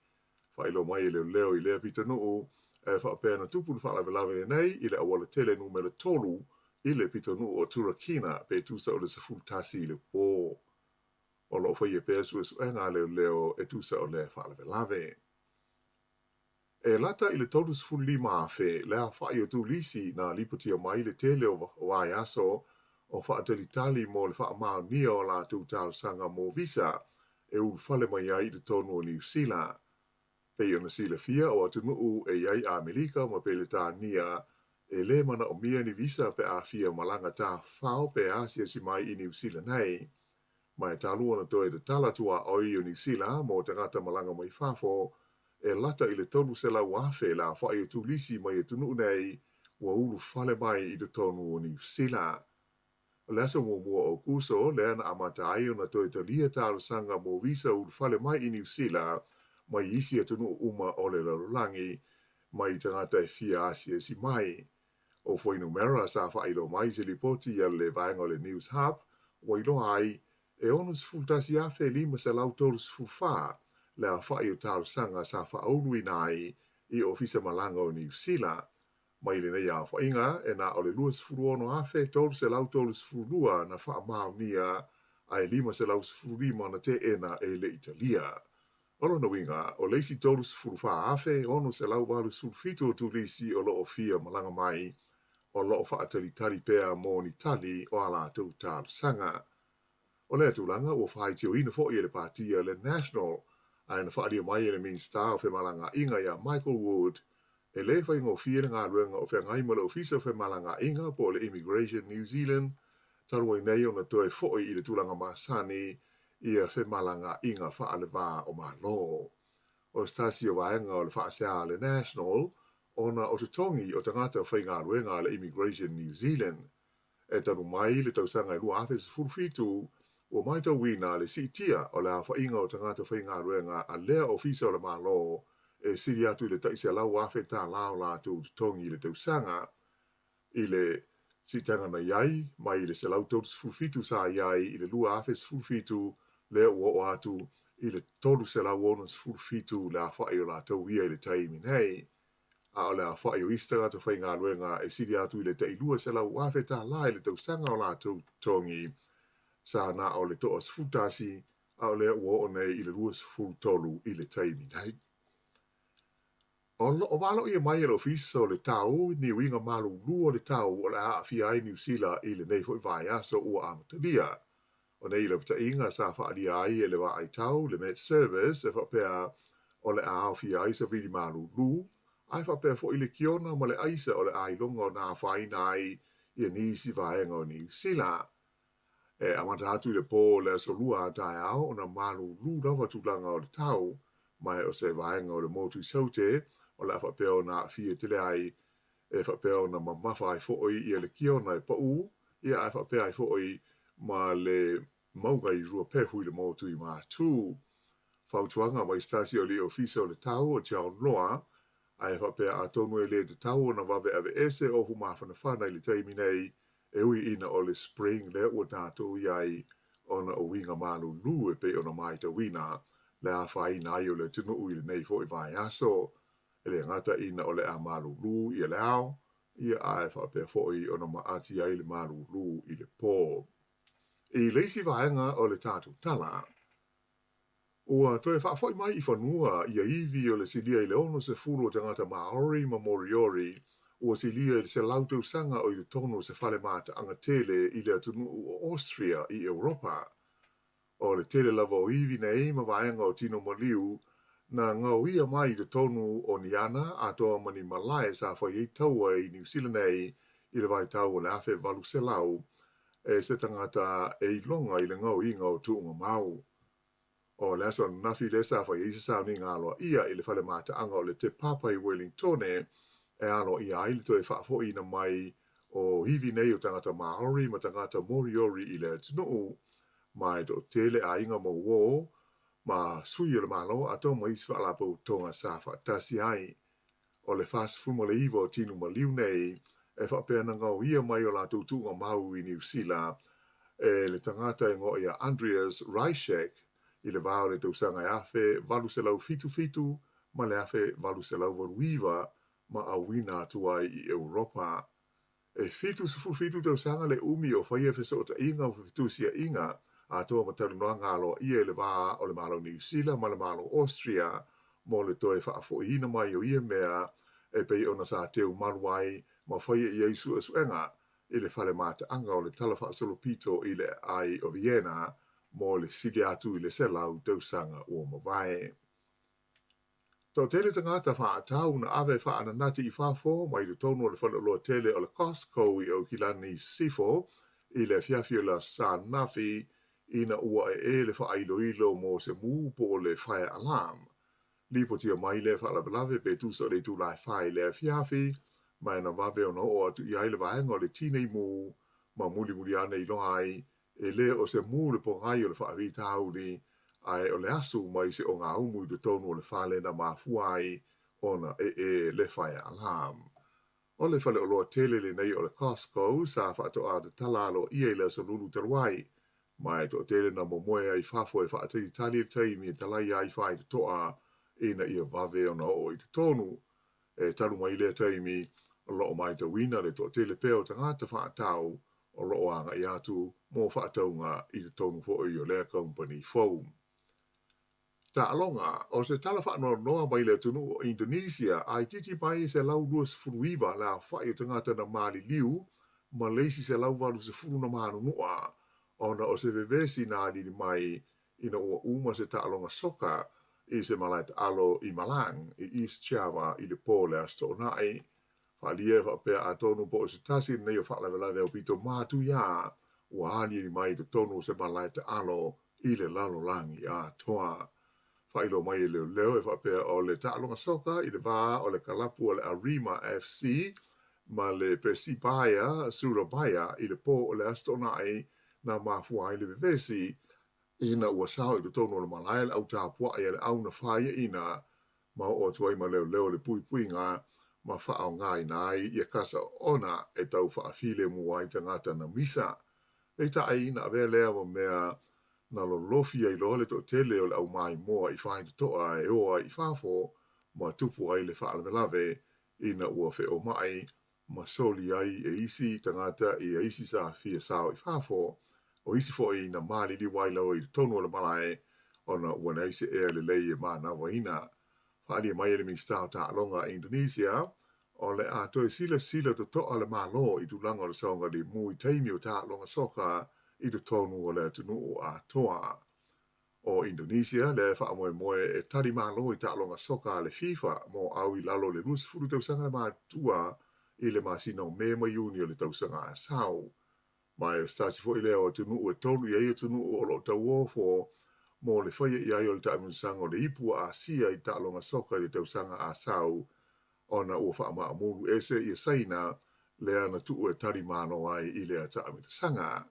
Faailoa mai e leoleo i lea pitonuu, e faapea na tupu le faalavelave lenei i le auala tele numera 3 i le pitonuu o Turakina pe tusa o le 11 i le po. O lo o faia pea suesuega a leoleo e tusa o lea faalavelave. E lata i le 35,000 le aofai o turisi na lipotia mai le tele o vaiaso o faatalitali mo le faamaonia o a latou talosaga mo visa e ulufale mai ai i totonu o Niu Sila. Pei ona silafia o atunuu e i ai Amerika ma Peretania e lē manaomia ni visa pe a fia malaga tafafao pe asiasi mai i Niu Sila nei. Ma e talu ona toe tatala tuaoi o Niu Sila mo tagata malaga mai fafo, e lata i le 300,000 le aofai o turisi mai atunuu nei ua ulufale mai i totonu o Niu Sila. O le aso muamua o Aokuso lea na amata ai ona toe talia talosaga mo visa ulufale mai i Niu Sila mai isi atunuu uma o le lalolagi mai tagata e fia asiasi mai. O fuainumera sa faailoa mai i se lipoti a le vaega o le News Hub ua iloa ai e 61,534 le aofai o talosaga sa faauluina ai i Ofisa Malaga o Niu Sila. Mai lenei aofaiga, e na o le 26,332 na faamaonia ae 515 na teena e le i talia. O lona uiga, o le isi 34,687 o turisi o lo o fia malaga mai, o lo o faatalitali pea mo ni tali o a latou talosaga. O lea tulaga ua faitioina foi e le Pātia le National, ae na faaalia mai e le Minisita o Femalagaaiga ia Michael Wood, e lē faigofie le galuega o feagai ma le Ofisa o Femalagaaiga po o le Immigration New Zealand talu ai nei ona toe foi i le tulaga masani ia femalagaaiga faaleva o Malo. O se tasi o vaega o le faasea a le National ona o totogi o tagata faigaluega a le Immigration New Zealand. E talu mai le tausaga e 2017, ua matauina le siitia o le aofaiga o tagata faigaluega a lea Ofisa o le Malo e sili atu i le tai $100,000 tala o latou totogi i le tausaga. I le siitaga na i ai mai le 137 sa i ai i le 2017 lea ua oo atu i le 367 le aofai o latou ia i le taimi nei. A o le aofai o isi tagata faigaluega e sili atu i le tai $200,000 tala i le tausaga o latou totogi sa na o le 11 a o lea ua oo nei i le 23 i le taimi nei. O lo o valoia mai e le Ofisa o le Tau ni uiga malūlū o le tau o le a aafia ai Niu Sila i lenei foi vaiaso ua amatalia. O nei lapataiga sa faaalia ai e le Vaai Tau, le Met Service, e faapea o le a aofia ai savili malūlū, ae faapea foi le kiona ma le aisa o le a iloga ona afaina ai ia nisi vaega o Niu Sila. E amata atu i le po o le aso Lua a taeao ona malūlū lava tulaga o le tau, ma e o se vaega o le motu i Saute o le a faapea ona aafia tele ai, e faapea ona mamafa ai foi ia le kiona e paū, ia ae faapea ai foi ma le mauga i Ruapehu i le motu i Matū. Fautuaga mai se tasi o alii ofisa o le tau o John Loa. Ae faapea atonu e le tatau ona vave aveese ofu mafanafana i le taimi nei, e ui ina o le spring lea ua tatou i ai ona o uiga malulu e pei ona matauina le afaina ai o le atunuu i lenei foi vaiaso. E le gata ina o le a malulu ia le ao, ia ae faapea foi ona maati ai le malulu i le po. I le isi vaega o le tatou tala, ua toe faafoi mai i fanua ia ivi o le silia i le 60 o tagata Maori ma Moriori ua silia i le 100 tausaga o i totonu o se fale mataaga tele i le atunuu o Austria i Europa. O le tele lava o ivi nei ma vaega o tino maliu na gaoia mai i totonu o ni ana atoa ma ni malae sa fai ai taua i Niu Sila nei i le vaitau o le 1800 e se tagata e iloga i le gaoiga o tuuga mau. O le aso ananafi lea sa fai ai se sauniga aloaia i le fale mataaga o le Te Papa i Wellingtone e aloaia ai le toe faafoiina mai o ivi nei o tagata Maori ma tagata Moriori i le atunuu, ma e toatele aiga ma uō ma sui o le Malo atoa ma isi faalapotopotoga sa faatasi ai. O le 49 o tino maliu nei e faapea na gaoia mai o latou tuuga mau i Niu Sila e le tagata e igoa ia Andreas Reischek i le va o le tausaga e 1877 ma le 1889 ma auina atu ai i Europa. E 77 tausaga le umi o faia fesootaiga ma fetusiaiga atoa ma talanoaga aloaia i le va o le Malo Niu Sila ma le Malo Austria mo le toe faafoiina mai o ia mea e pei ona sa teu malu ai ma faia i ai suesuega i le fale mataaga o le Tala Faasolopito i le Aai o Vienna mo le sili atu i le 100 tausaga ua mavae. Toatele tagata faatau na ave faananati i fafo mai totonu o le faleoloa tele o le Costco i Aukilani Sisifo i le afiafi o le Aso Sa ananafi ina ua ee le faailoilo mo se mū po o le fire alarm. Lipotia mai lea faalavelave pe tusa o le itula e 4 i le afiafi, ma e na vave ona oo atu i ai le vaega o le tinei mū ma mulimuli ane iloa ai E le o se mū le pogai o le faafitauli, ae o le asu mai se ogaumu i totonu o le fale na mafua ai ona ee le fire alarm. O le faleoloa tele lenei o le Costco sa faatoa tatala aloaia i le aso Lulu talu ai, ma e toatele na momoe ai fafo e faatalitali le taimi e talaia ai faitotoa ina ia vave ona oo i totonu. E talu mai lea taimi, o lo o matauina le toatele pea o tagata faatau o lo o agai atu mo faatauga i totonu foi o lea kamupani fou. Taaloga, O se tala faanoanoa mai le atunuu o Indonesia, a itiiti mai e 129 le aofai o tagata na maliliu ma le isi 180 na manunua ona o se vevesi na alili mai ina ua uma se taaloga soka i se malae taalo i Malang, i East Java i le po o le Aso Toonai. Faaalia e faapea atonu po o se tasi lenei o faalavelave aupito matuia ua aliali mai i totonu o se malae taalo i le lalolagi atoa. Faailoa mai e leoleo e faapea o le taaloga soka i le va o le kalapu o le Arema FC ma le Persebaya Surabaya i le po o le Aso Toonai na mafua ai le vevesi ina ua sao i totonu o le malae le au tapuai a le au na faiaina ma oo atu ai ma leoleo le puipuiga ma faaaogaina ai ia kasa oona e tau faafilemu ai tagata na misa. Peitai, na avea lea ma mea na lolofi ai loa le toatele o le au maimoa i faitotoa e o ai i fafo ma tupu ai le faalavelave ina ua feomai ma soli ai e isi tagata ia isi sa fia sao i fafo, o isi foi na maliliu ai lava i totonu o le malae ona ua leai se ea lelei e manavaina. Faaalia mai e le Minisita o Taaloga a Indonesia, o le a toe silasila totoa le Malo i tulaga o le saogalemu i taimi o taaloga soka i totonu o le atunuu atoa. O Indonesia, lea e faamoemoe e tali malo i taaloga soka a le FIFA mo au i lalo o le 20 tausaga le matutua i le masina o Me ma Iuni o le tausaga a sau. Ma e o se tasi foi lea o atunuu e tolu i ai atunuu o lo o tauofo mo le faia i ai o le taamilosaga o le Ipu a Asia i taaloga soka i le tausaga a sau ona ua faamaamulu ese ia Saina lea na tuu e tali malo ai i lea taamilosaga.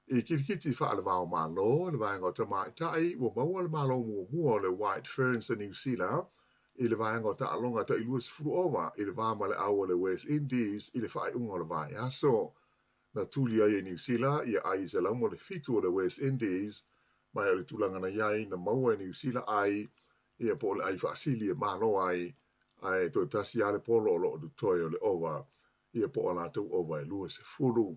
I kilikiti faale-va o Malo, le vaega o tamaitai, ua maua le malo muamua o le White Ferns a Niu Sila, i le vaega o taaloga tai 20 ova i le va ma le au a le West Indies i le faaiuga o le vaiaso. Na tuli ai e Niu Sila ia ai 107 o le West Indies, ma o le tulaga na i ai na maua e Niu Sila ai ia po o le ai faasili e malo ai, ae toe tasi lava le polo o lo o totoe o le ova ia po o a latou ova e 20.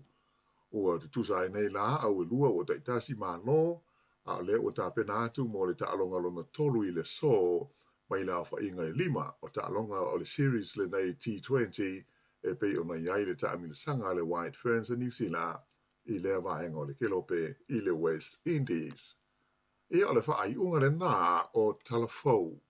Ua tutusa ai nei la au e lua ua taitasi malo, a o lea ua tapena atu mo le taaloga lona tolu i le aso mai le aofaiga e lima o taaloga o le series lenei T20 e pei ona i ai le taamilosaga a le White Ferns a Niu Sila i lea vaega o le kelope i le West Indies. Ia, o le faaiuga lena o Tala Fou.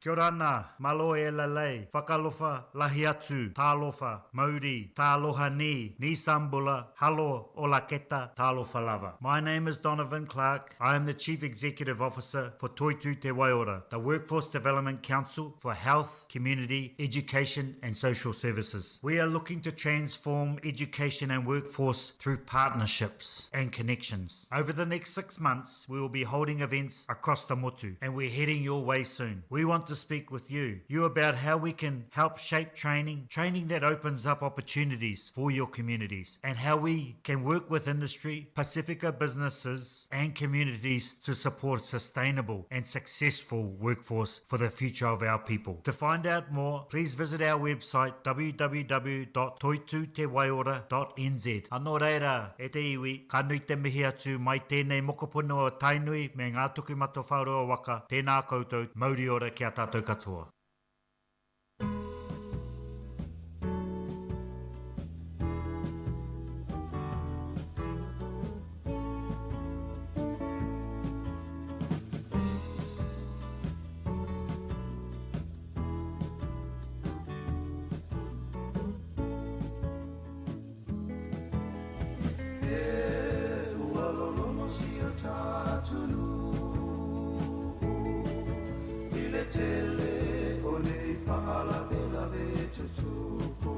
Kia ora ana, malo e lalei, whakalofa, lahi atu, tālofa, mauri, tāloha ni, ni sambula, halo, olaketa, tālofa lava. My name is Donovan Clark. I am the Chief Executive Officer for Toitu Te Waiora, the Workforce Development Council for Health, Community, Education and Social Services. We are looking to transform education and workforce through partnerships and connections. Over the next 6 months, we will be holding events across the motu, and we're heading your way soon. We want to speak with you, you about how we can help shape training, training that opens up opportunities for your communities, and how we can work with industry, Pacifica businesses, and communities to support sustainable and successful workforce for the future of our people. To find out more, please visit our website www.toitutewaiora.nz. Anō reira, e te iwi, ka nui te mihi atu mai tēnei mokopuna o Tainui me Ngā Tokimatawhaorua waka, tēnā koutou, mauri ora ki a tātou katoa. E ua lolono si o tatunuu I le tele o nei faalavelave tutupu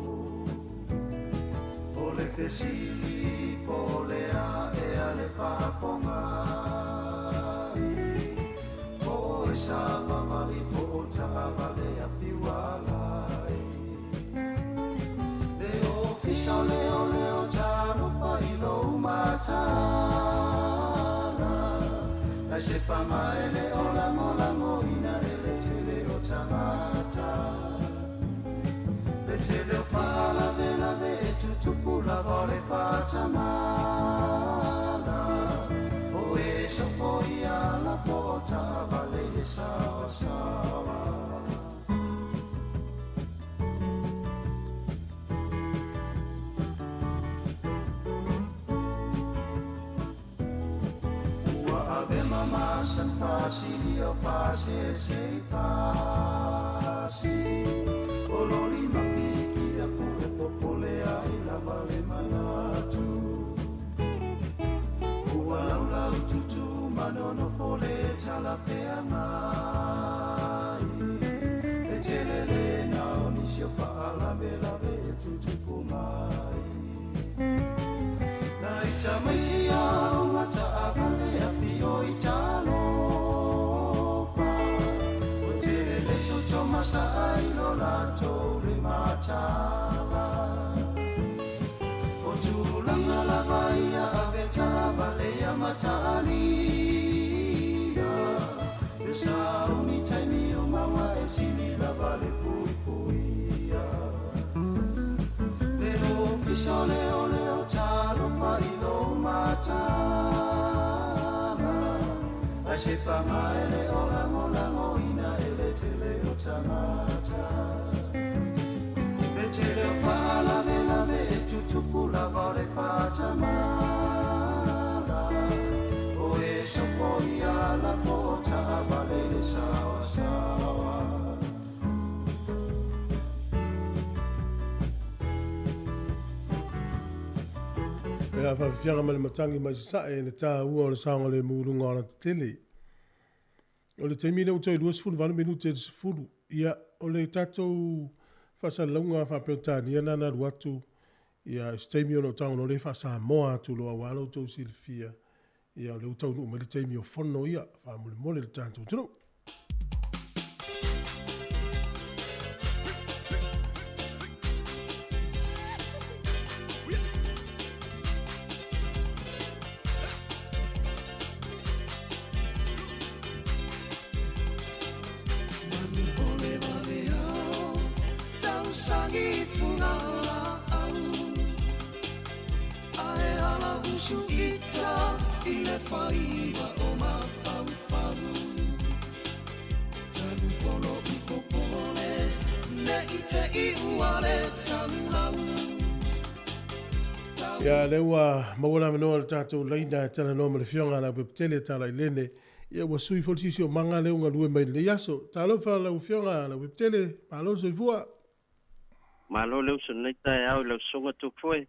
O le fesili po o le a ea le faapogai Po o e savavali po o taavale afiualai Le Ofisa o Leoleo talofa i lou mataala Ae se paga e le o lagolagoina e le tele o tagata Le tele o faalavelave e tutupu lava o le faatamala O e sopoia la po o taavale i le saoasaoa. Ua ave ma masani faasili o pasese i pasi O loli ma piki apu e popole ai lava le manatu Ua laulau tutu ma nonofo le talafeagai Le tele lena o nisi o faalavelave e tutupu mai Nai tamaiti aoga taavale afio i talofa O tele le toto masaa i lo latou le mataala O tulaga lava ia ave taavale ia mataalia Le sauni taimi o maua e sili lava le puipuia Le Ofisa o Leoleo talofa i lou mataala Ae se paga e le o lagolagoina e le tele o tagata Le tele o faalavelave e tutupu lava o le faatamala O e sopoia la po o taavale i le saoasaoa. Ia faafiafiaga ma le matagi mai sasae le taua o le saogalemu i luga o ala tetele. O le taimi lea ua toe 28 minute i le 10. Ia, o le tatou faasalalauga faa-Peretania lena na alu atu, ia, i se taimi ona ou tago loa lea faa-Samoa atu loa aua lo outou silafia, ia, o lea ua taunuu mai le taimi o fono ia, faamolemole le tatou atunuu. Ia, lea ua maua le avanoa o le tatou laina e talanoa ma le Afioga ia Leaupepetele Talailene. Ia ua sui foi le siosiomaga lea ua galue mai i lenei aso. Talofa lau Afioga Leaupepetele, malo le soifua. Malo le uso i lenei taeao i lau Susuga Tupufoe.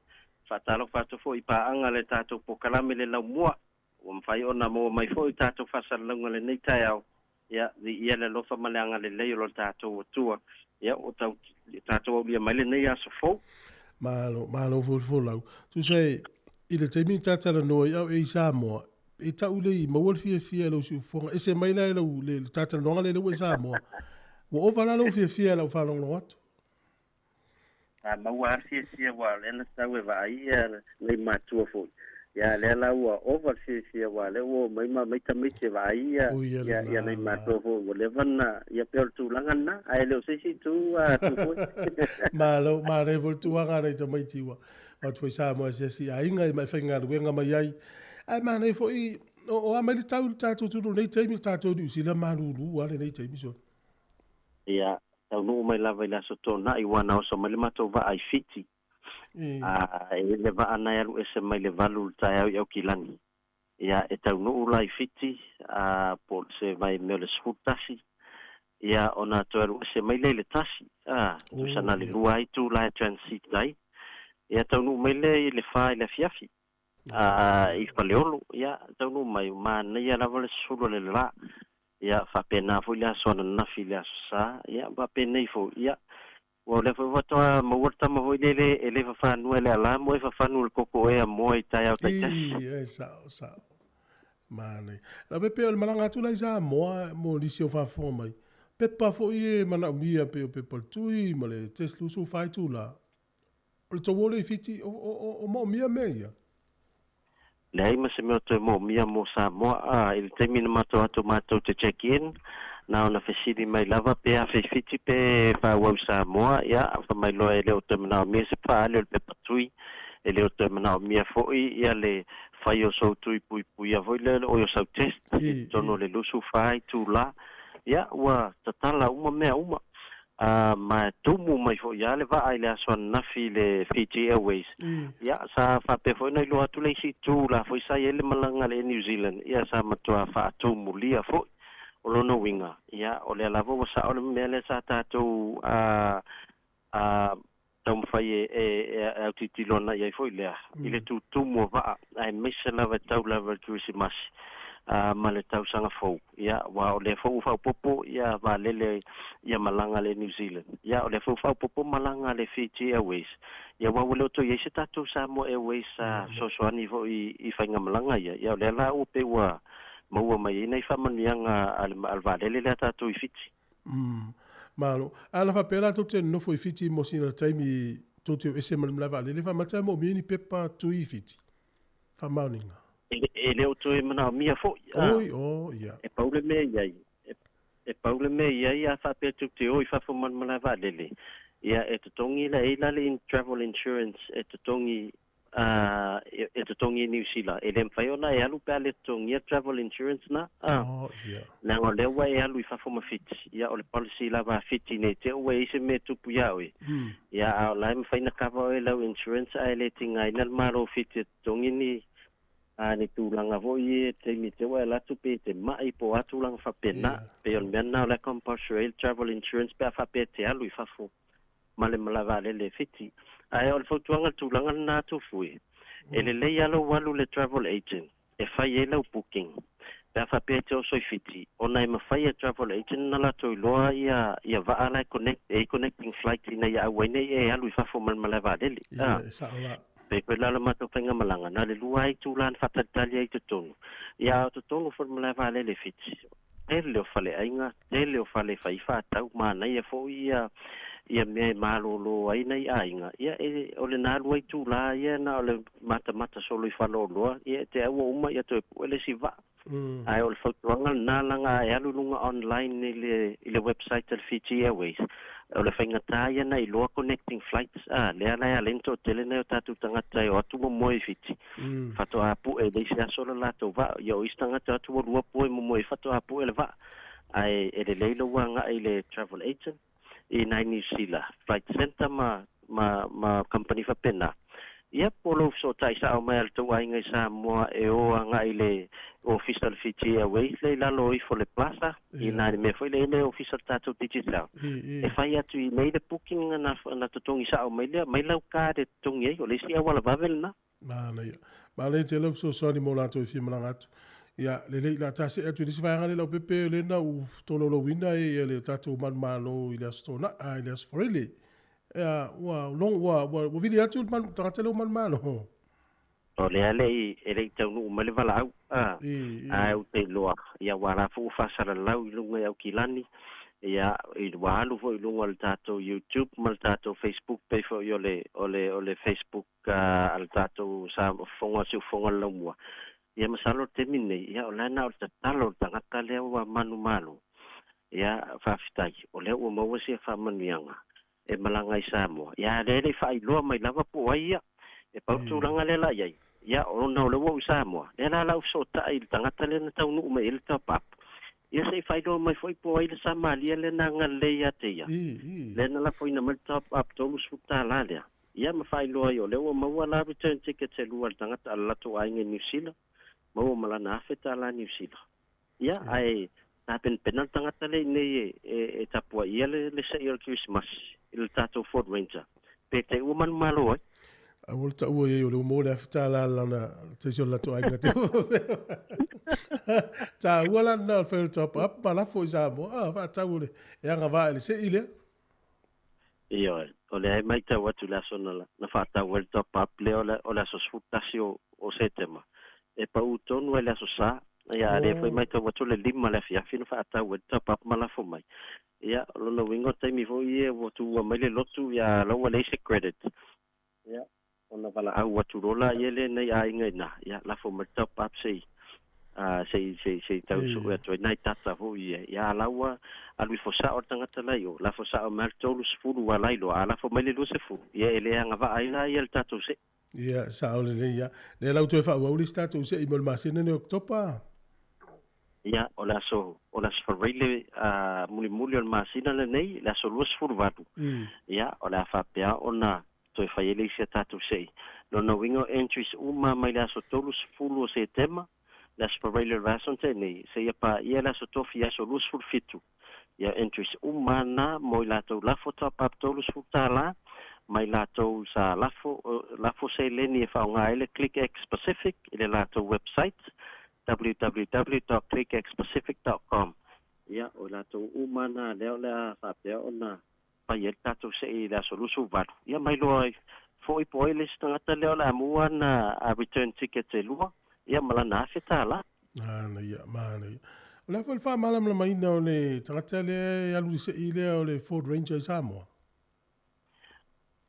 Faatalofa atu foi i paaga le tatou polokalame le laumua. Ua mafai ona maua mai foi tatou faasalalauga i lenei taeao. Ia, viia le alofa ma le agalelei o lo tatou Atua. Ia, ua tau, tatou aulia mai lenei aso fou. Malo, malo foi le folau. Tusa e, i le taimi na ta talanoa ai a o e i Samoa, e tau le i maua le fiafia i lou siufofoga. Ese mai la i lau, le, le ta talanoaga lea ua i Samoa. Ua ova la lou fiafia i lau faalogologo atu. Sa maua lava le fiafia aua o lea na tau e vaai ia nai matua foi. Ia lea la ua ova le fiafia aua lea ua omai ma aumai tamaiti e vaai ia ia ia nai matua foi ua leva na ia pei o le tulaga lena ae le o se isi itu atu foi. Malo, manaia foi le tulaga a nai tamaiti ua o atu foi i Samoa e asiasi i aiga ma e faigaluega mai ai. Ae manaia foi o a mai le tau i le tatou atunuu i lenei taimi, o tatou i Niu Sila malulu lava lenei taimi sole. Ia, taunuu mai lava i le Aso Toonai ua na oso mai le matou vaa i Fiti. A e i ai le vaa na e alu ese mai le 8 i le taeao i Aukilani. Ia, e taunuu la i Fiti, a po o se vai mea o le 11, ia ona toe alu ese mai lea i le 1, a, tusa na le 2 ai itula e transit ai. Ia, taunuu mai lea i le 4 i le afiafi. A i Faleolo, ia, taunuu mai, manaia lava le susulu o le la. Ia, faapena foi le aso ananafi i le Aso Sa, ia, faapenei foi, ia, ua o lea foi faatoa maua le tama foi lele e le fafanua i le ala mo e fafanu i le koko ea moa i taeao taitasi. Ii, e sao, sao. Manaia. Lau pe pei o le malaga atu la i Samoa mo nisi o faafofoga mai, pepa foi e manaomia pei o pepa o le tui ma le test 24 itula. O le tou o lea i Fiti, o moomia mea ia? Leai ma se mea o toe moomia mo Samoa. A, i le taimi na matou atu matou te check in, na ona fesili mai lava pe afe i Fiti pe faaauau i Samoa, ia, fai mai loa e le o toe manaomia se faaali o le pepa tui, e le o toe manaomia foi ia le fai o sou tui puipuia foi lea, oi o sau test i totonu o le 24 itula, ia, ua tatala uma mea uma. A, ma e tumu mai foi lava le vaa i le aso ananafi i le Fiji Airways. Ia, sa faapea foi ona iloa atu le isi itu la foi sa i ai le malaga a le Air New Zealand, ia sa matua faatumulia foi. O lona uiga, ia, o lea lava ua sao le mea lea sa tatou a, a, taumafai e, e, e autilotilo ana i ai foi lea, i le tutumu o vaa, aemaise lava e tau lava i le Kerisimasi ma le tausaga fou. Ia, aua o lea foi ua faaopoopo ia vaalele ia malaga a le New Zealand. Ia, o lea foi ua faaopoopo malaga a le Fiji Airways. Ia, aua ua le o toe i ai se tatou Samoa Airways sa fesoasoani foi i faigamalaga ia. Ia, o lea la ua pei ua maua mai ai nai faamanuiaga a le vaalele lea a tatou i Fiti. Malo. A na faapea la tou te nonofo i Fiti mo sina taimi tou te o ese ma le malae vaalele, faamata e moomia ni pepa tui i Fiti? Faamaoniga. E le o toe manaomia foi. Oi, oh, ia. E pau le mea i ai, e pau le mea i ai a faapea tou te o i fafo ma le malae vaalele, ia e totogi la, e i ai la le travel insurance e totogi a e totogi i Niu Sila, e le mafai ona e alu pe a le totogia travel insurance na, a. Oh, ia. Leaga o lea ua e alu i fafo ma Fiti, ia o le policy lava a Fiti nei te ua i ai se mea e tupu iā oe, ia a o la e mafai ona cover oe lau insurance ae le tigaina le Malo o Fiti e totogi ni a ni tulaga foi ia i taimi te ua e alu atu pe te ma'i po o a tulaga faapena. Pei o le mea lena o la e compulsory ai le travel insurance pe a faapea e te alu i fafo ma le malae vaalele e Fiti. Ae o le fautuaga i le tulaga lena atu fue, e lelei lava lou alu i le travel agent e fai ai lau booking. Pe a faapea e te oso i Fiti, ona e mafai e travel agent ona latou iloa ia ia vaa la e connect, e i ai connecting flight ina ia aua ai ne i e alu i fafo ma le malae vaalele. Ia, e sao la. Pei foi la o le matou faigamalaga, na o le lua lava itula na faatalitali ai i totonu, ia a o totonu foi o le malae vaalele i Fiti, tele o faleaiga, tele o fale fai faatau, manaia foi ia ia mea e malōlō ai nai aiga, ia e o lena lua itula ia na o le matamata solo i faleoloa, ia e te au ua uma ia toe pue le isi vaa. Ae o le fautuaga lena leaga e alu i luga online i le i le website a le Fiji Airways, o le faigata ia na iloa connecting flights a, lea la e ala ai ona toatele nai o tatou tagata e o atu momoe i Fiti, faatoa pue i le isi aso le latou vaa. Ia o isi tagata e o atu ua lua po e momoe ai faatoa pue le vaa. Ae e lelei lou agai i le travel agent i nai Niu Sila, Flight Centre ma ma ma kamupani faapena. Ia, po o lou fesootai sao mai a le tou aiga i Samoa e o agai i le ofisa o le Fiji Airways lea i lalo ifo o le Plaza, i ina i le mea foi lea e i ai le ofisa o le tatou Digicel. E fai atu i inei le booking ona ona totogi sao mai lea, mai lau card e totogi ai. O le isi auala vave lena. Manaia. Manaia tele lau fesoasoani mo latou e fia malaga atu. Ia, lelei, o le a ta see atu i le isi vaega lea Leaupepe, o lea na ou tolaulauina ai le tatou manumalo i le Aso Toonai, i le Aso Faraile. Ea, ua long, ua, ua, ua vili atu le manu, tagata lea ua manumalo. O lea le i, e le i taunuu mai le valaau, a, ae ou te iloa, ia ua la foi ua faasalalau i luga i Aukilani, ia, i, ua alu foi i luga o le tatou YouTube ma le tatou Facebook, pei foi o le, o le, o le Facebook a le tatou sa, fofoga, siufofoga o le Laumua. Ia masalo le taimi lenei, ia o la e na o le tatalo o le tagata lea ua manumalo. Ia, faafetai, o lea ua maua sia faamanuiaga e malaga i Samoa. Ia, lea e le i faailoa mai lava po o ai ia. E pau le tulaga lea la i ai, ia, ona o lea ua ou i Samoa, lea la o le a ou fesootai i le tagata lea na taunuu mai i ai le top up. Ia, se i faailoa mai foi po o ai le Samalia lea na agalelei ia te ia, lea na lafoina mai le top up $30 lea. Ia, ma faailoa ai o lea ua maua la return tickets e lua a le tagata a le latou aiga i Niu Sila, maua ma lana $1,000 Niu Sila. Ia, ae tapenapena le tagata lea iinei e tapuaia le se'i o le Kerisimasi i le tatou Ford Ranger, pe te i ua manumalo ai. Aua le taua i ai o le ua maua le $1,000 lana se isi o le latou aiga te Taua la lena o le fai o le top up ma lafo i Samoa, a faatau o le e agavaa i le se'i lea. Ioe, o lea e matau atu i le aso na faatau ai le top up lea o le aso 11 o Setema, e pau tonu ai le aso Sa, ia a lea foi matau atu o le 5 le afiafi na faatau ai le top up ma lafo mai. Ia, o lona uiga o taimi foi ia ua tuua mai le lotu, ia la ua leai se credit. Ia, ona valaau atu loa laia lea nai aiga i ina, ia lafo mai le top up se i se i se i se i tau sue atu ai nai data foi ia. Ia a la ua alu ifo sao le tagata la i o, lafo sao mai le 30 ua la iloa, a lafo mai le 20, ia e le agavaa ai la ia le tatou se'i. Ia, sao lelei ia. Lea la ua toe faaauau le isi tatou se'i mo le masina nei o Oketopa. Ia, o le aso, o le aso Faraile mulimuli o le masina lenei, le aso 28. Ia, o le a faapea ona toe fai ai le isi a tatou se'i. Lona uiga o entries uma mai le aso 30 o Setema, le aso Faraile o le vaiaso na tea nei, seia paia le aso Tofi aso 27. Ia, entries uma na mo i latou lafo top up $30 mai latou sa lafo, lafo seleni e faaaoga ai le ClickX Pacific i le latou website www.clickxpacific.com. Ia, o i latou uma na lea o le a faapea ona fai ai le tatou se'i i le aso 28. Ia, mai loa foi po o ai le isi tagata lea o le a maua ana return tickets e lua, ia ma lana $1,000. Manaia, manaia. O le a foi le faamalamalamaina o le tagata lea e alu i le se'i lea o le Ford Ranger i Samoa?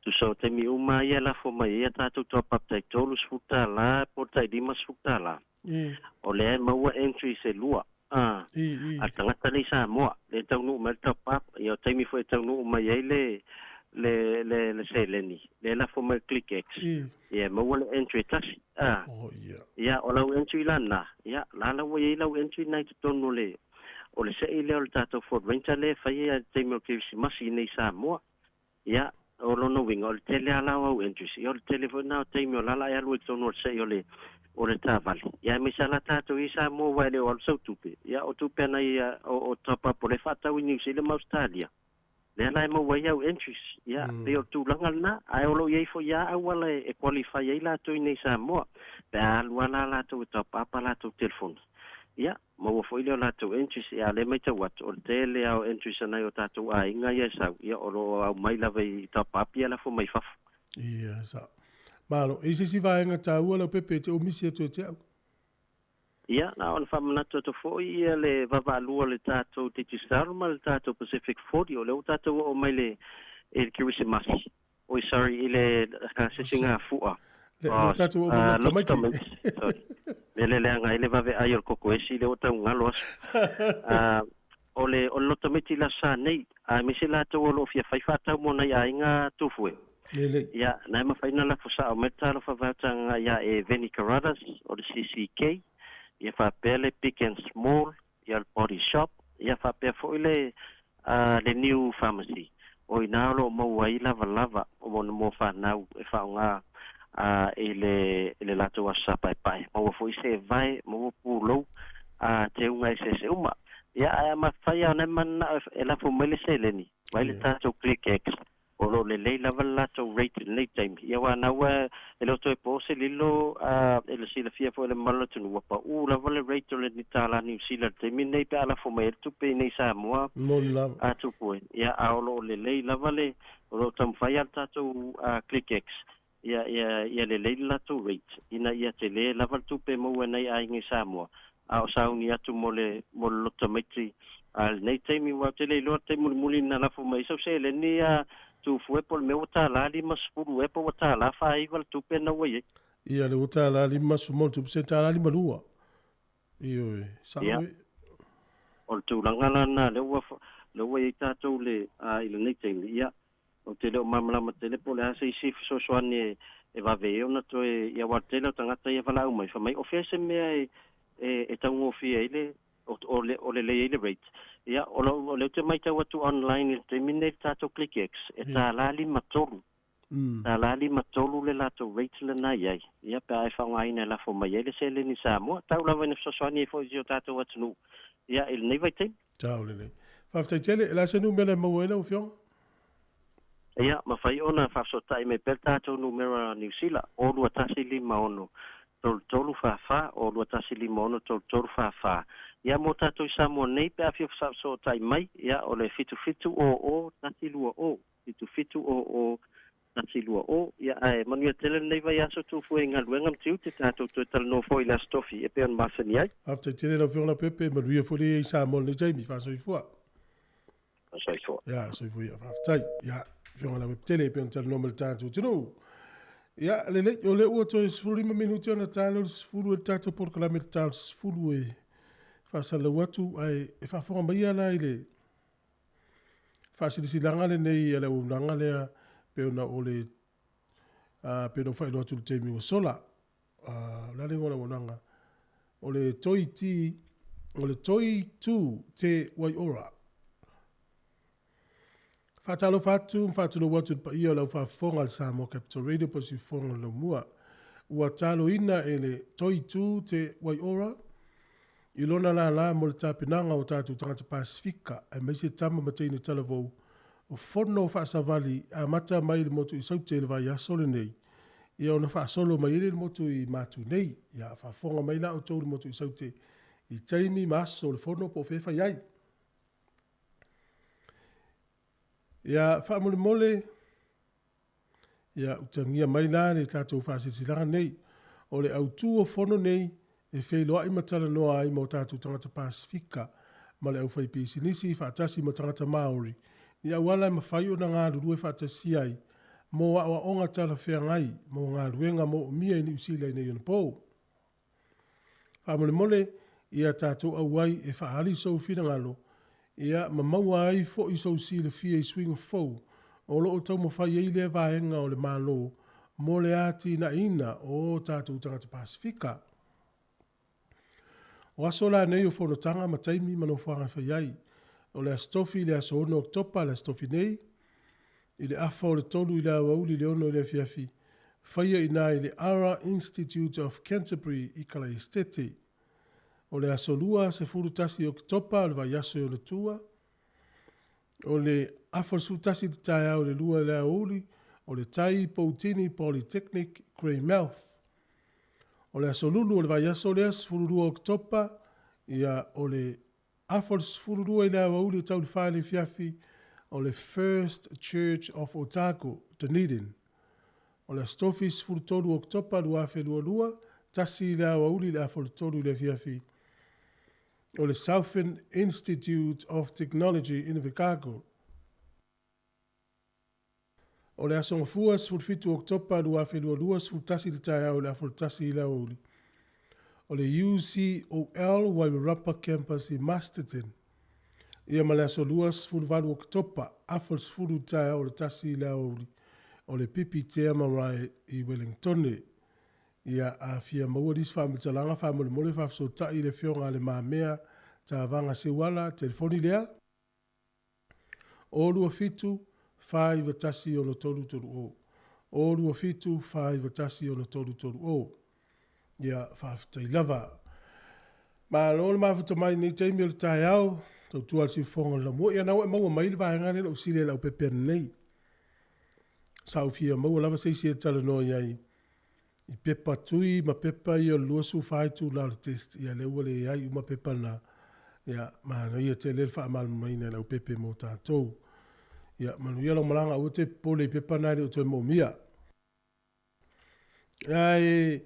Tusa o taimi uma ia e lafo mai ai a tatou top up tai $30 po o le tai $50. O lea e maua entries e lua a le tagata lea i Samoa, lea e taunuu mai le top up, ia o taimi foi e taunuu mai ai le le le le seleni, lea e lafo mai le ClickX, ia e maua le entry e tasi. Ia o lau entry la lena, ia la la ua i ai lau entry lena i totonu o le o le se'i lea o le tatou Ford Ranger lea e fai ai i le taimi o le Kerisimasi i nei i Samoa. Ia, o lona uiga, o le tele lava la o au entries, ia o le tele foi lena o taimi o la la e alu ai i totonu o le se'i o le, o le taavale. Ia aemaise lava la tatou i Samoa aua e le o alu sau tupe, ia o tupe ana ia o, o top up o lea e faatau i Niu Sila ma Ausetalia, lea la e maua ai au entries. Ia, pei o le tulaga lena, ae o lo o i ai foi lava auala e qualify ai latou i nei i Samoa, pe a alu lava la latou e top up a latou telefoni. Ia, maua foi lea o latou entries, ia a o lea e maitau atu, o le tele lava o entries a nai o tatou aiga ia e sau, ia o lo o aumai lava i Top Up ia lafo mai fafo. Ia, sao. Malo. E i se isi vaega taua Leaupepe e te ou misi atu e te au? Ia, na ona faamanatu atu foi ia le vaavaalua o le tatou Digicel ma le tatou Pacific 40, o lea ua tatou oo mai le i le Kerisimasi, oi sorry, i le sisigafua, Le, oh, tatou oo mai le tamaiti. Sorry. Mea lea leaga ai le vaveai o le koko esi lea ua tau galo aso. O le o le loto maiti i le aso Sa nei, aemaise latou o lo o fia fai faatau mo nai aiga tufue. Lelei. Ia, na e mafai ona lafo sao mai le talofa vaeotaga ia e Veni Carruthers o le CCK, ia faapea le Big and Small, ia le Body Shop, ia faapea foi le le New Pharmacy. O i ina o lo o maua ai lavalava o mo fanau e faaaoga i le i le latou aso Sa paepae. Maua foi se vae, maua pulou, teuga eseese uma. Ia, ae a mafai lava ona e mananao e lafo mai le seleni, vaai le tatou ClickX, o lo o lelei lava le latou rate i lenei taimi. Ia aua na ua e le o toe po se lilo, e le silafia foi e le mamalu o le atunuu, ua pau lava le rate o le tālā Niu Sila i le taimi lenei pe a lafo mai ai le tupe iinei i Samoa. Moni lava. A tupu e. Ia, a o lo o lelei lava le, o lo o taumafai lava le tatou ClickX ia, ia, ia lelei le latou rate ina ia tele lava le tupe e maua e nai aiga i Samoa, a o sauni atu mo le, mo le loto tamaiti a lenei taimi, aua ou te le iloa le taimi mulimuli na lafo mai ai sau seleni a Tufue po o le mea ua tālā 50 ea po ua tālā 49 le tupe na ua i ai. Ia, le ua tālā 50 ma ona tupu sene, tālā 52. Ioe, sao Ia. e. O le tulaga la lena lea ua, lea ua i ai tatou le, a, i lenei taimi, ia, Ou te le o malamalama tele po o le a se isi fesoasoani e vave ai ona toe, ia aua o le tele o tagata ia e valaau mai, fai mai, o fea se mea e, e, e taugofie ai le, o, o, le, o lelei ai le rate. Ia, o, lou, o lea ou te matau atu online i le taimi lenei i le tatou ClickX, e $1 53. $1 53 le latou rate lena e i ai. Ia, pe a e faaaogaina e lafo mai ai le seleni i Samoa, tau lava ina fesoasoani ai foi i si o tatou atunuu, ia, i lenei vaitaimi. Tau lelei. Faafetai tele. O le a se numera e maua ai lau Afioga? Ia, mafai ona faafesootai mai pea le tatou numera Niu Sila, o 2156 3344, o 2156 3344. Ia, mo tatou i Samoa nei, pe a fia faafesootai mai, ia, o le 7700 120, 7700 120. Ia, ae manuia tele lenei vaiaso Tufue i galuega ma tiute, tatou toe talanoa foi i le Aso Tofi e pei ona masani ai. Faafetai tele lau Afioga Leaupepe, manuia foi le i ai i Samoa i lenei taimi. Faasoifua. Soifua. Ia, soifua ia, faafetai. Ia, Afioga Leaupepe e pei ona talanoa ma le tatou atunuu. Ia, lelei, o lea ua toe 15 minute ona ta lea o le 10 e le tatou polokalame le ta o le 10 e faasalalau atu, ae e faafofoga mai ia la i le faasilasilaga lenei a le auaunaga lea pei ona o le pei ona ou faailoa atu i le taimi ua sola. O le a le igoa o le auaunaga? O le Toi Ti, o le Toi Tu Te Waiora. Faatalofa atu ma faatulou atu i le paia o le aufaafofoga a le Samoa Capital Radio po o Siufofoga o le Laumua. Ua taloina e le Toi Tu Te Waiora i lona lālā mo le tapenaga o tatou tagata Pasefika aemaise tama ma teine talavou o fono faasavali amata mai i le motu i Saute i le vaiaso lenei ia ona faasolo mai ai lea i le motu i Matu nei. Ia faafofoga mai la outou i le motu i Saute i taimi ma aso o le fono po o fea e fai ai. Ia faamolemole, ia utagia mai la le tatou faasilasilaga nei. O le autu o fono nei e feiloai ma talanoa ai ma o tatou tagata Pasefika ma le aufaipisinisi faatasi ma tagata Māori i auala e mafai ona galulue faatasi ai mō aoaoga talafeagai mō galuega moomia i Niu Sila i nei onapō. Faamolemole, ia tatou auai e faaali sou finagalo, ia ma maua ai foi sou silafia i suiga fou o lo o taumafai ai lea vaega o le Malo mo le atinaeina o tatou tagata Pasefika. O aso la nei o fonotaga ma taimi ma nofoaga e fai ai. O le Aso Tofi i le aso 6 Oketopa, le Aso Tofi nei, i le afa o le 3 i le aoauli i le 6 i le afiafi, faia i ina i le Ara Institute of Canterbury i Kalaesetete. O le aso Lua, 11 Oketopa, o le vaiaso i ona tua, o le afa o le 11 i le taeao i le 2 i le aoauli, o le Tai Poutini Polytechnic, Greymouth. O le aso Lulu o le vaiaso lea, 12 Oketopa, Ia, o le afa o le 12 i le aoauli e tau i le 4 i le afiafi, o le First Church of Otago, Dunedin. O le Aso Tofi 13 o Oketopa 2022, 1 i le aoauli i le afa o le 3 i le afiafi, o le Southern Institute of Technology, Invercargill. O le Aso Gafua 17 o Oketopa 2022, 11 i le taeao i le afa o le 1 i le aoauli, o le UCOL Wairarapa Campus i Masterton. Ia ma le Aso Lua 18 o Oketopa, afa o le 10 i le taeao i le 1 i le aoauli, o le Pipitea Marae i Wellingtone. Ia, a fia maua nisi faamatalaga, faamolemole faafesootai i le Afioga a Le Mamea Tavaga Seuala, telefoni lea, 0 27 491 6330. 0 27 491 6330. Ia, faafetai lava. Malo le mafuta mai i lenei taimi o le taeao, tautua le siufofoga o le laumua. Ia, na ua e maua mai le vaega lea na ou fesili ai i le aupepe ananei. Sa ou fia maua lava se isi e talanoa i ai i pepa tui ma pepa ia o le 24 itula o le test, ia lea ua leai uma pepa na. Ia, manaia tele le faamalamalamaina e le aupepe mo tatou. Ia, manuia lau malaga, aua te popole i pepa na e le o toe moomia. Ae,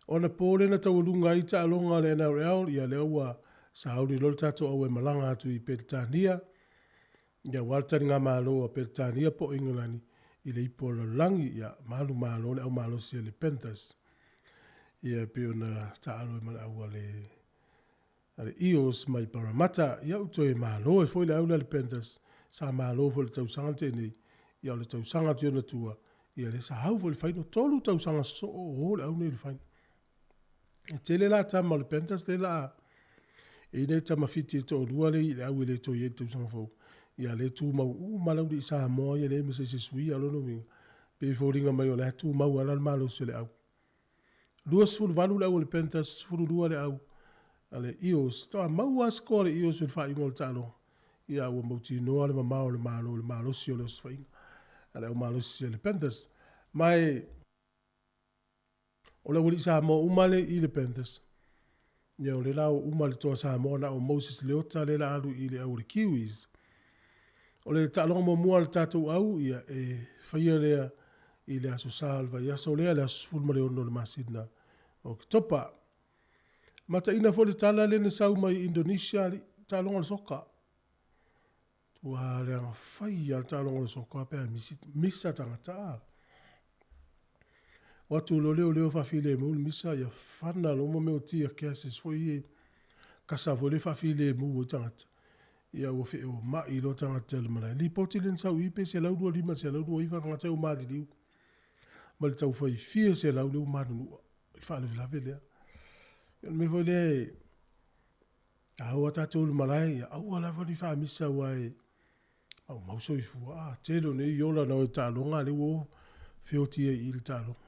ona po lea na taualuga ai taaloga a le NRL, ia lea ua sauni loa le tatou auaimalaga atu i Peretania, ia aua le taligamalo a Peretania po o Ingelani i le Ipu o le Lalolagi, ia malu malo le aumalosi a le Panthers. Ia e pei ona taalo ai ma le au a le a le Eels mai Parramatta. Ia ua toe malo ai foi le au lea a le Panthers, sa malo foi i le tausaga na tea nei, ia o le tausaga atu i ona tua, ia lea sa au foi i le final, 3 tausaga sosoo o o le au nei i le final. E tele la tama o le Panthers lea la e i nei tama Fiti e toalua lea i le au e le toe i ai i le tausaga fou. Ia lea e tumau uma lava le aualii Samoa ia leai ma se isi e suia. O lona uiga, pei e foliga mai o la e tumau lava la le malosi o le au. 28 le au a le Panthers, 12 le au a le Eels. Faatoa maua lava score a le Eels i le faaiuga o le taaloga. Ia ua mautinoa le mamao o le Malo i le malosi o le osofaiga a le au malosi a le Panthers. Ma e O le aualii Samoa uma lea i le Panthers. Ia o lea la ua uma le toa Samoa na o Moses Leota lea la alu i le au o le Kiwis. O le taaloga muamua a le tatou au, ia e faia lea i le aso Sa o le vaiaso lea, le aso 16 o le masina o Oketopa. Mataina foi le tala lea na sau mai Indonesia, alii, taaloga o le soka. Ua leaga fai lava le taaloga o le soka pe a misi, misa tagata a. O atu loa leoleo faafilemu le misa, ia fana loa ma mea o tear gases foi ia, kasa foi lea e faafilemu ai tagata. Ia ua feomai loa tagata i le malae. Lipoti lea na sau i i pe 125 i le 129 tagata ua maliliu ma le taufai fia selau lea ua manunua i le faalavelave lea. Ia o le mea foi lea e A o a tatou i le malae, ia aua lava ne i faamisa aua e maumau soifua. A tele o nei ola na o i taaloga a lea ua o feoti ai i le taaloga.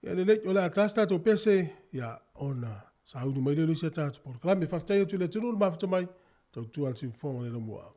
Ia lelei, o le a ta se tatou pese, ia ona sauni mai lea o le isi a tatou polokalame. Faafetai atu i le atunuu le mafuta mai, tautua le siufofoga le laumua.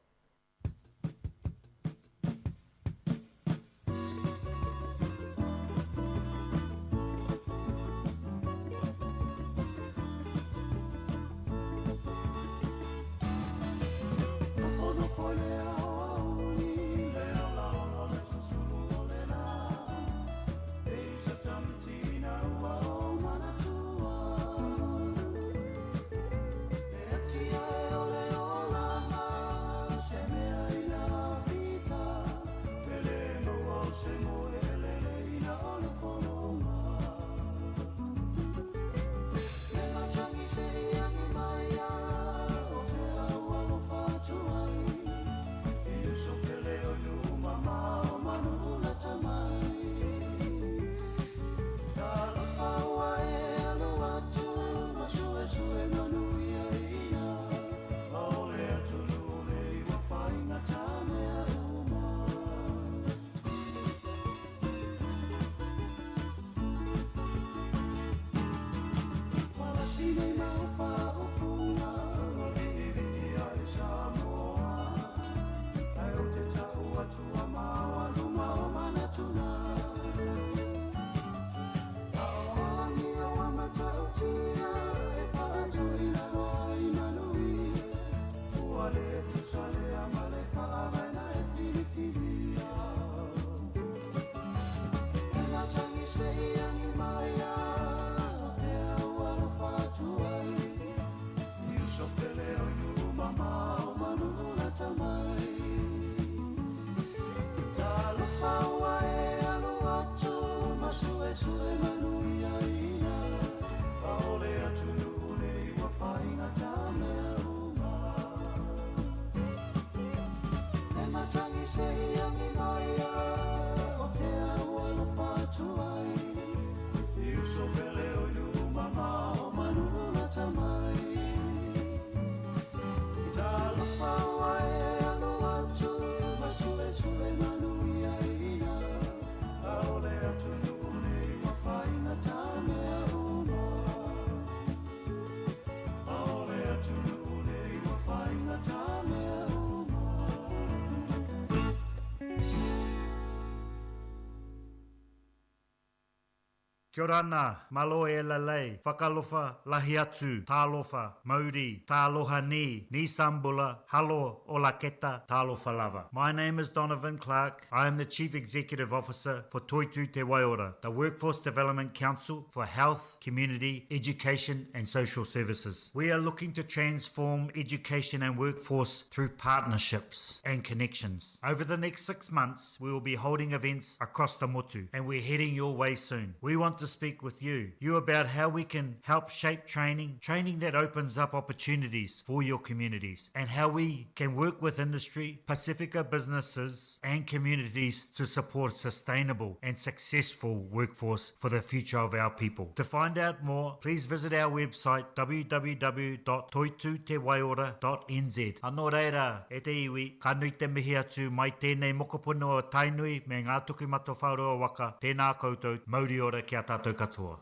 Kia ora ana, malo e lalei, whakalofa lahi atu, tālofa, mauri, tāloha ni, ni sambula, halo o laketa, tālofa lava. My name is Donovan Clark. I am the Chief Executive Officer for Toitu Te Waiora, the Workforce Development Council for Health, Community, Education and Social Services. We are looking to transform education and workforce through partnerships and connections. Over the next 6 months, we will be holding events across the motu, and we're heading your way soon. We want to speak with you about how we can help shape training, training that opens up opportunities for your communities, and how we can work with industry, Pacifica businesses and communities to support sustainable and successful workforce for the future of our people. To find out more, please visit our website www.toitutewaiora.nz. Anō reira, e te iwi, ka nui te mihi atu mai tēnei mokopuna o Tainui me ngā tuku matawhāroa waka, tēnā koutou, mauri ora ki a tātou katoa.